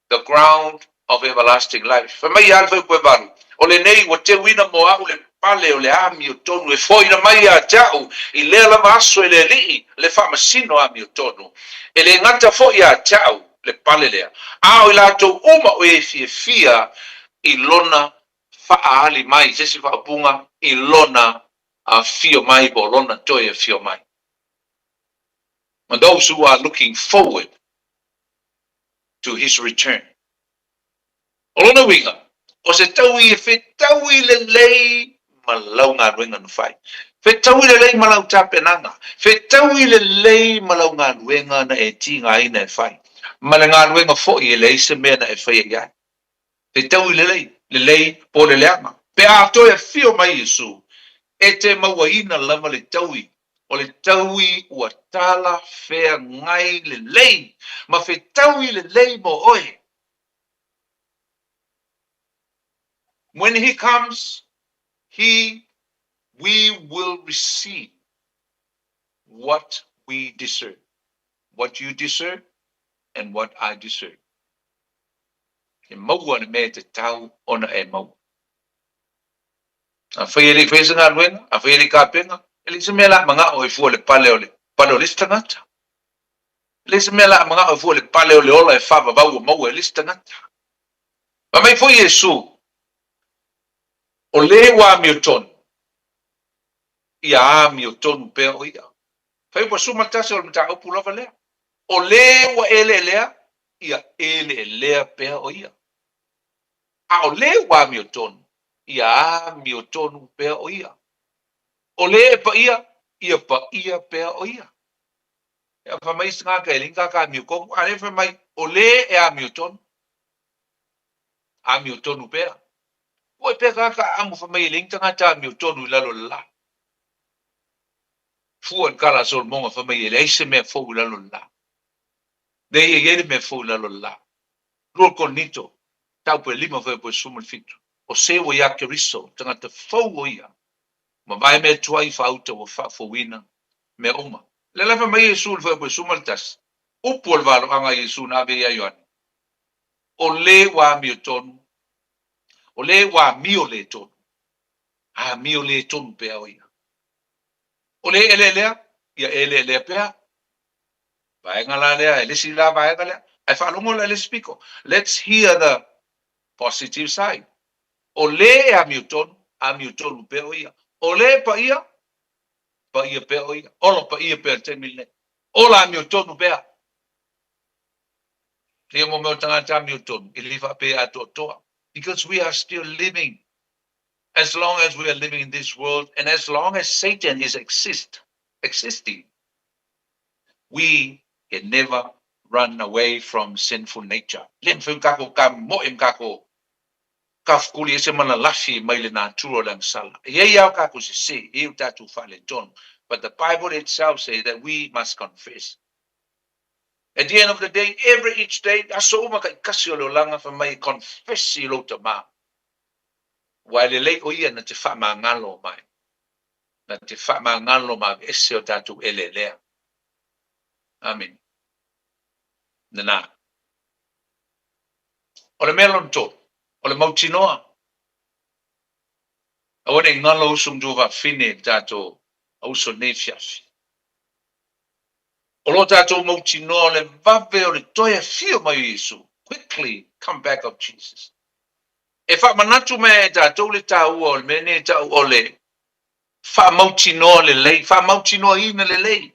the ground of everlasting life. Fai mai ia le fuaiupu e valu, O lenei ua teuina mo au le pale o le amiotonu e foina mai ia te au i lea lava aso e le Alii le faamasino amiotonu. E le gata foi ia te au le pale lea, a o i latou uma o e fiafia i lona faaali mai, se isi faaupuga, i lona afio mai po o lona toe afio mai. And those who are looking forward to his return. O lona uiga, o se taui e fetaui lelei ma lau galuega na fai. Fetaui lelei ma lau tapenaga. Fetaui lelei ma lau galuega na e tigaina e fai. Ma le galuega foi e leai se mea na e faia i ai. Fetaui lelei, lelei po o le leaga. Pe a toe afio mai Iesu, e te mauaina lava le taui, o le taui ua talafeagai lelei ma fetaui lelei mo oe. When he comes, he, we will receive what we deserve. What you deserve and what I deserve. E maua le mea e tatau ona e maua. Afai e le i faia se galuega, afai e le i kapena, e leai se mea la manao e fua le pale o le pale o le isi tagata. E leai se mea la manao e fua le pale o le ola e faavavau ua maua e le isi tagata. Fai mai foi Iesu. O lē ua amiotonu, ia amiotonu pea o ia. Fai ua suma tasi o le mataupu lava lea. O lē ua eleelea, ia eleelea pea o ia. A o lē ua amiotonu, ia amiotonu pea o ia. O lē e paia, ia paia pea o ia. Ia fai mai isi tagata e leai ni tagata amiotonu, a lea fai mai o lē e amiotonu, amiotonu pea. Ua pea tagata aamo fai mai e leai ni tagata amiotonu i lalo o le la. Fua i le tala a Solomona fai mai e leai se mea fou i lalo o le la. Leai e i ai le mea fou i lalo o le la. 2 Korinito, taupe 5 fuaiupu e 17. O se ua iā Keriso, tagata fou o ia, mavae mea tuai faauta ua faafouina mea uma. Lea la fai mai Iesu i le fuaiupu e 11, upu o le valoaga a Iesu na ave ia Ioane, O le ua amiotonu, o le ua amio le tonu, amio le tonu pea o ia. O le eleelea, ia eleelea pea. Vaega la lea, e le isi la vaega lea. Ae faalogo la i le isi pito. Let's hear the positive side. O le e amiotonu, amiotonu pea o ia. O le e paia, paia pea o ia. Ola paia pea i le taimi lenei. Ola amiotonu pea. Ia mo mea o tagata amiotonu, e le faapea atoatoa. Because we are still living. As long as we are living in this world and as long as Satan is exist, existing, we can never run away from sinful nature. Le mafai ona tatou tamoe ma tatou tafukuli ese ma lalafi mai le natura o le agasala. E i ai lava o tatou sese, e i ai o tatou faaletonu. But the Bible itself say that we must confess. At the end of the day, every each day, aso uma taitasi o le olaga fai mai e confess i lou tama. Ua e lelei o ia na te faamagalo mai, na te faamagalo ma aveese o tatou eleelea. Amene. Lena. O le mea lona tolu, o le mautinoa. Aua ne i galo usu ma tuafafine i le tatou auso nei afiafi. O lo tatou mautinoa o le vave o le toe afio mai o Iesu, quickly come back of Jesus. E faamanatu mai ai e tatou le taua o le mea nei e tau o le faamautinoa lelei, faamautinoaina lelei.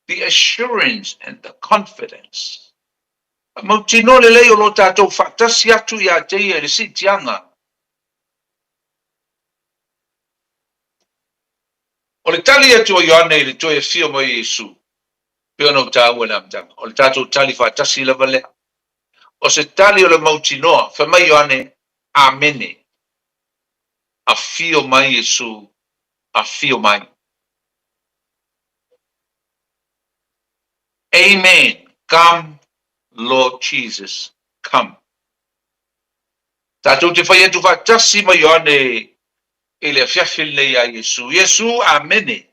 The assurance and the confidence. Faamautinoa lelei o lo tatou faatasi atu ia te ia i le siitiaga. O le tali atu o Ioane i le toe afio mai o Iesu, pei ona ou taua i le amataga, o le tatou tali faatasi lava lea. O se tali o le mautinoa, fai mai Ioane, Amene. Afio mai Iesu, afio mai. Amen, come Lord Jesus, come. Tatou te fai atu faatasi ma Ioane i le afiafi lenei iā Iesu. Iesu, Amene.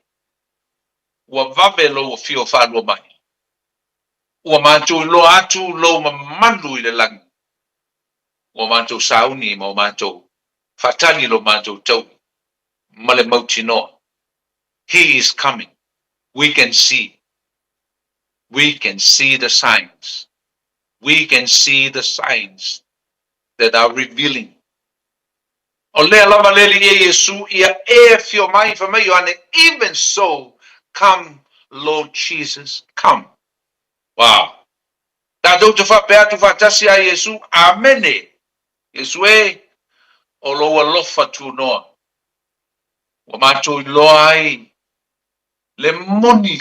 Ua vave lou afio faalua mai. Ua matou iloa atu lou mamalu i le lagi. Ua matou sauni ma ua matou faatali lo matou taui ma le mautinoa. He is coming. We can see. We can see the signs. We can see the signs that are revealing. O lea lava le Alii e Iesu ia e afio mai, fai mai Ioane, Even so, come, Lord Jesus, come. Wow! Tatou te faapea atu faatasi a Iesu, Amene! Iesu e, o lou alofa tunoa, ua matou iloa ai le moni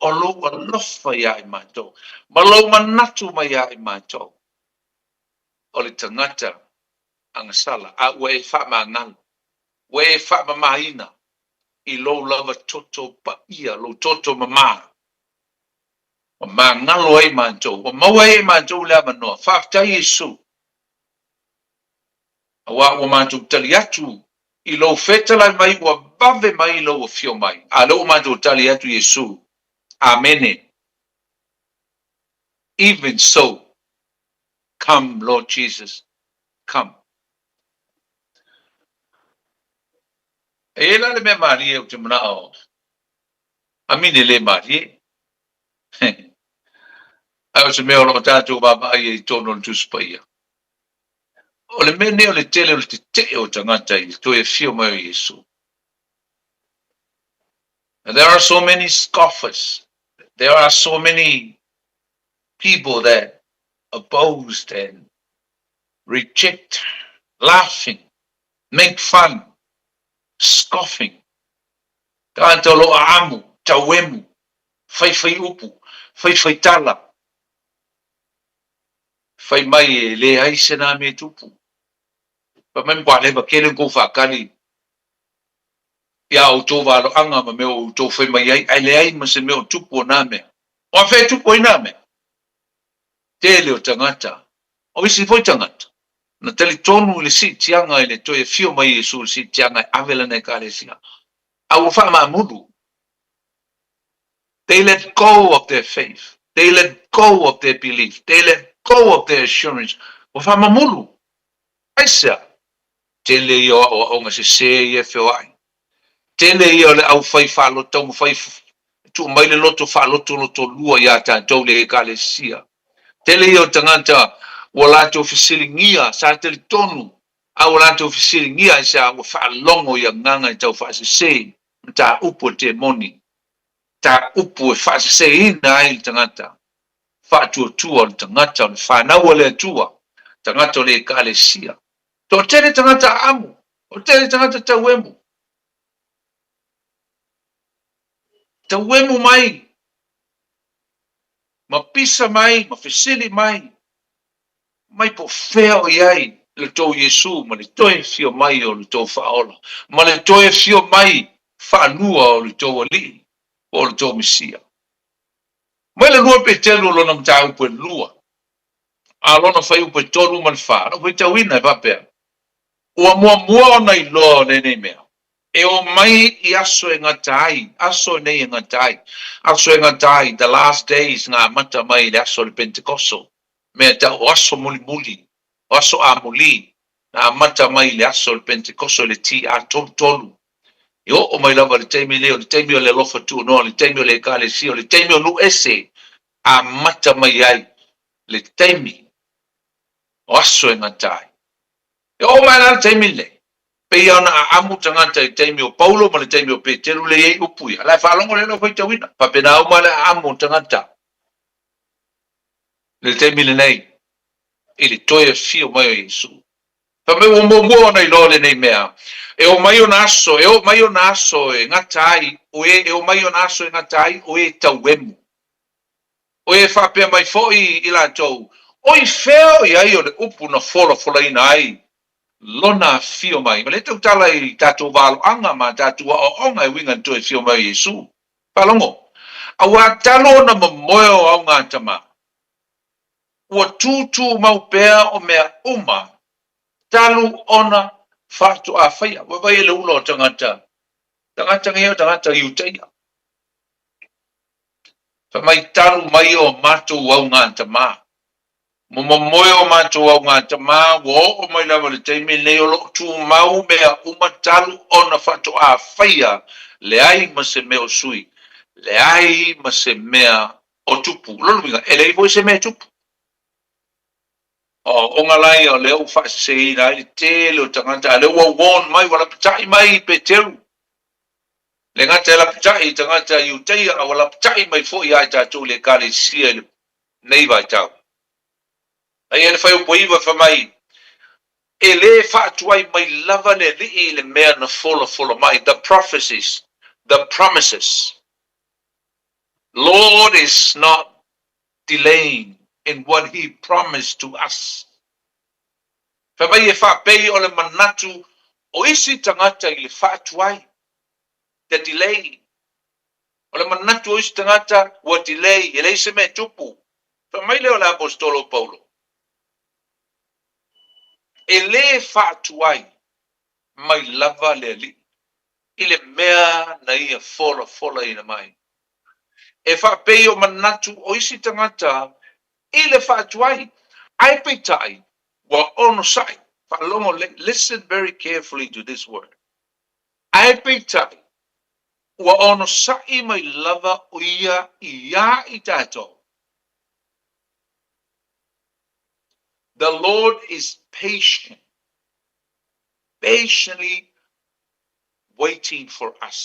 o lou alofa iā i matou, ma lou manatu mai iā i matou, o le tagata agasala, a ua e faamagalo, ua e faamamaina i lou lava toto paia, lou toto mama, ua magalo ai matou, ua maua ai e matou le avanoa. Faafetai Iesu, aua ua matou tali atu i lou fetalai mai, ua vave mai lou afio mai, a lea ua matou tali atu Iesu. Amene. Even so, come Lord Jesus, come. E i ai la le mea malie ou te manao, amine le malie. Ae o se mea o lo o tatou vaavaai ai i totonu o le Tusi Paia. O le mea nei o le tele o le tetee o tagata i le toe afio mai o Iesu. There are so many scoffers. There are so many people that opposed and reject, laughing, make fun, scoffing. Tagata o lo o aamu, tauemu, faifai upu, faifai tala. Fai mai e leai se na mea tupu. Fai mai matua leva kele kou whaakali ia outou valoaga ma mea o outou fai mai ai, ae leai ma se mea o tupu o nā mea. O afea e tupu ai nā mea? Tele o tagata, o isi foi tagata, na talitonu i le siitiaga i le toe afio mai Iesu i le siitiaga e ave lana Ekalesia, a ua faamaamulu. They let go of their faith. They let go of their belief. They let go of their assurance. Ua faamamulu. Aisea? Tele ia o aoaoga sesē ia e feoai. Tele ia o le aufai faaloto taumafai e tuu mai le loto faalotolotolua iā tatou le Ekalesia. Tele ia o tagata ua latou fesiligia, sa talitonu, a ua latou fesiligia aisea ua faalogo i agaga e tau faasese mataupu a le temoni, mataupu e faaseseina ai le tagata, faatuatua o le tagata o le fanau a le Atua, tagata o le Ekalesia. Toatele tagata aamu, toatele tagata tauemu. Tauemu mai, ma pisa mai, ma fesili mai, mai po o fea o i ai le tou Iesu ma le toe afio mai o le tou Faaola, ma le toe afio mai faalua o le tou Alii po o le tou Mesia. Mai le 2 Peteru o lona mataupu e 2, a lona fuaiupu e 3 ma le 4, na ou faitauina e faapea, Ua muamua ona iloa o lenei mea, e o mai i aso e gata ai, aso nei e gata ai, aso e gata ai, the last days, na amata mai i le aso o le Pentekoso, mea tau o aso mulimuli, o aso amuli, na amata mai i le aso o le Pentekoso i le TA 33. E oo mai lava i le taimi lenei, o le taimi o le alofa tuunoa, o le taimi o le Ekalesia, o le taimi o nuu ese, amata mai ai le taimi o aso e gata ai. E oo mai la le taimi lenei, pei ona aamu tagata i taimi o Paulo ma le taimi o Peteru le i ai upu ia. La e faalogo lea lau faitauina. Faapena uma le aamu o tagata i le taimi lenei i le toe afio mai o Iesu. Fai mai ua muamua ona iloa lenei mea, e oo mai ona aso, e oo mai ona aso e gata ai o e, e oo mai ona aso e gata ai o e tauemu. O e faapea mai foi i latou, O i fea o i ai o le upu na folafolaina ai lona afio mai? Ma le tautala i tatou valoaga ma tatou aoaoga e uiga i le toe afio mai o Iesu. Faalogo, Auā talu ona momoe o augatama, ua tūtūmau pea o mea uma talu ona faatoa faia. Vaavaai e le ula o tagata, tagata nei o tagata Iutaia. Fai mai talu mai o matou augatama. Mo momoe o matou augatama ua oo mai lava le taimi lenei o lo o tumau mea uma talu ona faatoa faia leai ma se mea o sui, leai ma se mea o tupu. O lona uiga, e leai foi se mea e tupu. O aoaoga la ia o lea ua faaseseina ai le tele o tagata, a o lea ua warn mai, ua lapatai mai Peteru Le gata e lapatai i tagata Iutaia, a ua lapatai mai foi ia i tatou i le Ekalesia i lenei vaitau. A ia le fuaiupu 9 fai mai, E le faatuai mai lava le Alii i le mea na folafola mai, the prophecies, the promises. Lord is not delaying in what he promised to us. Fai mai e faapei o le manatu o isi tagata i le faatuai, the delay. O le manatu o isi tagata ua delay, e leai se mea e tupu. Fai mai lea o le Aposetolo o Paulo, E le faatuai mai lava le Alii i le mea na ia folafolaina mai. E faapei o manatu o isi tagata i le faatuai, ae peitai ua onosai, faalogo lelei, listen very carefully to this word, ae peitai ua onosai mai lava o ia iā i tatou. The Lord is patient. patiently waiting for us.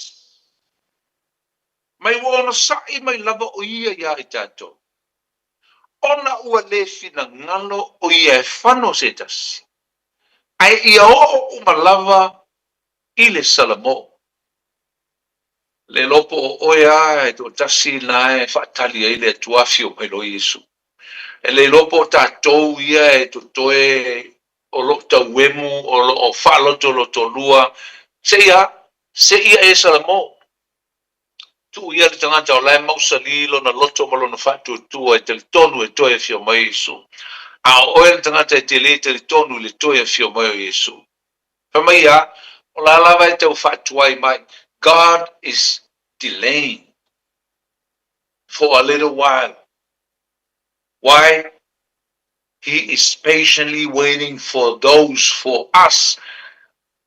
Mai ua onosai mai lava o ia iā i tatou, ona ua le finagalo o ia e fano se tasi, ae ia oo uma lava i le salamo. Le iloa po o oe a e toatasi na e faatali ai le Atua afio mai loa Iesu. E le iloa po o tatou ia e totoe o lo o tauemu, o lo o faalotolotolua, seia, seia e salamo. Tuu ia le tagata o la e mausali lona loto ma lona faatuatua e talitonu e toe afio mai Iesu. A o oe le tagata e te le talitonu i le toe afio mai o Iesu. Fai mai ia, o la lava e tau faatuai mai, God is delaying for a little while. Why? He is patiently waiting for those, for us,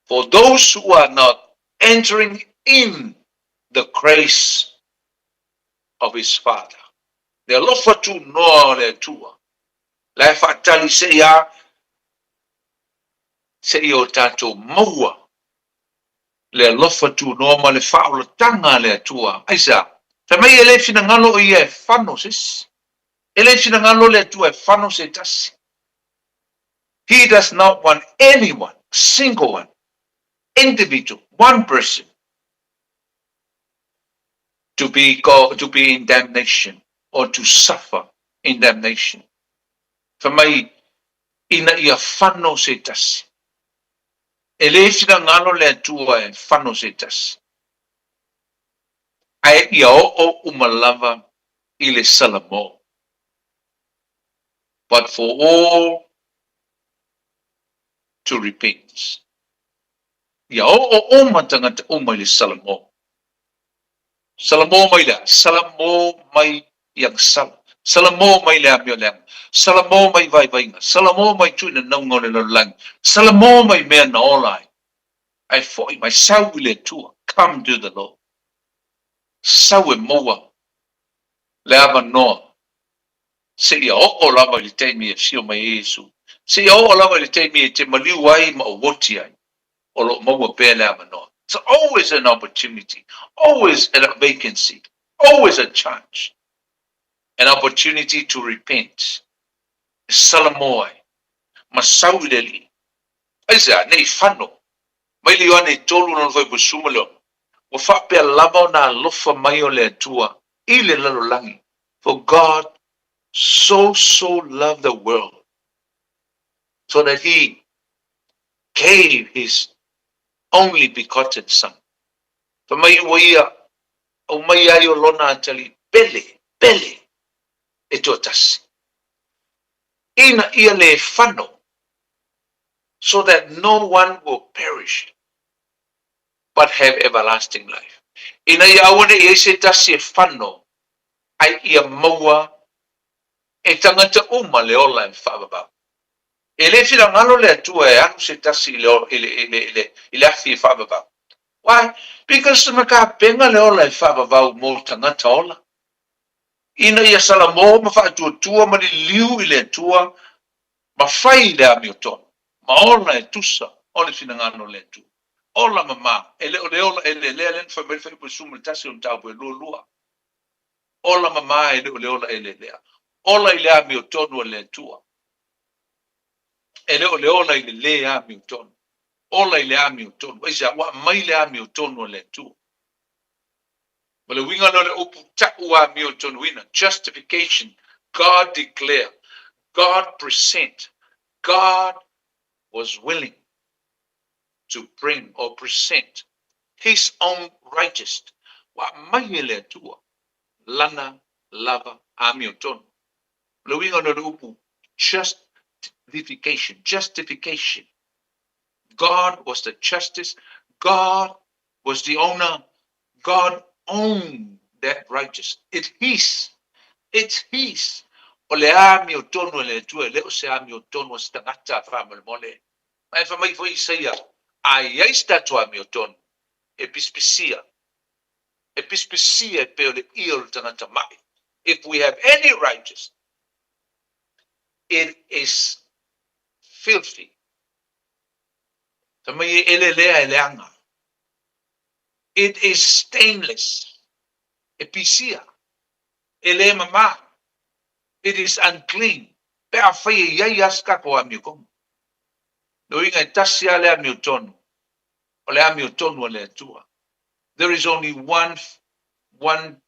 for those who are not entering in the grace of his Father. Le alofa tunoa o le Atua, la e faatali seia, seia o tatou maua le alofa tunoa ma le faaolataga a le Atua. Aisea? Fai mai e le finagalo o ia e fano se isi. E le finagalo le Atua e fano se tasi. He does not want anyone, single one, individual, one person, to be, go, to be in damnation or to suffer in damnation. Fai mai, ina ia fano se tasi. E le finagalo le Atua e fano se tasi. Ae ia oo uma lava i le salamo. But for all to repent. Ia oo uma tagata uma i le salamo. Salamo mai le a? Salamo mai i agasala. Salamo mai le amio leaga. Salamo mai vaivaiga. Salamo mai tuinanauga o le lalolagi. Salamo mai mea na ola ai. Ae foi mai, sau i le Atua. Come to the Lord. Sau e maua le avanoa seia oo lava i le taimi e afio mai ai Iesu, seia oo lava i le taimi e te maliu ai ma oti ai, o lo o maua pea le avanoa. It's always an opportunity, always a vacancy, always a chance, an opportunity to repent. E salamo ai, ma sau i le Alii. Aisea, nei fano, mai le Ioane 3 lona 86, ua faapea lava ona alofa mai o le Atua i le lalolagi, for God so so loved the world, so that he gave his only begotten son. Fai mai ua ia aumai ai o lona atalii pele, pele e toatasi. Ina ia le fano, so that no one will perish, but have everlasting life. Ina ia aua ne i ai se tasi e fano, ai ia maua e tagata uma le ola e faavavau. E le finagalo le Atua e alu se tasi i le, i le, i le, i le, i le afi e faavavau. Why? Because na kapena le ola e faavavau mo tagata ola. Ina ia salamo ma faatuatua ma liliu i le Atua ma fai i le amiotonu, ma ola e tusa o le finagalo o le Atua. Ola mama, e le o le ola eleelea lea na fai mai le Fuaiupu e 11 o le Mataupu e 22. Ola mama e le o le ola eleelea. Ola i le amiotonu a le Atua. E le o le ola i le lē amiotonu. Ola i le amiotonu. Aisea? Ua aumai le amiotonu a le Atua. Ma le uiga lea o le upu ta'u amiotonuina, justification, God declare, God present, God was willing to bring or present His own righteous, ua aumai e le Atua Lana lava amiotonu. O le uiga lea o le upu justification, justification. God was the justice, God was the owner, God owned that righteous. It his, it's his. O le amiotonu a le Atua, e le o se amiotonu a se tagata faamolemole. Ma e fai mai foi Isaia, a i ai se tatou amiotonu, e pisipisia, e pisipisia e pei o le ie o le tagata mai. If we have any righteous, it is filthy. Fai mai e ele lea e leaga. It is stainless. E pisia. E le mama. It is unclean. Pe afai e i ai lava se tatou amiotomu. Lona uiga e tasi lava le amiotonu, o le amiotonu a le Atua. There is only one, one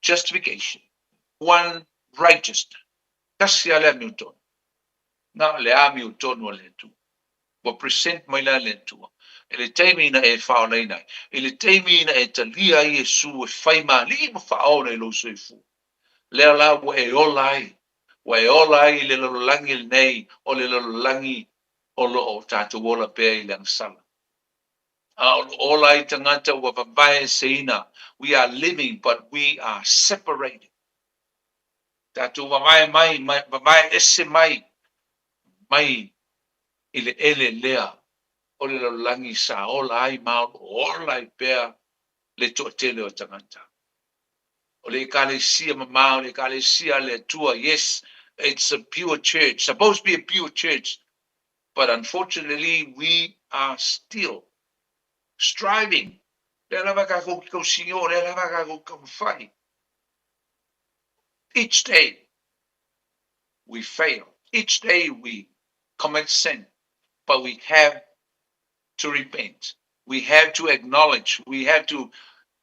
justification, one righteousness. Tasi lava le amiotonu, na o le amiotonu a le Atua. Ua present mai la le Atua. I le taimi na e faaolaina ai, i le taimi na e talia ai Iesu e fai ma alii ma faaola i lou soifua, lea la ua e ola ai, ua e ola ai i le lalolagi lenei, o le lalolagi o lo o tatou ola pea i le agasala. A o lo o ola ai tagata ua vavaeseina, we are living but we are separated. Tatou vavae mai, vavae ese mai, mai i le ele lea o le lalolagi sa ola ai ma o lo o ola ai pea le toatele o tagata. O le Ekalesia mamao, o le Ekalesia a le Atua, yes, it's a pure church, supposed to be a pure church, but unfortunately we are still striving. Lea lava tatou te tausiō, lea lava tatou te taumafai. Each day we fail, each day we commit sin, but we have to repent, we have to acknowledge, we have to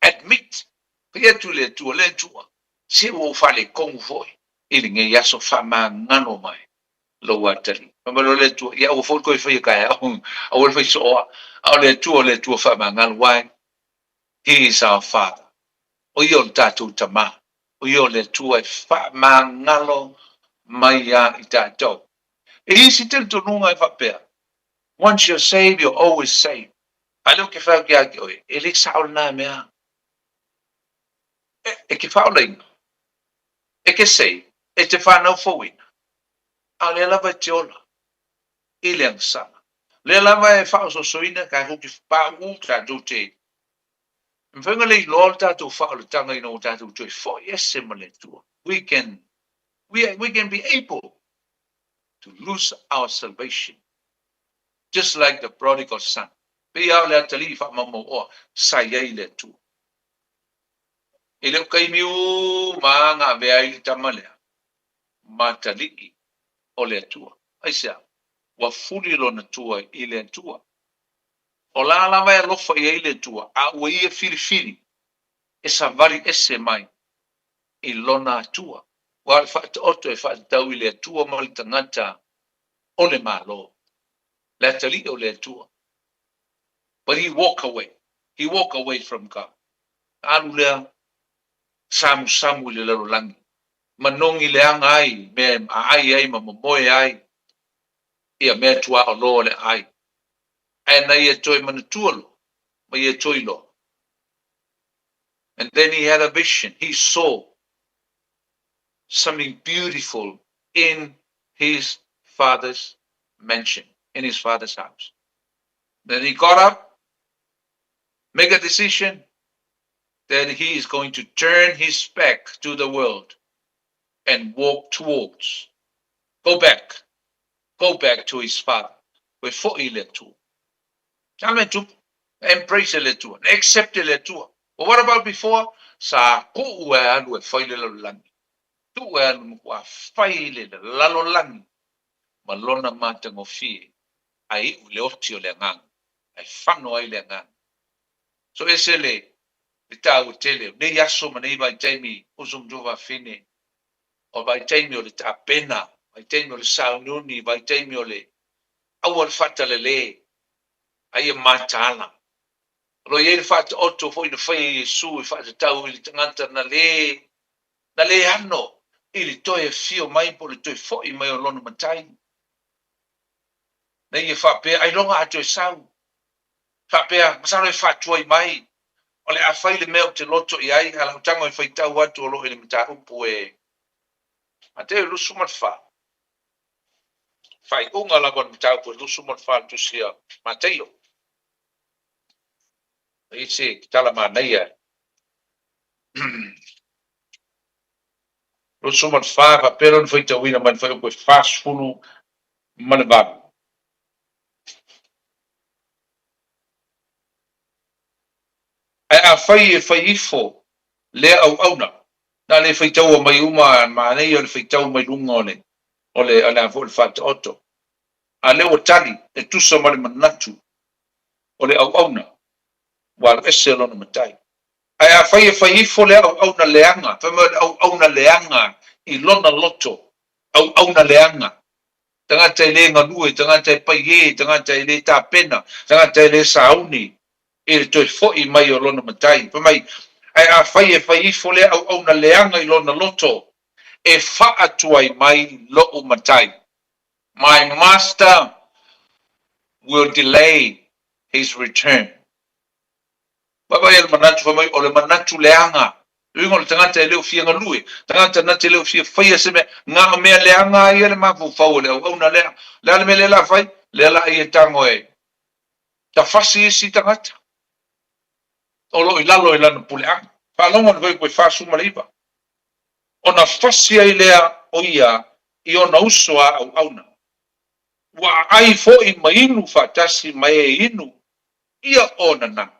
admit, fai atu i le Atua, le Atua, se ua ou faaletonu foi i lenei aso faamagalo mai lou atalii. Fai mai loa le Atua, ia aua foi le toe faia taeao, aua le fai sooa, a o le Atua o le Atua faamagalo, why? He is our Father. O ia o le tatou Tama, o ia o le Atua e faamagalo mai ia i tatou. E i ai se talitonuga e faapea, Once you're saved, you're always saved. A lea ou te fai atu ia te oe, e le sao lena mea. E, e te faaolaina, e te save, e te whanau fouina, a o lea lava e te ola i le agasala. Lea lava e faaosoosoina tatou te pauu tatou te E mafai ona le iloa le tatou faaolataga ina ua tatou toe foi ese ma le Atua. We can, we, we can be able to lose our salvation just like the prodigal son. Pei lava o le atalii faamaumauoa sa i ai le Atua. E le o taimi uma na avea ai le tama lea ma atalii o le Atua. Aisea? Ua fuli lona tua i le Atua. O la lava e alofa i ai le Atua, a ua ia filifili e savali ese mai i lona Atua. Ua le faataoto e faatatau i le Atua ma le tagata o le Malo, le atalii o le Atua. But he walk away. He walk away from God. Alu lea samusamu i le lalolagi, manogi leaga ai mea e aai ai ma momoe ai ia mea tuaoloa o le aai. Ae na ia toe manatua loa ma ia toe iloa. And then he had a vision. He saw something beautiful in his father's mansion, in his father's house. Then he got up, make a decision that he is going to turn his back to the world and walk towards, go back, go back to his father. Toe foi i le Atua. Sa mea tupu. Embrace le Atua. Accept le Atua. But what about before? Sa tuu e alu e fai le lalolagi. Tuu e alu matua fai le lalolagi ma lona matagofie ae iu i le oti o le agaga, ae fano ai le agaga. So ese le le taua tele o nei aso ma nei vaitaimi uso ma tuafafine, o vaitaimi o le tapena, vaitaimi o le sauniuni, vaitaimi o le aua le faatalale, a ia mataala. O lo o i ai le faataoto foi na faia e Iesu e faatatau i le tagata na le, na le ano i le toe afio mai po o le toe foi mai o lona matai. Na ia faapea, ailoga a toe sau. Faapea, masalo e faatuai mai, o le a fai le mea ou te loto i ai, a lau tago e faitau atu o lo o i le mataupu e Mateo 24. Faaiuga lava o le mataupu e 24 le tusi a Mateio. E i se tala manaia. 24, faapea lona faitauina mai le fuaiupu e 48. Afai e fai ifo lea auauna, na le faitaua mai uma manaia o le faitau mai luga o le o le o le a foi le Faataoto. A lea ua tali e tusa ma le manatu o le auauna ua alu ese lona matai. Ae afai e fai ifo lea auauna leaga, fai mai o le auauna leaga i lona loto, auauna leaga, tagata e le galue, tagata e paiē, tagata e le tapena, tagata e le sauni i le toe fo'i mai o lona matai. Fai mai, ae afai e fai ifo lea auauna leaga i lona loto, e faatuai mai lo'u matai. My master will delay his return. Vaavaai le manatu, fai mai, o le manatu leaga. Le uiga o le tagata e le o fia galue, tagata na te le o fia faia se mea, na o mea leaga lava ia le mafaufau o le auauna lea. O le a le mea lea o le a fai? Lea la ia tago e tafasi isi tagata o lo o i lalo i lana puleaga. Faalogo le fuaiupu e 49. Ona fasi ai lea o ia i ona uso a auauna. Ua aai foi ma inu faatasi ma e inu ia ona na.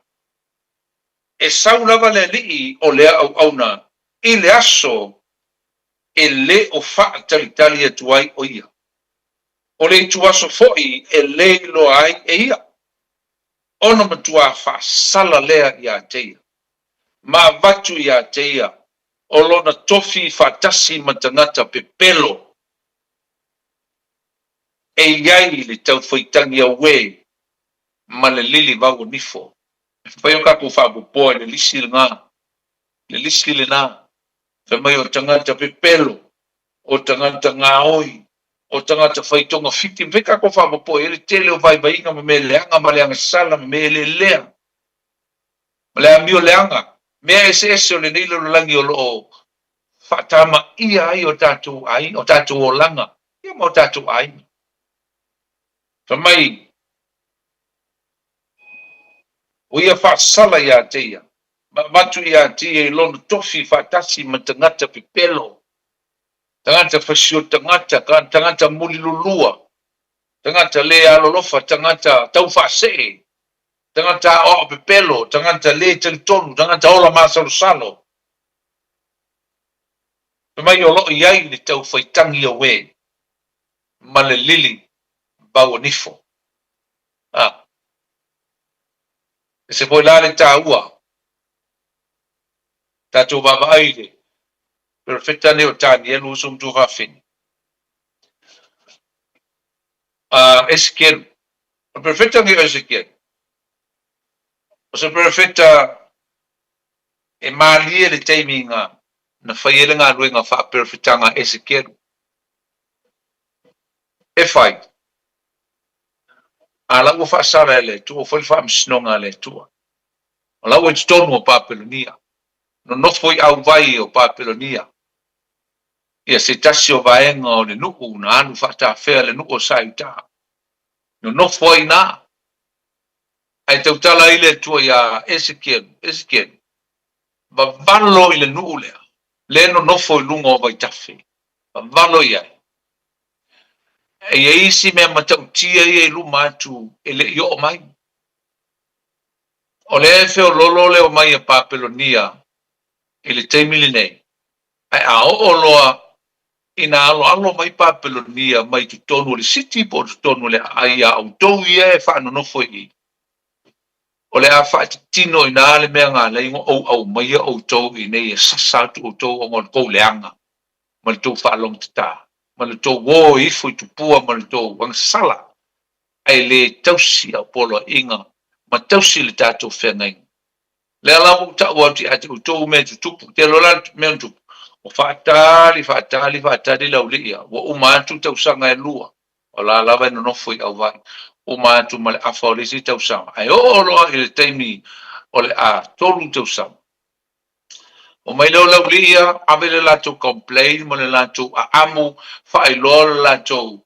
E sau lava le alii o lea auauna i le aso e le o faatalitali atu ai o ia. O le ituaso foi e le iloa ai e ia, ona matuā faasala lea iā te ia, ma avatu iā te ia o lona tofi faatasi ma tagata pepelo e i ai le taufaitagi auē ma le lilivau o nifo. E fai o kakou faapopoa i le lisi lena, le lisi lena, fai mai o tagata pepelo, o tagata gaoi, o tagata fai togafiti, ma fai kakou faapopoa i ai le tele o vaivaiga ma mea leaga ma le agasala ma mea elelea, ma le amio leaga, mea eseese o lenei lalolagi o lo o faatamaia ai o tatou aiga, o tatou olaga, ia ma o tatou aiga. Fai mai, ua ia faasala iā te ia, ma avatu iā te ia i lona tofi faatasi ma tagata pepelo, tagata fasio tagata, tagata mulilulua, tagata lē alolofa, tagata taufaasee, tagata aoao pepelo, tagata lē talitonu, tagata ola masalosalo. Fai mai o lo o i ai le taufaitagi auē ma le lili bauanifo. A. Ese foi la le taua tatou vaavaai i le perofeta nei o Tanielu uso ma tuafafine. A Esekielu. O le perofeta nei o Esekielu, o se perofeta e malie le taimi na na fai ai le galuega faaperofetaga a Esekielu. E fai. A la ua faasala e le Atua, ua fai le faamasinoga a le Atua. O la ua i totonu o Papelonia, nonofo i auvai o Papelonia, ia se tasi o vaega o le nuu na alu faatafea le nuu o Saiuta. Nonofo ai ina, ae tautala ai le Atua iā Esekielu, Esekielu, vavalo i le nuu lea, lea e nonofo i luga o vaitafe, vavalo i ai. E i ai isi mea matautia ia i luma atu e le i oo mai. O lea e feoloolo le omai a Papelonia i le taimi lenei, ae a oo loa ina aloalo mai Papelonia mai totonu o le siti po o totonu o le aai iā outou ia e faanonofo i i, o le a faatitino i ina le mea na ala ai ona ou aumaia outou i inei e sasa atu outou ona o le tou leaga ma le tou faalogotatā, ma le tou o e ifo i tupua ma le tou agasala, ae le tausi au poloaiga ma tausi le tatou feagaiga. Lea la ua ou tau atu ia te outou mea e tutupu, te iloa la le mea na tupu, ua faatali, faatali, faatali le aualii ia, ua uma atu tausaga e lua, o la lava e nonofo i auvai, uma atu ma le afa o le isi tausaga, ae oo loa i le taimi o le a tolu tausaga, Omai lea o le aualii ia, ave le latou complain ma le latou aamu, faailoa le latou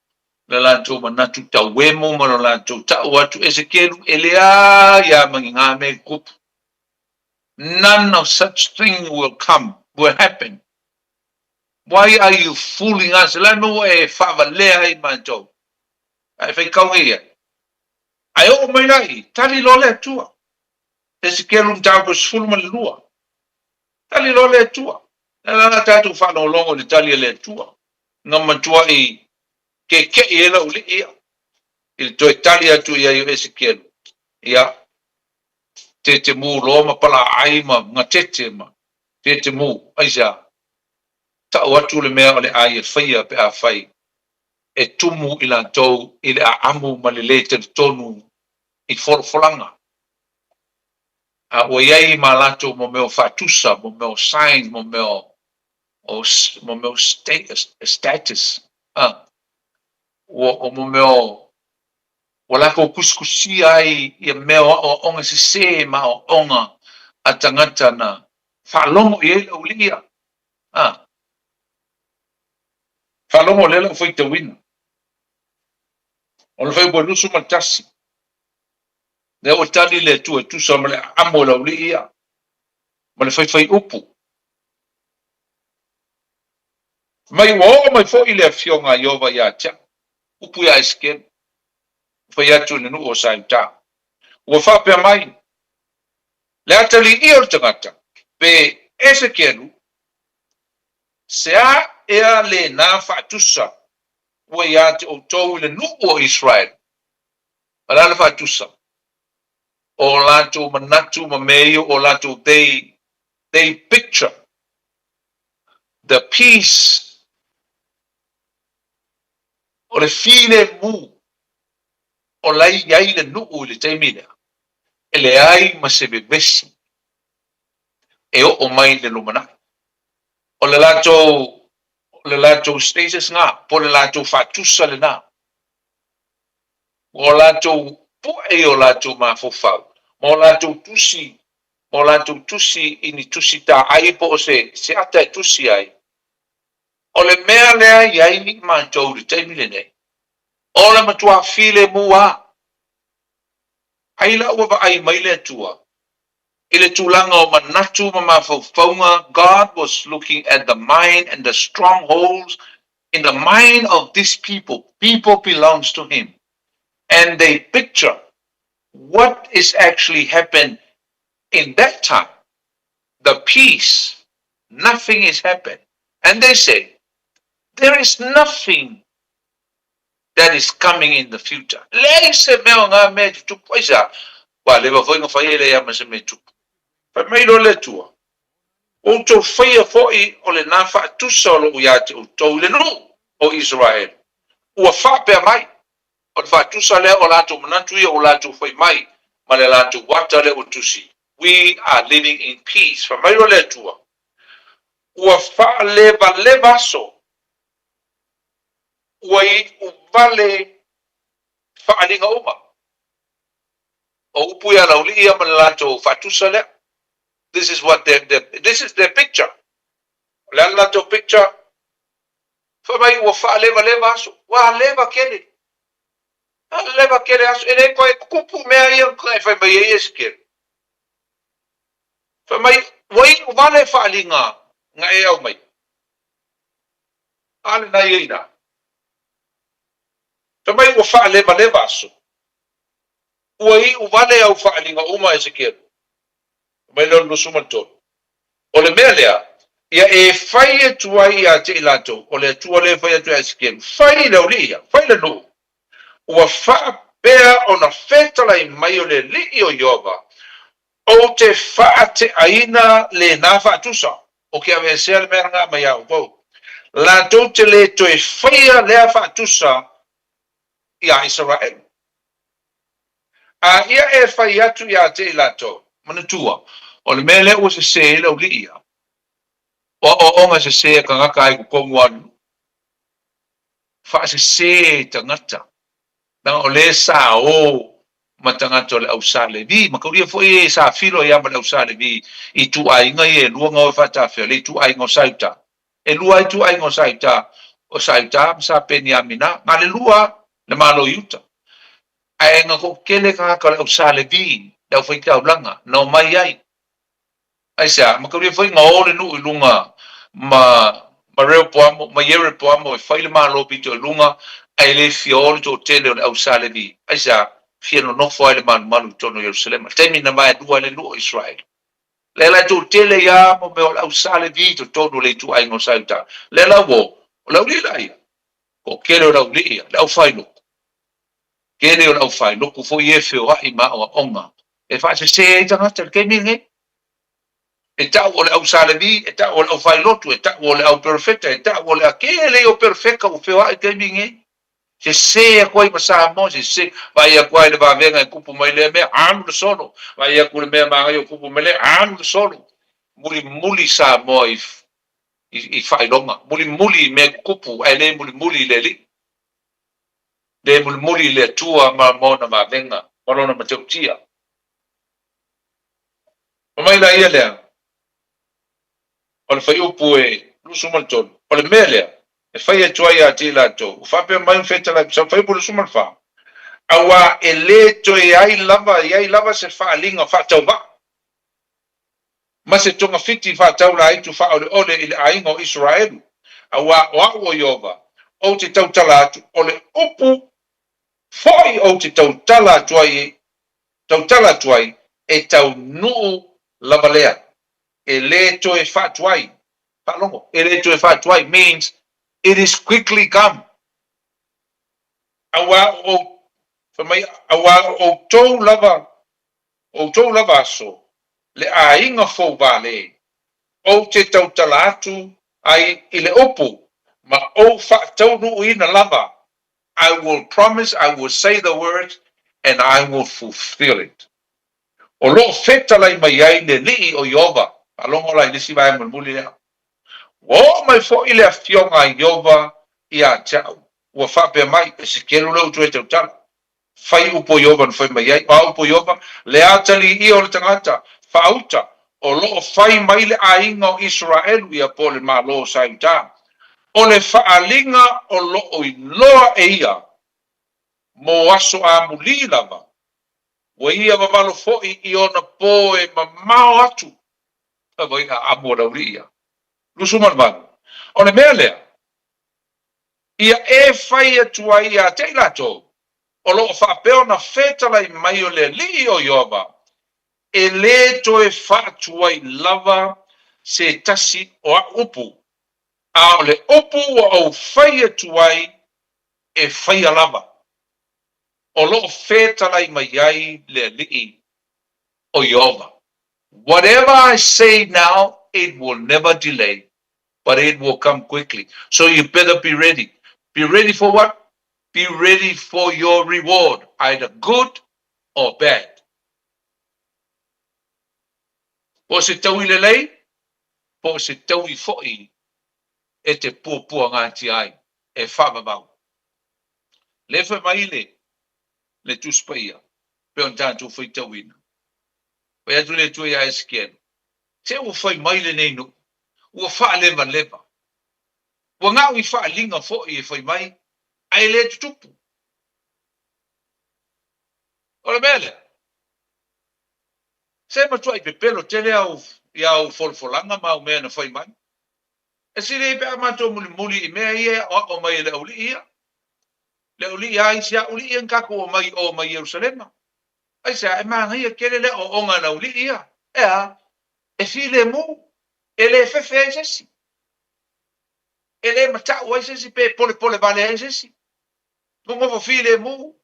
le latou manatu tauemu ma le latou tau atu Esekielu e leai lava ma ni gā mea i tutupu. None of such thing will come, will happen. Why are you fooling us? O le a le mea ua e faavalea ai matou? A e faitau nei i ai. Ae oo mai la i i, tali loa le Atua. Esekielu mataupu e 12. Tali loa le Atua. Le a la tatou faalogologo i le tali a le Atua, na matuai keke'i ai lau alii ia i le toe tali atu i ai o Esekielu, ia, tetemu loa ma palaai ma gatete ma tetemu, aisea? Tau atu le mea o le a ia faia pe afai e tumu i latou i le aamu ma le lē talitonu i folafolaga. A ua i ai ma latou mo mea o faatusa, mo mea o signs, mo mea o, mo mea o status, a, ua, o mo mea o, ua latou tusitusia ai ia mea o aoaoga sesē ma aoaoga a tagata na faalogo i ai le aualii ia. A. Faalogo lea lau faitauina. O le fuaiupu e 21. Lea ua tali le Atua e tusa ma le aamo o le aualii ia, ma le faifaiupu. Mai ua oo mai foi le afioga a Ieova ia te au, upu ia Esekiele, ua fai atu i le nuu o Saiutā. Ua faapea mai, Le atalii o le tagata, pe Esekielu, se a ea lena faatusa ua ia te outou i le nuu o Iseraele? O le a le faatusa? O latou manatu ma mea ia o latou they, they picture the peace o le filemu o la e i ai le nuu i le taimi lea, e leai ma se vevesi e oo mai i le lumanai. O le latou, o le latou status na, po o le latou faatusa lena. Ua o latou pu'e i o latou mafaufau, ma o latou tusi, ma o latou tusi i ni tusi taai po o se, se ata e tusi ai. O le mea lea e i ai i matou i le taimi lenei, o le matua filemu lava. Ai la ua vaai mai le Atua i le tulaga o manatu ma mafaufauga, God was looking at the mind and the strongholds in the mind of this people, people belongs to him and they picture what is actually happened in that time, the peace, nothing is happened and they say there is nothing that is coming in the future. Leai se mea o ngā mea e tutupu. Aisea? Ua leva foi na fai e leai ma se mea e tupu. Fai mai loa le Atua, Ua outou faia foi o lenā faatusa o lou ia te outou i le nuu o Iseraele. Ua faapea mai, o le faatusa lea o latou manatu ia ua latou fai mai ma le latou ata lea ua tusi, We are living in peace. Fai mai loa le Atua, Ua faalevaleva aso ua iu vale faaaliga uma. O upu ia Laulii ia ma le latou faatusa lea. This is what their, their, this is their picture. O le a le latou picture? Fai mai ua faalevaleva aso. Ua leva kele. A leva kele aso. E le koe kupu mea ia e fai mai ai Esekiele. Fai mai, ua iu vale faaaliga na e au mai. A lena ia ina. Fai mai ua faalevaleva aso. Ua iu vale au faaaliga uma Esekielu. Fai mai lea o le 23. O le mea lea, ia e fai atu ai ia te i latou, o le Atua lea e fai atu ia Esekielu, fai le aualii ia, fai le nuu. Ua faapea ona fetalai mai o le Alii o Ieova, Ou te faateaina lenā faatusa, o ke aveesea le mea lena mai a outou. Latou te lē toe faia lea faatusa iā Isaraelu. A ia e fai atu iā te i latou. Manatua, o le mea lea ua sesē ai le auli'i ia, o aoaoga sesē a tagata ai totonu lava o le nuu. Faasesē tagata, leaga o lea sa o ma tagata o le au Sa Levi, ma taulia foi e sa filo ai lava ma le au Sa Levi i ituaiga ia e lua na o e faatafea, le ituaiga o Sa Iuta. E lua lava ituaiga o Sa Iuta, o Sa Iuta ma Sa Peniamina, na le lua lava le Malo i uta. Ae na toatele tagata o le au Sa Levi, le aufaitaulaga, na omai ai. Aisea? Ma taulia foi na o le nuu i luga ma ma Reopoamo, ma Ierepoamo e fai le Malo pito i luga, ae le fia o le toatele o le au Sa Levi. Aisea? fia nonofo ai le malumalu i totonu o Ierusalema, le taimi na vaelua ai le nuu o Iseraeli. Lea la e toatele ia mo mea o le au Sa Levi i totonu o le ituaiga o Sa Iuta. Lea la ua o, o le aualii la ia, toatele o le aualii ia, le aufailotu. Tele o le aufailotu foi ia e feoai ma aoaoga e faasese ai tagata i le taimi lenei. E tau o le au Sa Levi, e tau o le aufailotu, e tau o le au perofeta, e tau o le a tele ia o perofeta ua feoai i le taimi lenei. Sese atu ai ma Samoa, sese. Vaai atu lava i le vavega e tupu mai lea mea, alu le solo. Vaai atu i le mea manaia o tupu mai lea, alu le solo. Mulimuli Samoa i, i, i faailoga, mulimuli i mea tutupu, ae le mulimuli i le Alii. Le mulimuli i le Atua ma Ona vavega ma Lona matautia. Fai mai la ia lea, o le fuaiupu e 23, o le mea lea e fai atu ai ia te i latou, ua faapea mai ma fetalai, fuaiupu 24, auā e le toe ai lava i ai lava se faaaliga faatauvaa, ma se togafiti faataulaaitu faaoleole i le aiga o Iseraelu, auā o au o Ieova, ou te tautala atu, o le upu foi ou te tautala atu ai, tautala atu ai, e taunuu lava lea, e le toe faatuai, faalogo, e le toe faatuai means it is quickly come. Auā o ou, fai mai, auā o outou lava, outou lava aso, le aiga fou vale, ou te tautala atu ai i le upu, ma ou faataunuuina lava, I will promise, I will say the words, and I will fulfill it. O lo o fetalai mai ai le Alii o Ieova. Faalogo la i le isi vaega mulimuli lea. Ua oo mai foi le afioga a Ieova ia te au, ua faapea mai, Esekielu lea ua toe tautala. Fai upu o Ieova na fai mai ai. O a upu o Ieova? Le atalii o le tagata faauta o lo o fai mai le aiga o Iseraelu ia po o le Malo o Saiuta. O le faaaliga o lo o iloa e ia mo aso amulī lava, Ua ia vavalo foi i ona po e mamao atu. Lava ia amu o le aualii ia. 28. O le mea lea, ia e fai atu ai ia te i latou, o lo o faapea ona fetalai mai o le Alii o Ieova, e le toe faatuai lava se tasi o au upu, a o le upu ua ou fai atu ai e faia lava. O lo o fetalai mai ai le Alii o Ieova. Whatever I say now, it will never delay, but it will come quickly. So you better be ready. Be ready for what? Be ready for your reward, either good or bad. Po o se taui lelei, po o se taui foi e te puapuagatia ai, e faavavau. Lea fai mai le le Tusi Paia, pei ona tatou faitauina. Fai atu le Atua ia Esekielu, Se ua fai mai lenei nuu, ua faalevaleva. Ua gau i faaliga foi e fai mai, ae le tutupu. O le mea lea, se matuai pepelo tele au i au folafolaga ma au mea na fai mai. E sili ai pe a matou mulimuli i mea ia e aʻoaʻo mai e le aualii ia. Le aualii a isi aualii ia na tatou omai i o mai Ierusalema. Aisea, e manaia tele le aoaoga a le aualii ia. E a? E filemu, e le fefe ai se isi. E le matau ai se isi pe polepole vale ai se isi. Nonofo filemu.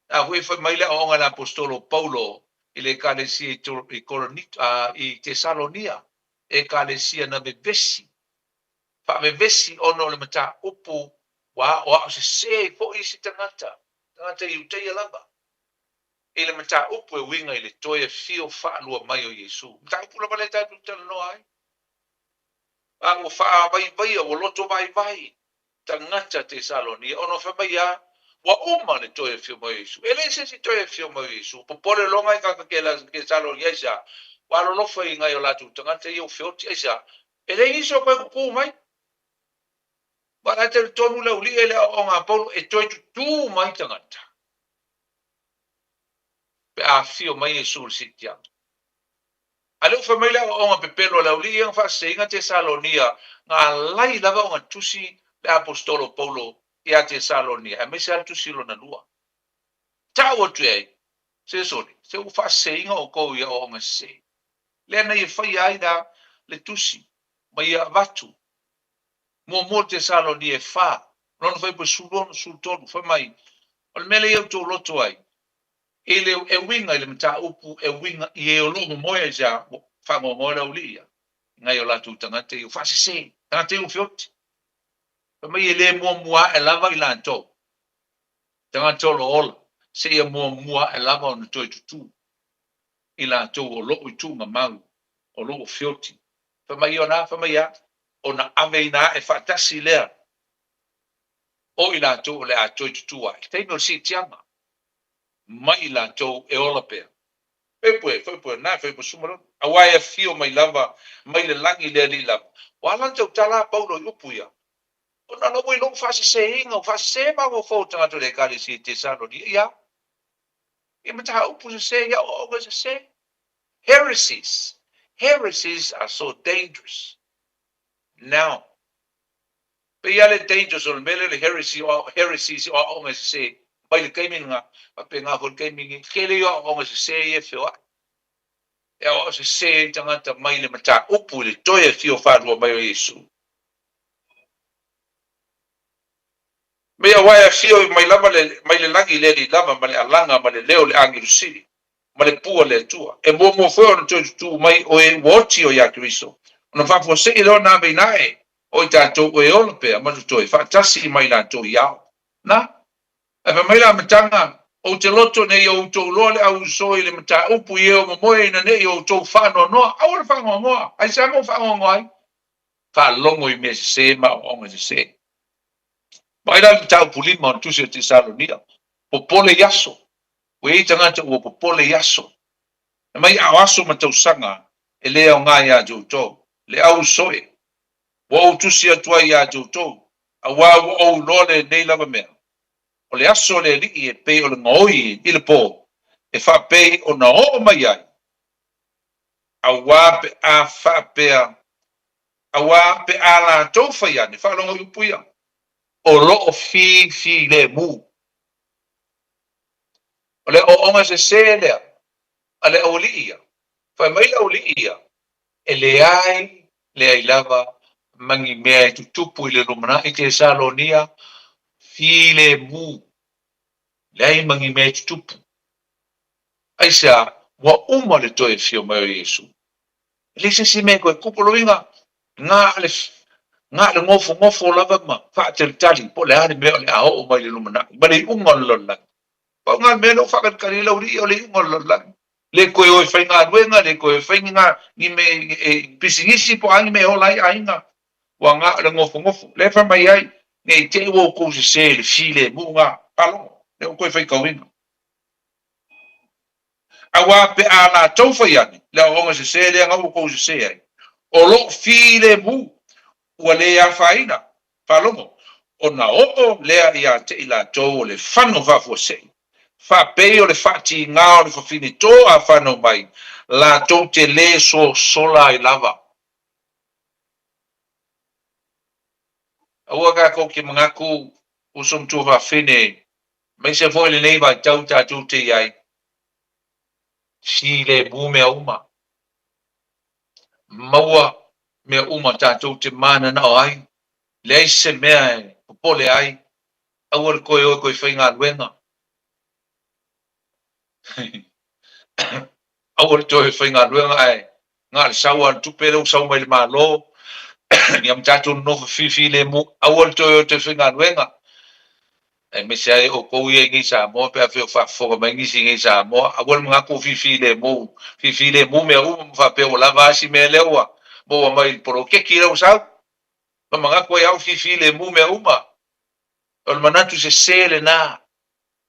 A foi e fai mai le aoaoga a le aposetolo o Paulo i le Ekalesia i Korinito, i Tesalonia, Ekalesia na vevesi, faavevesi ona o le mataupu ua aoao sese ai foi isi tagata, tagata Iutaia lava, i le mataupu e uiga i le toe afio faalua mai o Iesu. Mataupu lava lea tatou te talanoa ai. A ua faavaivaia, ua loto vaivai tagata Tesalonia ona fai mai a, ua uma le toe afio mai o Iesu. E leai se isi toe afio mai o Iesu. Popole loa ngai tagata Tesalonia aisea? Ua alolofa i ngai o latou tagata ia ua feoti aisea? E leai nisi o toe tutū mai. Ua la e talitonu le aualii e le aoaoga a Paulo e toe tutū mai tagata pe a afio mai Iesu i le siitiaga. A lea ua fai mai le aoaoga pepelo a le aualii ia na faaseseiga Tesalonia, na alai lava ona tusi le aposetolo o Paulo ia Tesalonia, aemaise lava le tusi lona lua. Tau atu i ai, Se sole, se ua faaseseina outou i aoaoga sese. Lea na ia faia ai la le tusi ma ia avatu muamua o Tesalonia e fa, lona fuaiupu e 16, 13, fai mai, O le mea lea ia outou loto ai, i le e uiga i le mataupu e uiga i e o lo o momoe ai se a, ua faanoanoa le aualii ia, i nai o latou tagata ia ua faasese, tagata ia ua feoti. Fai mai e le muamua ae lava i latou, tagata o lo o ola, seia muamua ae lava ona toe tutū i latou o lo o i tuugamau, o lo o feoti. Fai mai ona, fai mai a, ona aveina ae faatasi lea o i latou o le a toe tutū ae, i le taimi o le siitiaga, mai i latou e ola pea. Fai pue, fai pue, na, fai pue suma lona. Aua e afio mai lava, mai le lagi le Alii lava. Ua ala ona tautala a Paulo i upu ia, ona o la ua i lou faaseseina, ua faasese mafaufau o tagata o le Ekalesia i Tesalonia, ia, i mataupu sese, i aoaoga sese. Heresies, heresies are so dangerous now. Pei lava le dangerous o le mea lea o le heresy, o heresies, o aoaoga sese, mai le taimi lena, faapena foi le taimi lenei. Tele ia o aoaoga sese ia e feoai. E aoao sese ai tagata mai le mataupu i le toe afio faalua mai o Iesu. Mei aua e afio mai lava le, mai le lagi le Alii lava ma le alaga ma le leo o le agelu sili, ma le pua o le Atua. E muamua foi ona toe tutū mai o e ua oti o iā Keriso, ona faafuasei lea ona aveina ae o i tatou o e ola pea ma totoe faatasi ma i latou i ao. Na, ae fai mai le amataga, Ou te loto nei o outou loa le auuso i le mataupu i e o momoe ina nei o outou faanoanoa. Aua le faanoanoa! Aisea mea ua faanoanoa ai? Faalogo i mea sese ma aoaoga sese. Vaai la le mataupu lima o le Tusi o Tesalonia, popole i aso. Ua i ai tagata ua popole i aso. E mai a o aso ma tausaga e le aoga iā te outou, le au soe. Ua ou tusi atu ai iā te outou, auā ua ou iloa lenei lava mea, o le aso o le Alii e pei o le gaoi i le pō, e faapei ona oo mai ai, auā pe a faapea, auā pe a latou fai ane, faalogo i upu ia, o lo o fifilemu. O le aoaoga sese lea a le aualii ia. Fai mai le aualii ia, e leai, leai lava ma ni mea e tutupu i le lumanai Tesalonia, filemu, leai ma ni mea e tutupu. Aisea? Ua uma le toe afio mai o Iesu. E leai se isi mea e toe tupu. O lona uiga, na o le, na o le nofonofo lava ma faatalitali po o le a le mea o le a oo mai i le lumanai, ma le iuga o le lalolagi. Pau lena o le mea lea ua faatalitali ai le aualii, o le iuga o le lalolagi. Le toe o e faigaluega, le toe fai ni, ni mea e pisinisi po o a ni mea e ola ai aiga, ua na o le nofonofo. Lea e fai mai ai, ne i te i ua outou sese i le filemu lena, faalogo, lea ua toe faitauina. Auā pe a latou fai ane le aoaoga sese lea na ua outou sese ai, o lo o filemu, ua le afaina, faalogo, ona oo lea ia te i latou o le fano faafuasei, faapei o le faatigā o le fafine tō a whanau mai, latou te lē sosola ai lava. Aua kākou ke manatu uso matua fafine Aemaise foi lenei vaitau tatou te i ai, filemu mea uma, maua mea uma tatou te mananao ai, leai se mea e popole ai, aua le toe o e toe faigaluega. Aua le toe faigaluega ae na o le sau lava o le tupe lea ua sau mai le Malo, ia ma tatou nonofo fifilemu, aua le toe o e toe faigaluega. Aemaise ai outou ia i nei Samoa pe afai o faafofoga mai nisi i nei Samoa, aua le manatu ua fifilemu, fifilemu mea uma ma faapea ua lava a si mea lea ua maua mai i le poloketi lea ua sau, ma manatu ai lava ua fifilemu mea uma. O le manatu sese lena,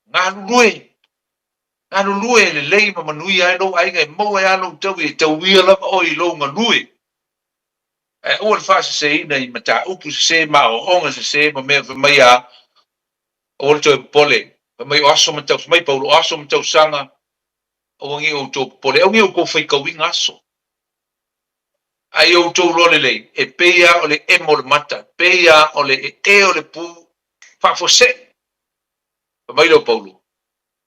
galulue, galulue lelei ma manuia ai lou aiga e maua ai lava lou taui e tauia lava oe i lou galue. Ae aua le faaseseina i mataupu sese ma aoaoga sese ma mea fai mai a, aua le toe popole, fai mai o aso ma tau, fai mai Paulo, o aso ma tausaga, aua nei outou popole, aua nei outou faitauina aso. Ae ia outou iloa lelei, e pei lava o le emo o le mata, e pei lava o le ee o le pu faafuasei. Fai mai lea o Paulo,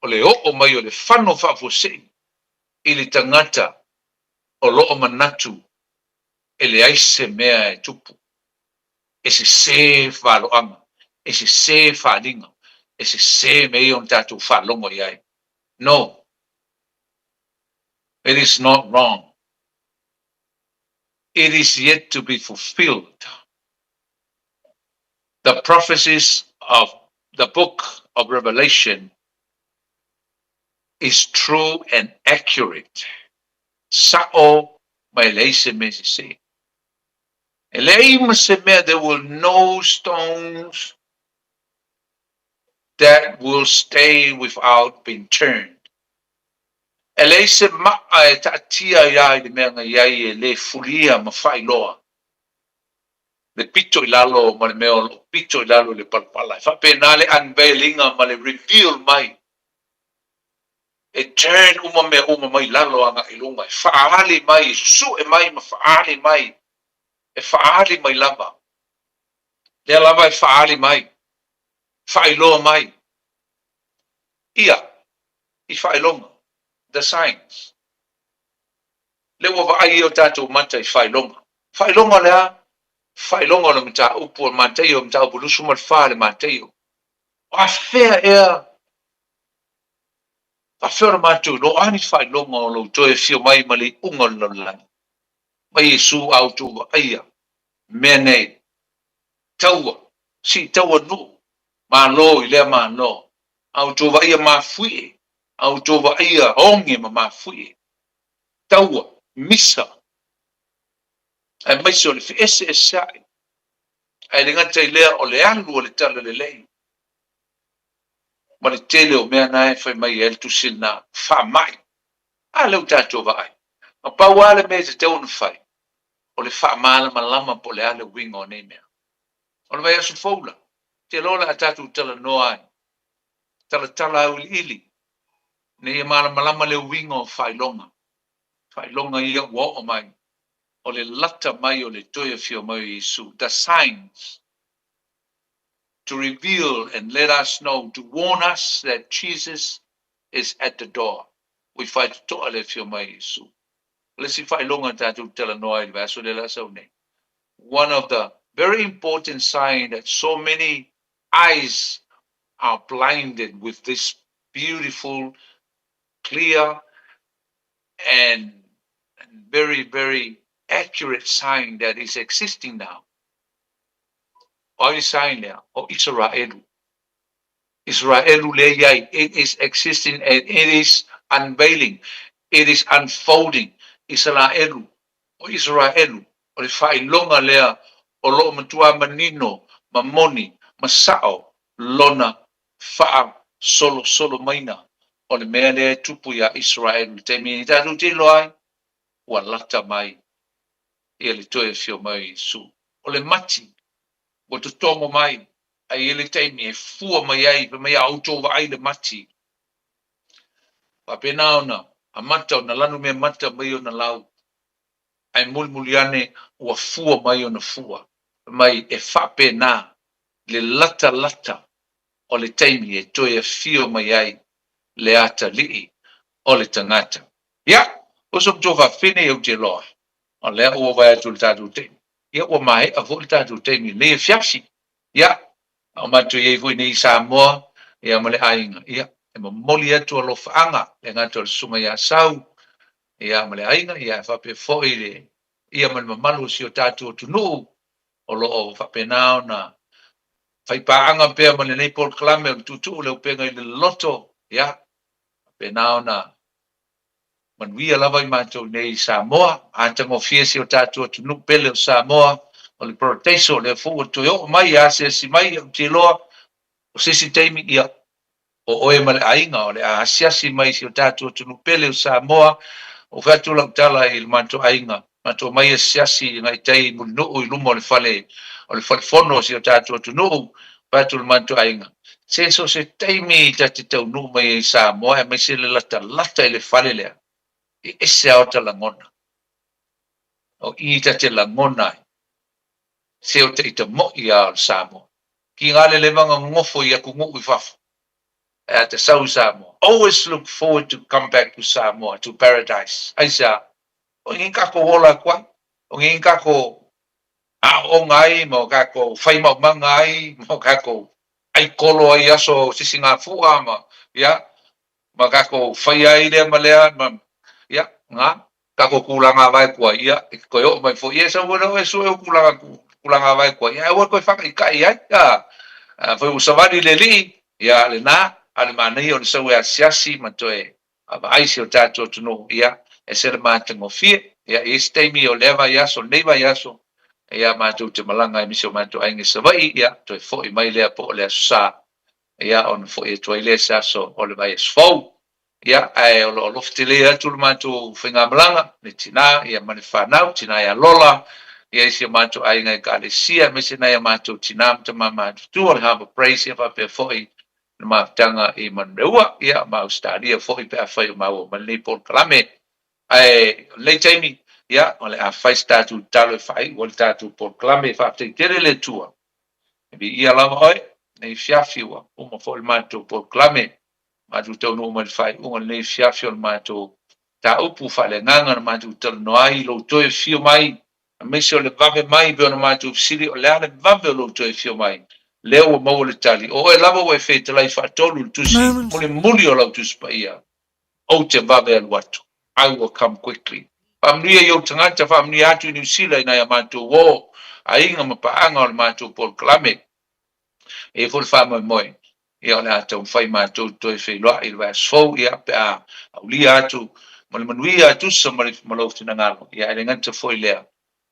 O le oo mai o le fano faafuasei i le tagata o lo o manatu e leai se mea e tupu, e sesē valoaga, e sesē faaaliga, e sesē mea ia ona tatou faalogo i ai. No. It is not wrong. It is yet to be fulfilled. The prophecies of the book of Revelation is true and accurate. Sa'o ma e leai se mea sesē. E leai ma se mea, there will no stones that will stay without being turned. E leai se maa e taatia ai a i le mea na i ai e le fulia ma faailoa le pito i lalo ma le mea o lo o pito i lalo i le palapala. E faapena le unveiling-a ma le reveal mai e turn uma mea uma mai lalo agai i luga, e faaali mai, e susue mai ma faaali mai, e faaali mai lava. Lea lava e faaali mai, faailoa mai ia i faailoga, the signs. Lea ua vaai ai o tatou mata i faailoga. Faailoga o le a? Faailoga o le mataupu o le Mataio, mataupu 24 le Mataio. O afea ea Faafefea ona matou iloa, o a ni faailoga o lou toe afio mai ma le iuga o le lalolagi? Mai Iesu a outou vaaia mea nei, taua, sii taua nuu, malo i lea malo, a outou vaaia mafuie, a outou vaaia oge ma mafuie, taua, misa, aemaise o le feeseeseai, ae le gata i lea o le alu o le talalelei. ma le tele o mea na e fai mai ai le tusi lena, faamai. A lea ua tatou vaai. Na pau lava le mea e tatau ona fai, o le faamalamalama po o le a le uiga o nei mea. O le vaiaso fou la, ou te iloa o le a tatou talanoa ai, talatala auiliili, ina ia malamalama le uiga o faailoga, faailoga ia ua oo mai, o le lata mai o le toe afio mai o Iesu, the signs. to reveal and let us know, to warn us that Jesus is at the door. Ua i faitotoa le afio mai o Iesu. O le isi faailoga tatou te talanoa ai i le vaiaso lea o le a sau nei. One of the very important sign that so many eyes are blinded with this beautiful, clear and very, very accurate sign that is existing now. O ai le sign lea? O Isaraelu. Isaraelu lea i ai, it is existing and it is unveiling, it is unfolding. Isaraelu, o Isaraelu, o le faailoga lea o lo o matua manino ma moni ma sao lona faasolosolo maina o le mea lea e tupu iā Isaraelu i le taimi e tatou te iloa ai ua lata mai ia le toe afio mai o Iesu. O le mati ua totogo mai, a i ai le taimi e fua mai ai, fai mai a outou vaai le mati. Faapena ona amata ona lanu mea mata mai ona lau, ae mulimuli ane ua fua mai ona fua. Fai mai e faapena le latalata o le taimi e toe afio mai ai le atalii o le tagata. Ia, uso ma tou faafefine, ou te iloa O lea ua vaai atu i le tatou taimi, ia ua maea foi le tatou taimi i lenei afiafi. Ia, a o matou i ai foi nei i Samoa, ia ma le aiga, ia, e momoli atu alofaaga, le gata o le Susuga ia Sau, ia ma le aiga, ia e faapea foi le, ia ma le mamalu o si o tatou atunuu, o lo o faapena ona faipaaga pea ma lenei polokalame o le Tuutuu le Upega i le Loloto, ia, faapena ona Manuia lava i matou nei i Samoa, matagofie si o tatou atunuu pele o Samoa, o le paradeiso, lea foi ua toe oo mai e asiasi mai, ou te iloa, o se isi taimi, ia, o oe ma le aiga o le a asiasi mai i si o tatou atunuu pele o Samoa. Ua fai atu lau tala i le matou aiga, matou omai asiasi agai tai i Mulinuu i luma o le fale, o le fale fono o si o tatou atunuu, fai atu le matou aiga, se so o se taimi ta te taunuu mai ai i Samoa aemaise le latalata i le fale lea, e ese lava ota lagona. O i ta te lagona ai, se o te ita moʻi lava o le Samoa. Ki ngā le leva gogofo i atunuu i fafo. Ae a ta sau i Samoa, always look forward to come back to Samoa, to paradise. Aisea? O i kako ola atu ai, o i kako aoaoga ai ma o tatou fai maumaga ai ma o tatou aikolo ai i aso sisigafua ma, ia, ma tatou faia ai lea ma lea ma, ia, na, tatou tulaga vae tuai, ia, e te toe oo mai foi, ia e sau foi lea oe e sue ou tulaga, tulaga vae tuai, ia aua e toe faataitai ai, a, afai ua savali le alii, ia, lena, a o le manaia o le sau e asiasi ma toe vaavaai si o tatou atunuu, ia, ese le matagofie. Ia, e i ai se taimi o lea vaiaso, lenei vaiaso, ia, matou te malaga ai ma si o matou aiga i Savaii, ia, toe foi mai lea po o le Aso Sa, ia, ona foi atu ai lea i se aso o le vaiaso fou. Ia, ae o lo o alofa tele atu le matou faigamalaga, le tina, ia, ma le fanau, tina ia Lola, ia, i si o matou aiga Ekalesia, aemaise nai a matou tina ma tama matutua o le Harbour Praise, ia, faapea foi le mafutaga i Manureua, ia, ma Ausetalia foi pe afai o maua mai lenei polokalame. Ae o lenei taimi, ia, o le a fai se tatou tatalo e faaiu ai le tatou polokalame. Faafetai tele le Atua. E viia lava oe, lenei afiafi ua uma foi le matou polokalame. Matou taunuu mai le faaiuga o lenei afiafi o le matou mataupu faaleagaga na matou talanoa ai i lou toe afio mai aemaise o le vave mai pei ona matou fesili o le a le vave o lou toe afio mai, lea ua maua le tali, o oe lava ua e fetalai faatolu i le tusi mulimuli o lau Tusi Paia, ou te vave alu atu, I will come quickly. Faamanuia i ou tagata, faamanuia atu i Niu Sila i nai a matou uo, aiga ma paaga o le matou polokalame. E i ai foi le faamoemoe, ia o le a taumafai matou te toe feiloai i le vaiaso fou, ia, pe a aulia atu ma le manuia e tusa ma le, ma lou finagalo, ia, e le gata foi lea,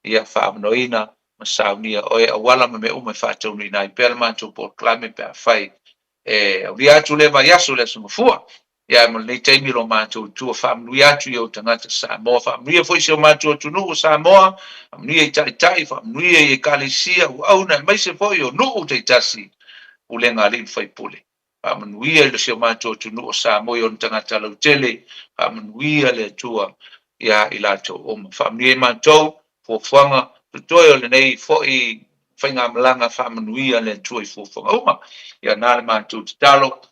ia faaavanoaina ma saunia oe auala ma mea uma e faataunuuina ai pea le matou polokalame pe afai e aulia atu lea vaiaso, le Aso Gafua. Ia, ae mo lenei taimi lo matou Atua, faamanuia atu i ou tagata Samoa, faamanuia foi si o matou atunuu o Samoa, faamanuia i taitai, faamanuia i ekalesia, auauna, aemaise foi o nuu taitasi, pulega a alii ma faipule. Faamanuia i si o matou atunuu o Samoa i ona tagata lautele, faamanuia le Atua ia i latou uma. Faamanuia i matou fuafuaga totoe o lenei foi faigamalaga, faamanuia le Atua i fuafuaga uma. Ia na le matou tatalo,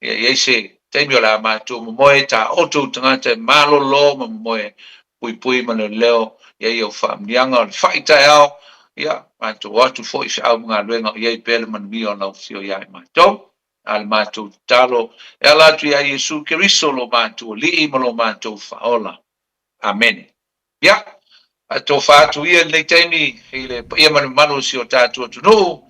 ia i ai se taimi o le a matou momoe, taoto ou tagata e malolo ma momoe puipui ma leoleo, ia i au faamanuiaga o le fai taeao, ia matou o atu foi i feau ma galuega o i ai pea le manuia o lau afio ia i matou. A le matou tatalo e ala atu ia Iesu Keriso lo matou Alii ma lo matou Faaola. Amene. Ia, faatofa atu ia i lenei taimi i le paia ma le mamalu o si o tatou atunuu,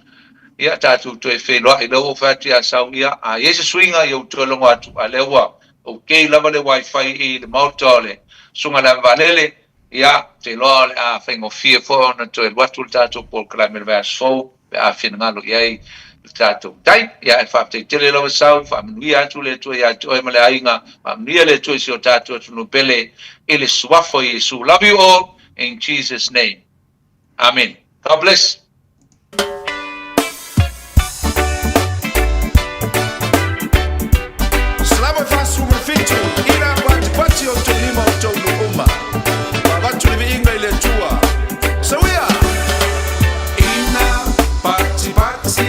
ia tatou toe feiloai. Lea ua ou fai atu ia Sau, ia, a i ai se suiga, ia ou toe logo atu, a lea ua okay lava le wifi i le maota o le Susuga i le Ava Vaalele, ia, ou te iloa o le a faigofie foi ona toe alu atu le tatou polokalame i le vaiaso fou. pe a finagalo i ai le tatou tai. Ia, e faafetai tele lava Sau, faamanuia atu le Atua ia te oe ma le aiga, faamanuia le Atua i si o tatou atunuu pele i le suafa o Iesu. Love you all in Jesus name. Amen. God bless. Salama 47 ina patipati o tou lima o tou nuu uma. Ua avatu le viiga i le Atua. Sauia! Ina patipati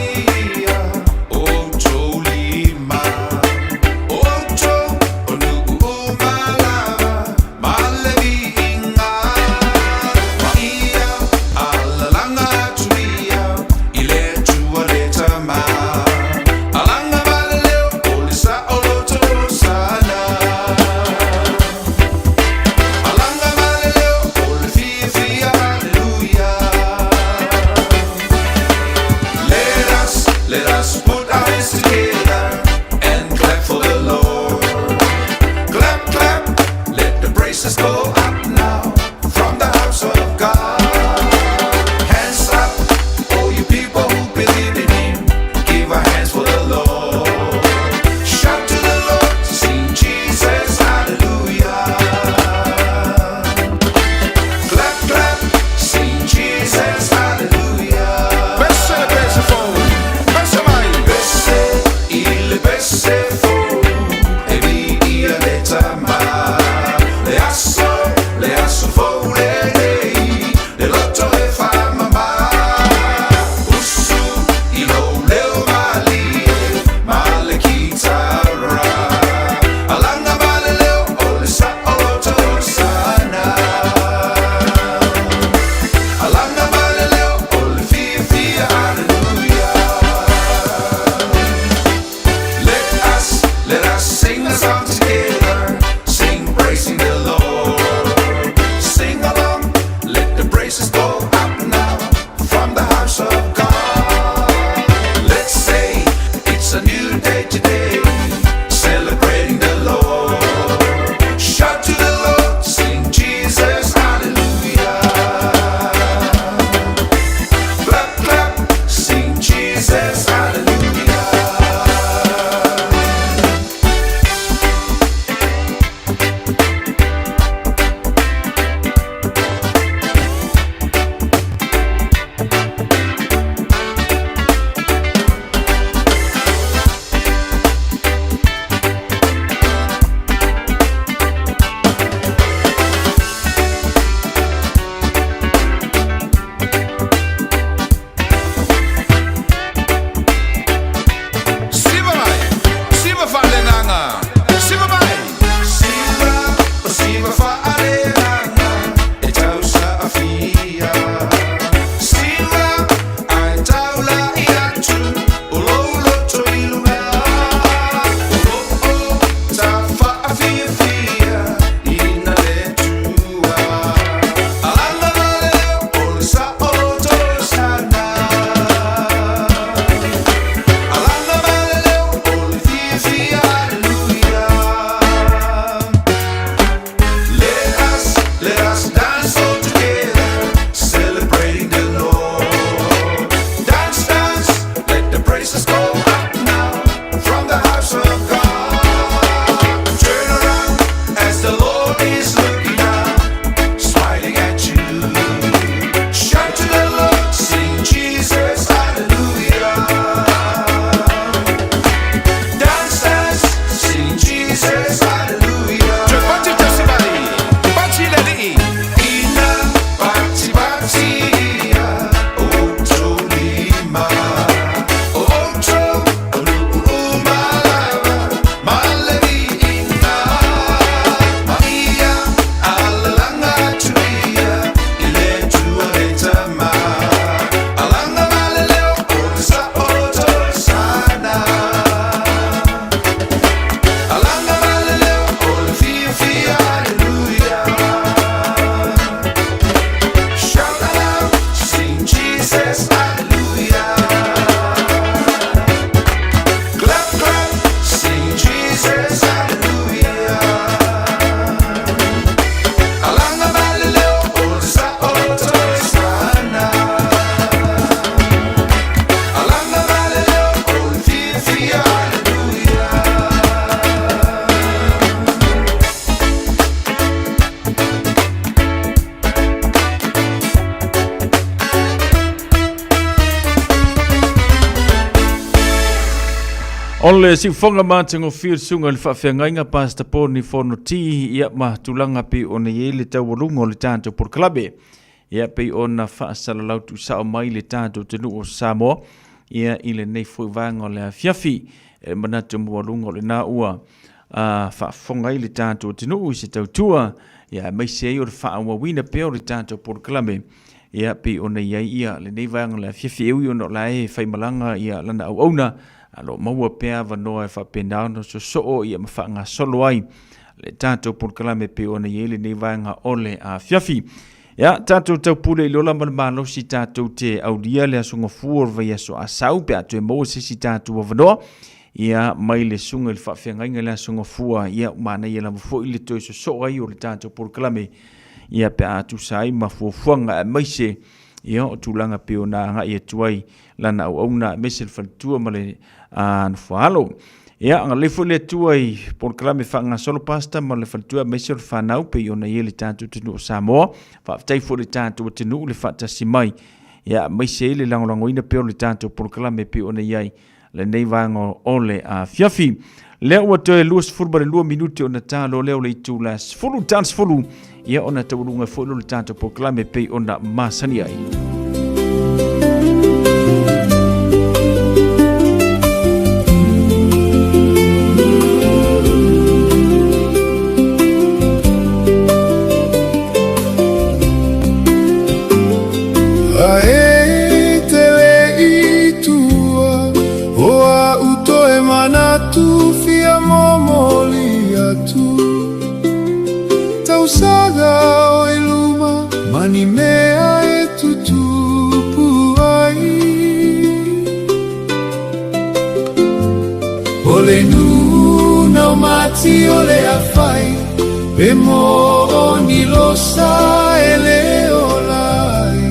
ia outou lima, o outou o nuu uma lava ma le viiga. Ma ia alalaga atu ia i le Atua le Tama. Alaga ma le leo o le saoloto Hosana. Alaga ma le leo o le fiafia Haleluia. Let us, let us put our hands together and clap for the Lord. Clap, clap, let the praises go up now from the house of God. Hands up, all you people who believe in Him, give a hands for the Lord. Shout to the Lord, sing Jesus, hallelujah. Clap, clap, sing Jesus, hallelujah. Pese, pese, fou. Pese mai. Pese, O le siufoga matagofie le susuga i le faafeagaiga Pastor Poni Fonoti ia ma tulaga pei ona i ai le taualuga o le tatou polokalame. Ia pei ona faasalalau tuusao mai le tatou atunuu o Samoa ia i lenei foi vaega o le afiafi. E manatu maualuga o lena ua faafofoga ai le tatou atunuu i se tautua ia aemaise ai o le faaauauina pea o le tatou polokalame ia pei ona i ai ia lenei vaega o le afiafi e ui ona o la e faimalaga ia lana auauna a lo o maua pea avanoa e faapena ona sosoo ia ma faagasolo ai le tatou polokalame pei ona i ai lenei vaega o le afiafi. Ia, tatou taupule i le ola ma le malosi tatou te aulia le aso gafua o le vaiaso Asau pe a toe maua se isi tatou avanoa. Ia, mai le susuga i le faafeagaiga i le aso gafua, ia, manaia lava foi le toe sosoo ai o le tatou polokalame, ia, pe a tusa ai ma fuafuaga aemaise, ia, o tulaga pei ona agai atu ai lana auauna aemaise le faletua ma le nofoaalo. Ia, agalelei foi le Atua i polokalame faagasolo Pastor ma le faletua aemaise o le fanau pei ona i ai le tatou atunuu o Samoa. Faafetai foi i le tatou atunuu le faatasi mai. Ia, aemaise ai le lagolagoina pea o le tatou polokalame pei ona i ai lenei vaega o le afiafi. Lea ua toe 22 minute ona talo lea o le itula 10 talo 10 ia ona taualuga foi lea o le tatou polokalame pei ona masani ai. Ae te le i tua o au toe manatu fia momoli atu Tausaga o i luma ma ni mea e tutupu ai O le nuna o mati o le afai Pe mo ni losa e le ola ai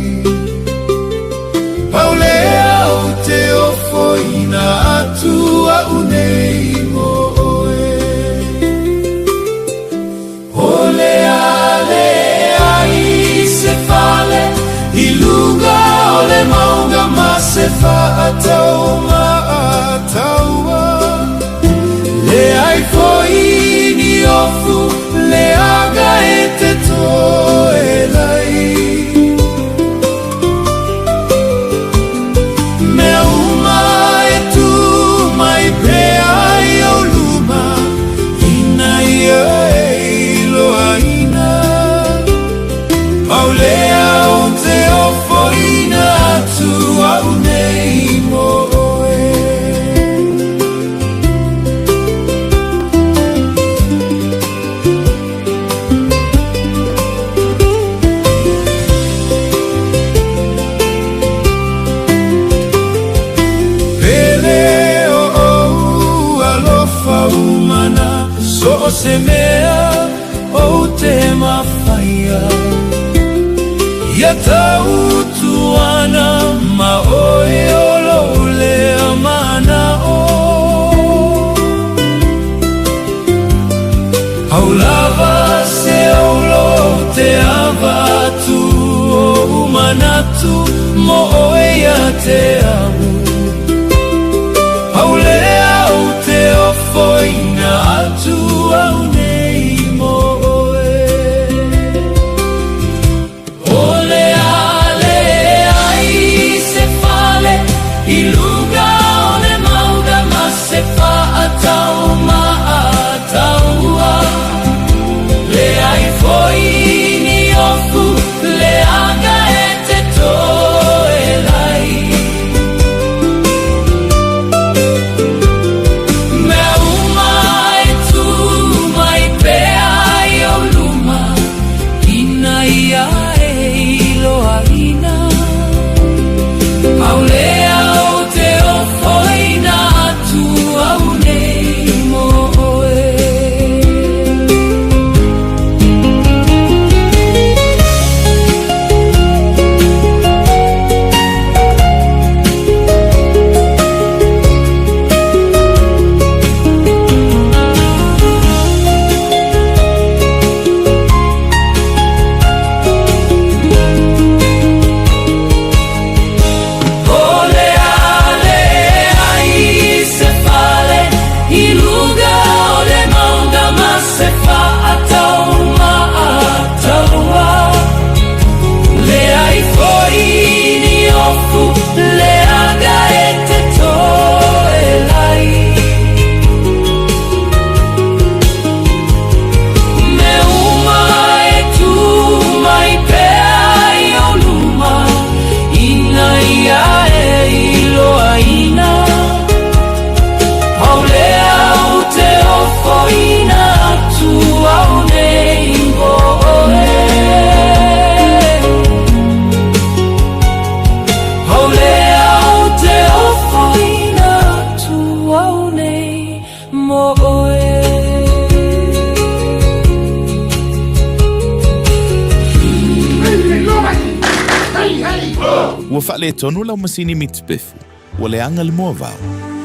Pau lea o te ofoina atu a'u nei mo oe. O le a leai se fale i luga o le mauga ma se faatau maataua, leai foi ni ofu leaga e te toe lai. Mea uma e tū mai pea i ou luma, Ina ia e iloaina, Pau lea o te ofoina atu a'u nei mo oe. Pele o ou alofa umana So o se mea ou te mawhaia Ia tautuana ma oe o lou lea manao Pau lava se olo te avatu ou manatu mo oe ia te au. Pau lea ou te ofoina atu au nei mo oe. O le a leai se fale i luga o le mauga ma se faatau maataua, leai foi ni ofu leaga e te toe lai. Mea uma e tū mai pea i ou luma, Ina ia e iloaina, Pau lea o te faaletonu lau masini mitipefu, ua leaga le moavao.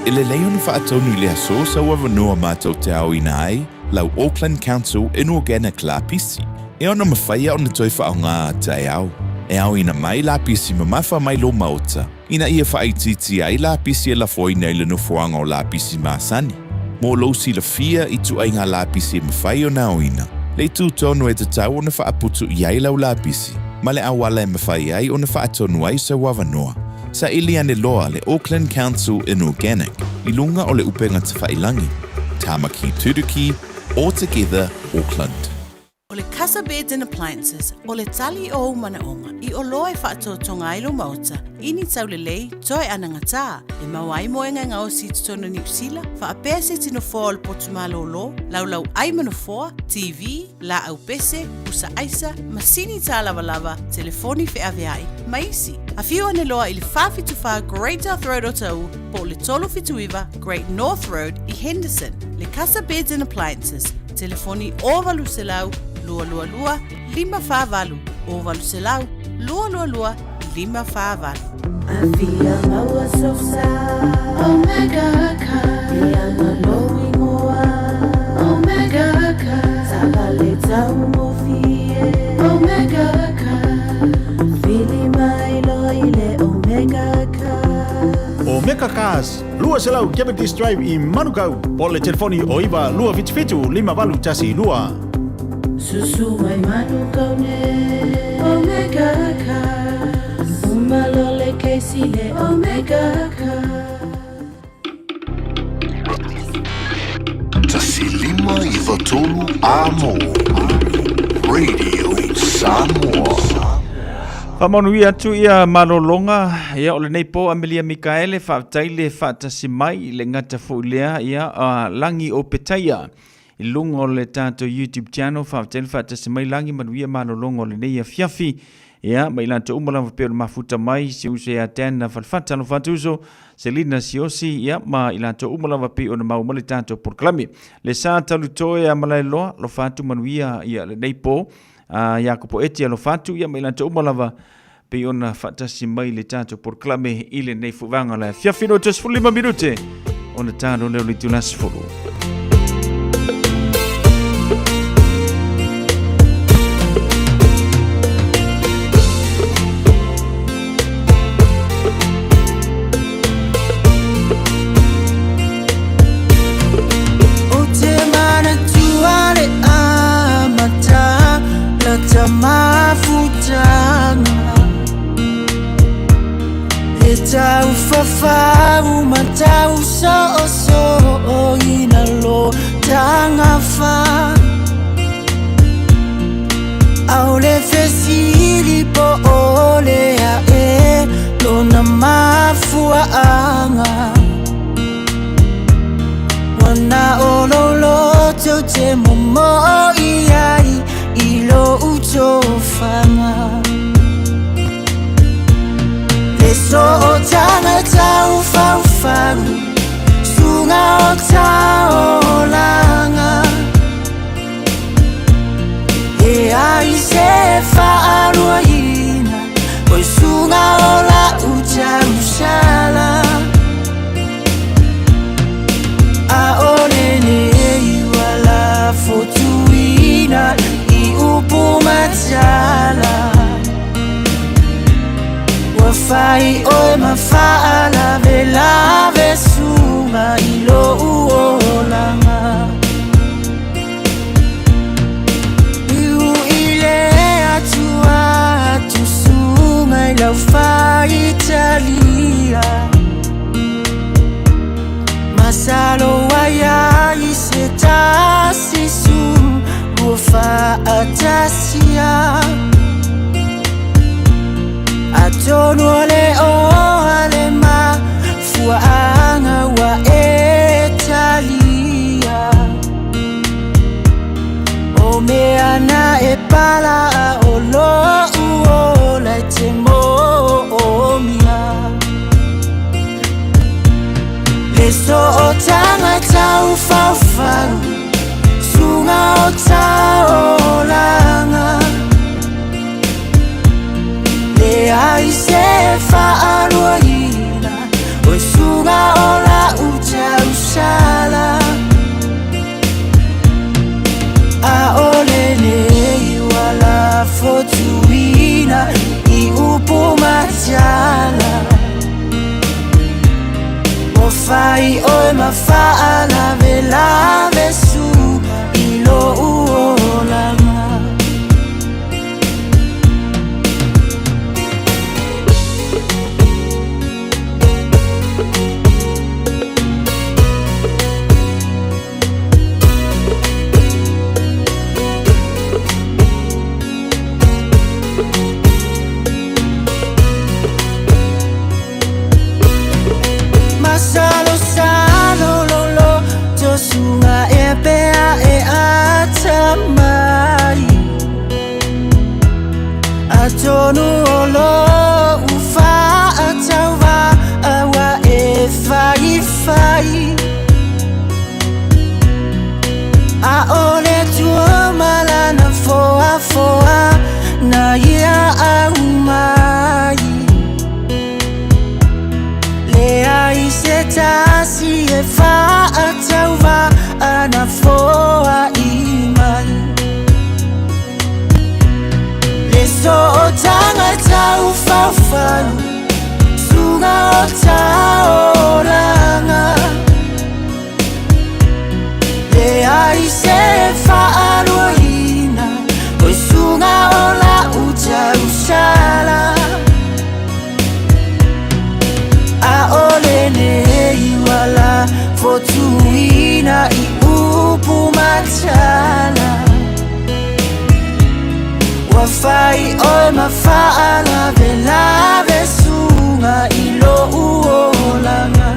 E lelei ona faatonu i le aso sau avanoa matou te aoina ai lau Auckland Council Inorganic lapisi, e ono mafaia ona toe faaaoga a taeao. E aoina mai lapisi mamafa mai lou maota, ina ia faaitiitia ai lapisi e lafoina i le nofoaga o lapisi masani. Mo lou silafia i ituaiga lapisi e mafai ona aoina, le itu tonu e tatau ona faaputu i ai lau lapisi, ma le auala e mafai ai ona faatonu ai sau avanoa. Saili ane loa le Auckland Council Inorganic i luga o le upega tafailangi, Tāmaki Turuki, All Together Auckland. O le Casa Beds and Appliances, o le tali o ou manaoga i oloa e faatotoga ai lou maota i ni taulelei toe anagatā e maua ai moega e gaosi i totonu o Niu Sila, faapea se tino foa o le potu malōlō, laulau ai ma nofoa, TV, laau pese, pusa aisa, masini tālavalava, telefoni feaveai, ma isi. Afio ane loa i le 474 Great South Road o Taʻu po o le 379 Great North Road i Henderson. Le Casa Beds and Appliances, Telefoni 0800 222 548, 0800 222 548. Afia maua sosa Omega Car E anga lou ingoa Omega Car Taavale taugofie Omega Car Vili mai loa i le Omega Car Omega Cars, 200 Cavendish Drive i Manukau, po o le telefoni o 9 277 5812. Susu mai Manukau nei Omega Cars Uma loa le kesi le Omega Cars. 1 5 9 3 Amo Radio Samoa. Faamanuia atu ia malologa ia o lenei po Amelia Mikaele faafetai le faatasi mai i le gata foi lea ia a Lagi o Petaia i luga o le tatou YouTube channel faafetai le faatasi mai Lagi manuia malologa o lenei afiafi ia ma i latou uma lava pei ona mafuta mai si uso ia Dan Falefata alofa atu uso Selina Siosi ia ma i latou uma lava pei ona maua mai le tatou polokalame le sa talutoe a Malaeloa alofa atu manuia ia lenei po a Iakopo Eti alofa atu ia ma i latou uma lava pei ona faatasi mai le tatou polokalame i lenei fuvaga o le afiafi no 15 minute ona talo leo le itula 10. Ou te manatua le amata lata mafutaga E taufafau ma tausoosoo ina lo tagafa Ao le fesili po o le ae lona mafuaaga Ua na o lou loto ou te momoo i ai i lou tofaga Le sootaga taufaufau suga o taolaga E ai se faaluaina o suga o la'u tausala Aʻole nei ua lafotuina i upu matala Ua fai oe ma faalavelave suga i lou olaga Ui le Atua atu suga i lau faitalia Masalo ai ai se tasi su ua faatasia Atonu o le oa le mafuaaga ua e talia O mea na e pala o lou ola e te moomia Le sootaga taufaufau suga o taolaga Leai se faaluaina fai oe ma faalavelave su i lou olaga. Masalosalo lo lo tosuga e pea e atamai. Atonu o lou faatauvaa ua e faifai. A o le Atua ma lana foafoa na ia aumai. Leai se tasi e faatauvaa na foai mai. Le sootaga taufaufau suga o taolaga. Leai se faaluaina o suga o lau tausala. A o lenei ua fotuina i upu matala. Ua fai oe ma faalavelave suga i lou olaga.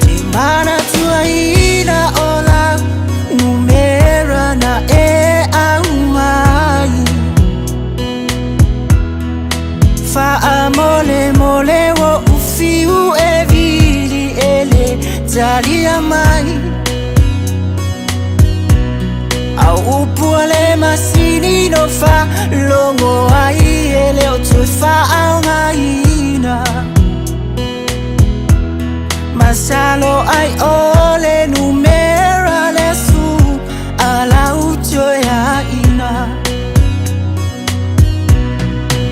Te manatuaina o lau numera na e aumai. Faamolemole ua ou fiu e vili e le talia mai. Au upu a le masini no faalogo ai e le o toe faaaogaina. Masalo ai o le numera le su a lau toeaina.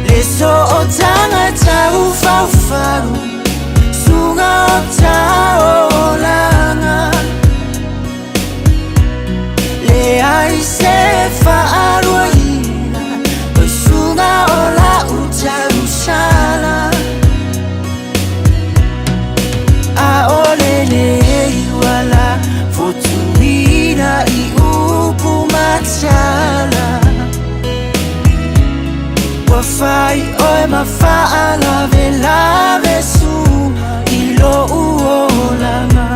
Le sootaga taufaufau suga o taolaga. Leai se faaluaina o suga o lau tausala. A o lenei ua lafotuina i upu matala. Ua fai oe ma faalavelave suga i lou olaga.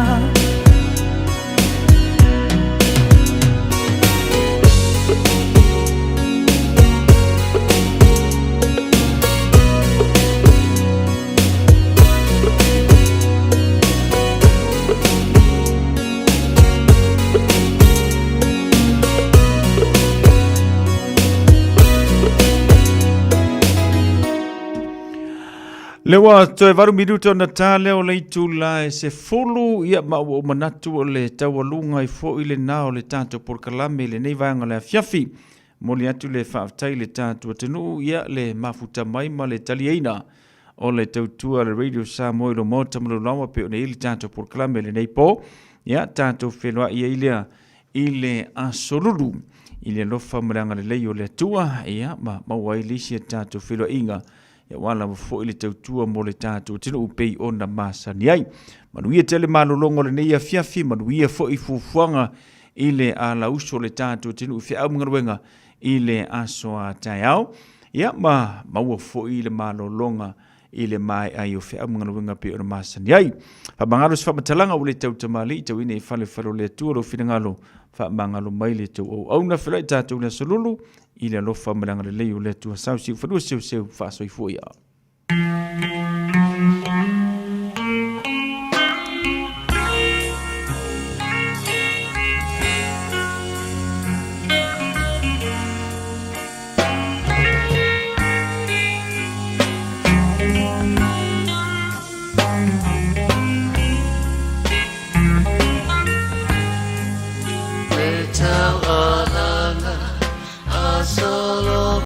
Le ua toe valu minuta ona tā lea o le itula e 10, ia ma ua ou manatu o le taualuga ai foi lenā o le tatou polokalame i lenei vaega o le afiafi. Momoli atu le faafetai i le tatou atunuu, ia le mafuta mai ma le taliaina o le tautua a le Radio Samoa i lo maota ma lo lawa pei ona i ai le tatou polokalame i lenei po. Ia tatou feiloai ai lea i le aso lulu i le alofa ma le agalelei o le Atua, ia ma maua ai le isi a tatou feiloaiga ia aua lava foi le tautua mo le tatou atunuu pei ona masani ai. Manuia tele malologa o lenei afiafi, manuia foi fuafuaga i le alauso o le tatou atunuu i feau ma galuega i le aso a taeao. Ia ma maua foi le malologa i le maea ai o feau ma galuega pei ona masani ai. Faamagalo se faamatalaga ua le tautamalii tauina i fale fale o le Atua lou finagalo, faamagalo mai le tou auauna feloai tatou i le aso lulu i le alofa ma le agalelei o le Atua. Sau siu fanua seuseu faasoifua ia.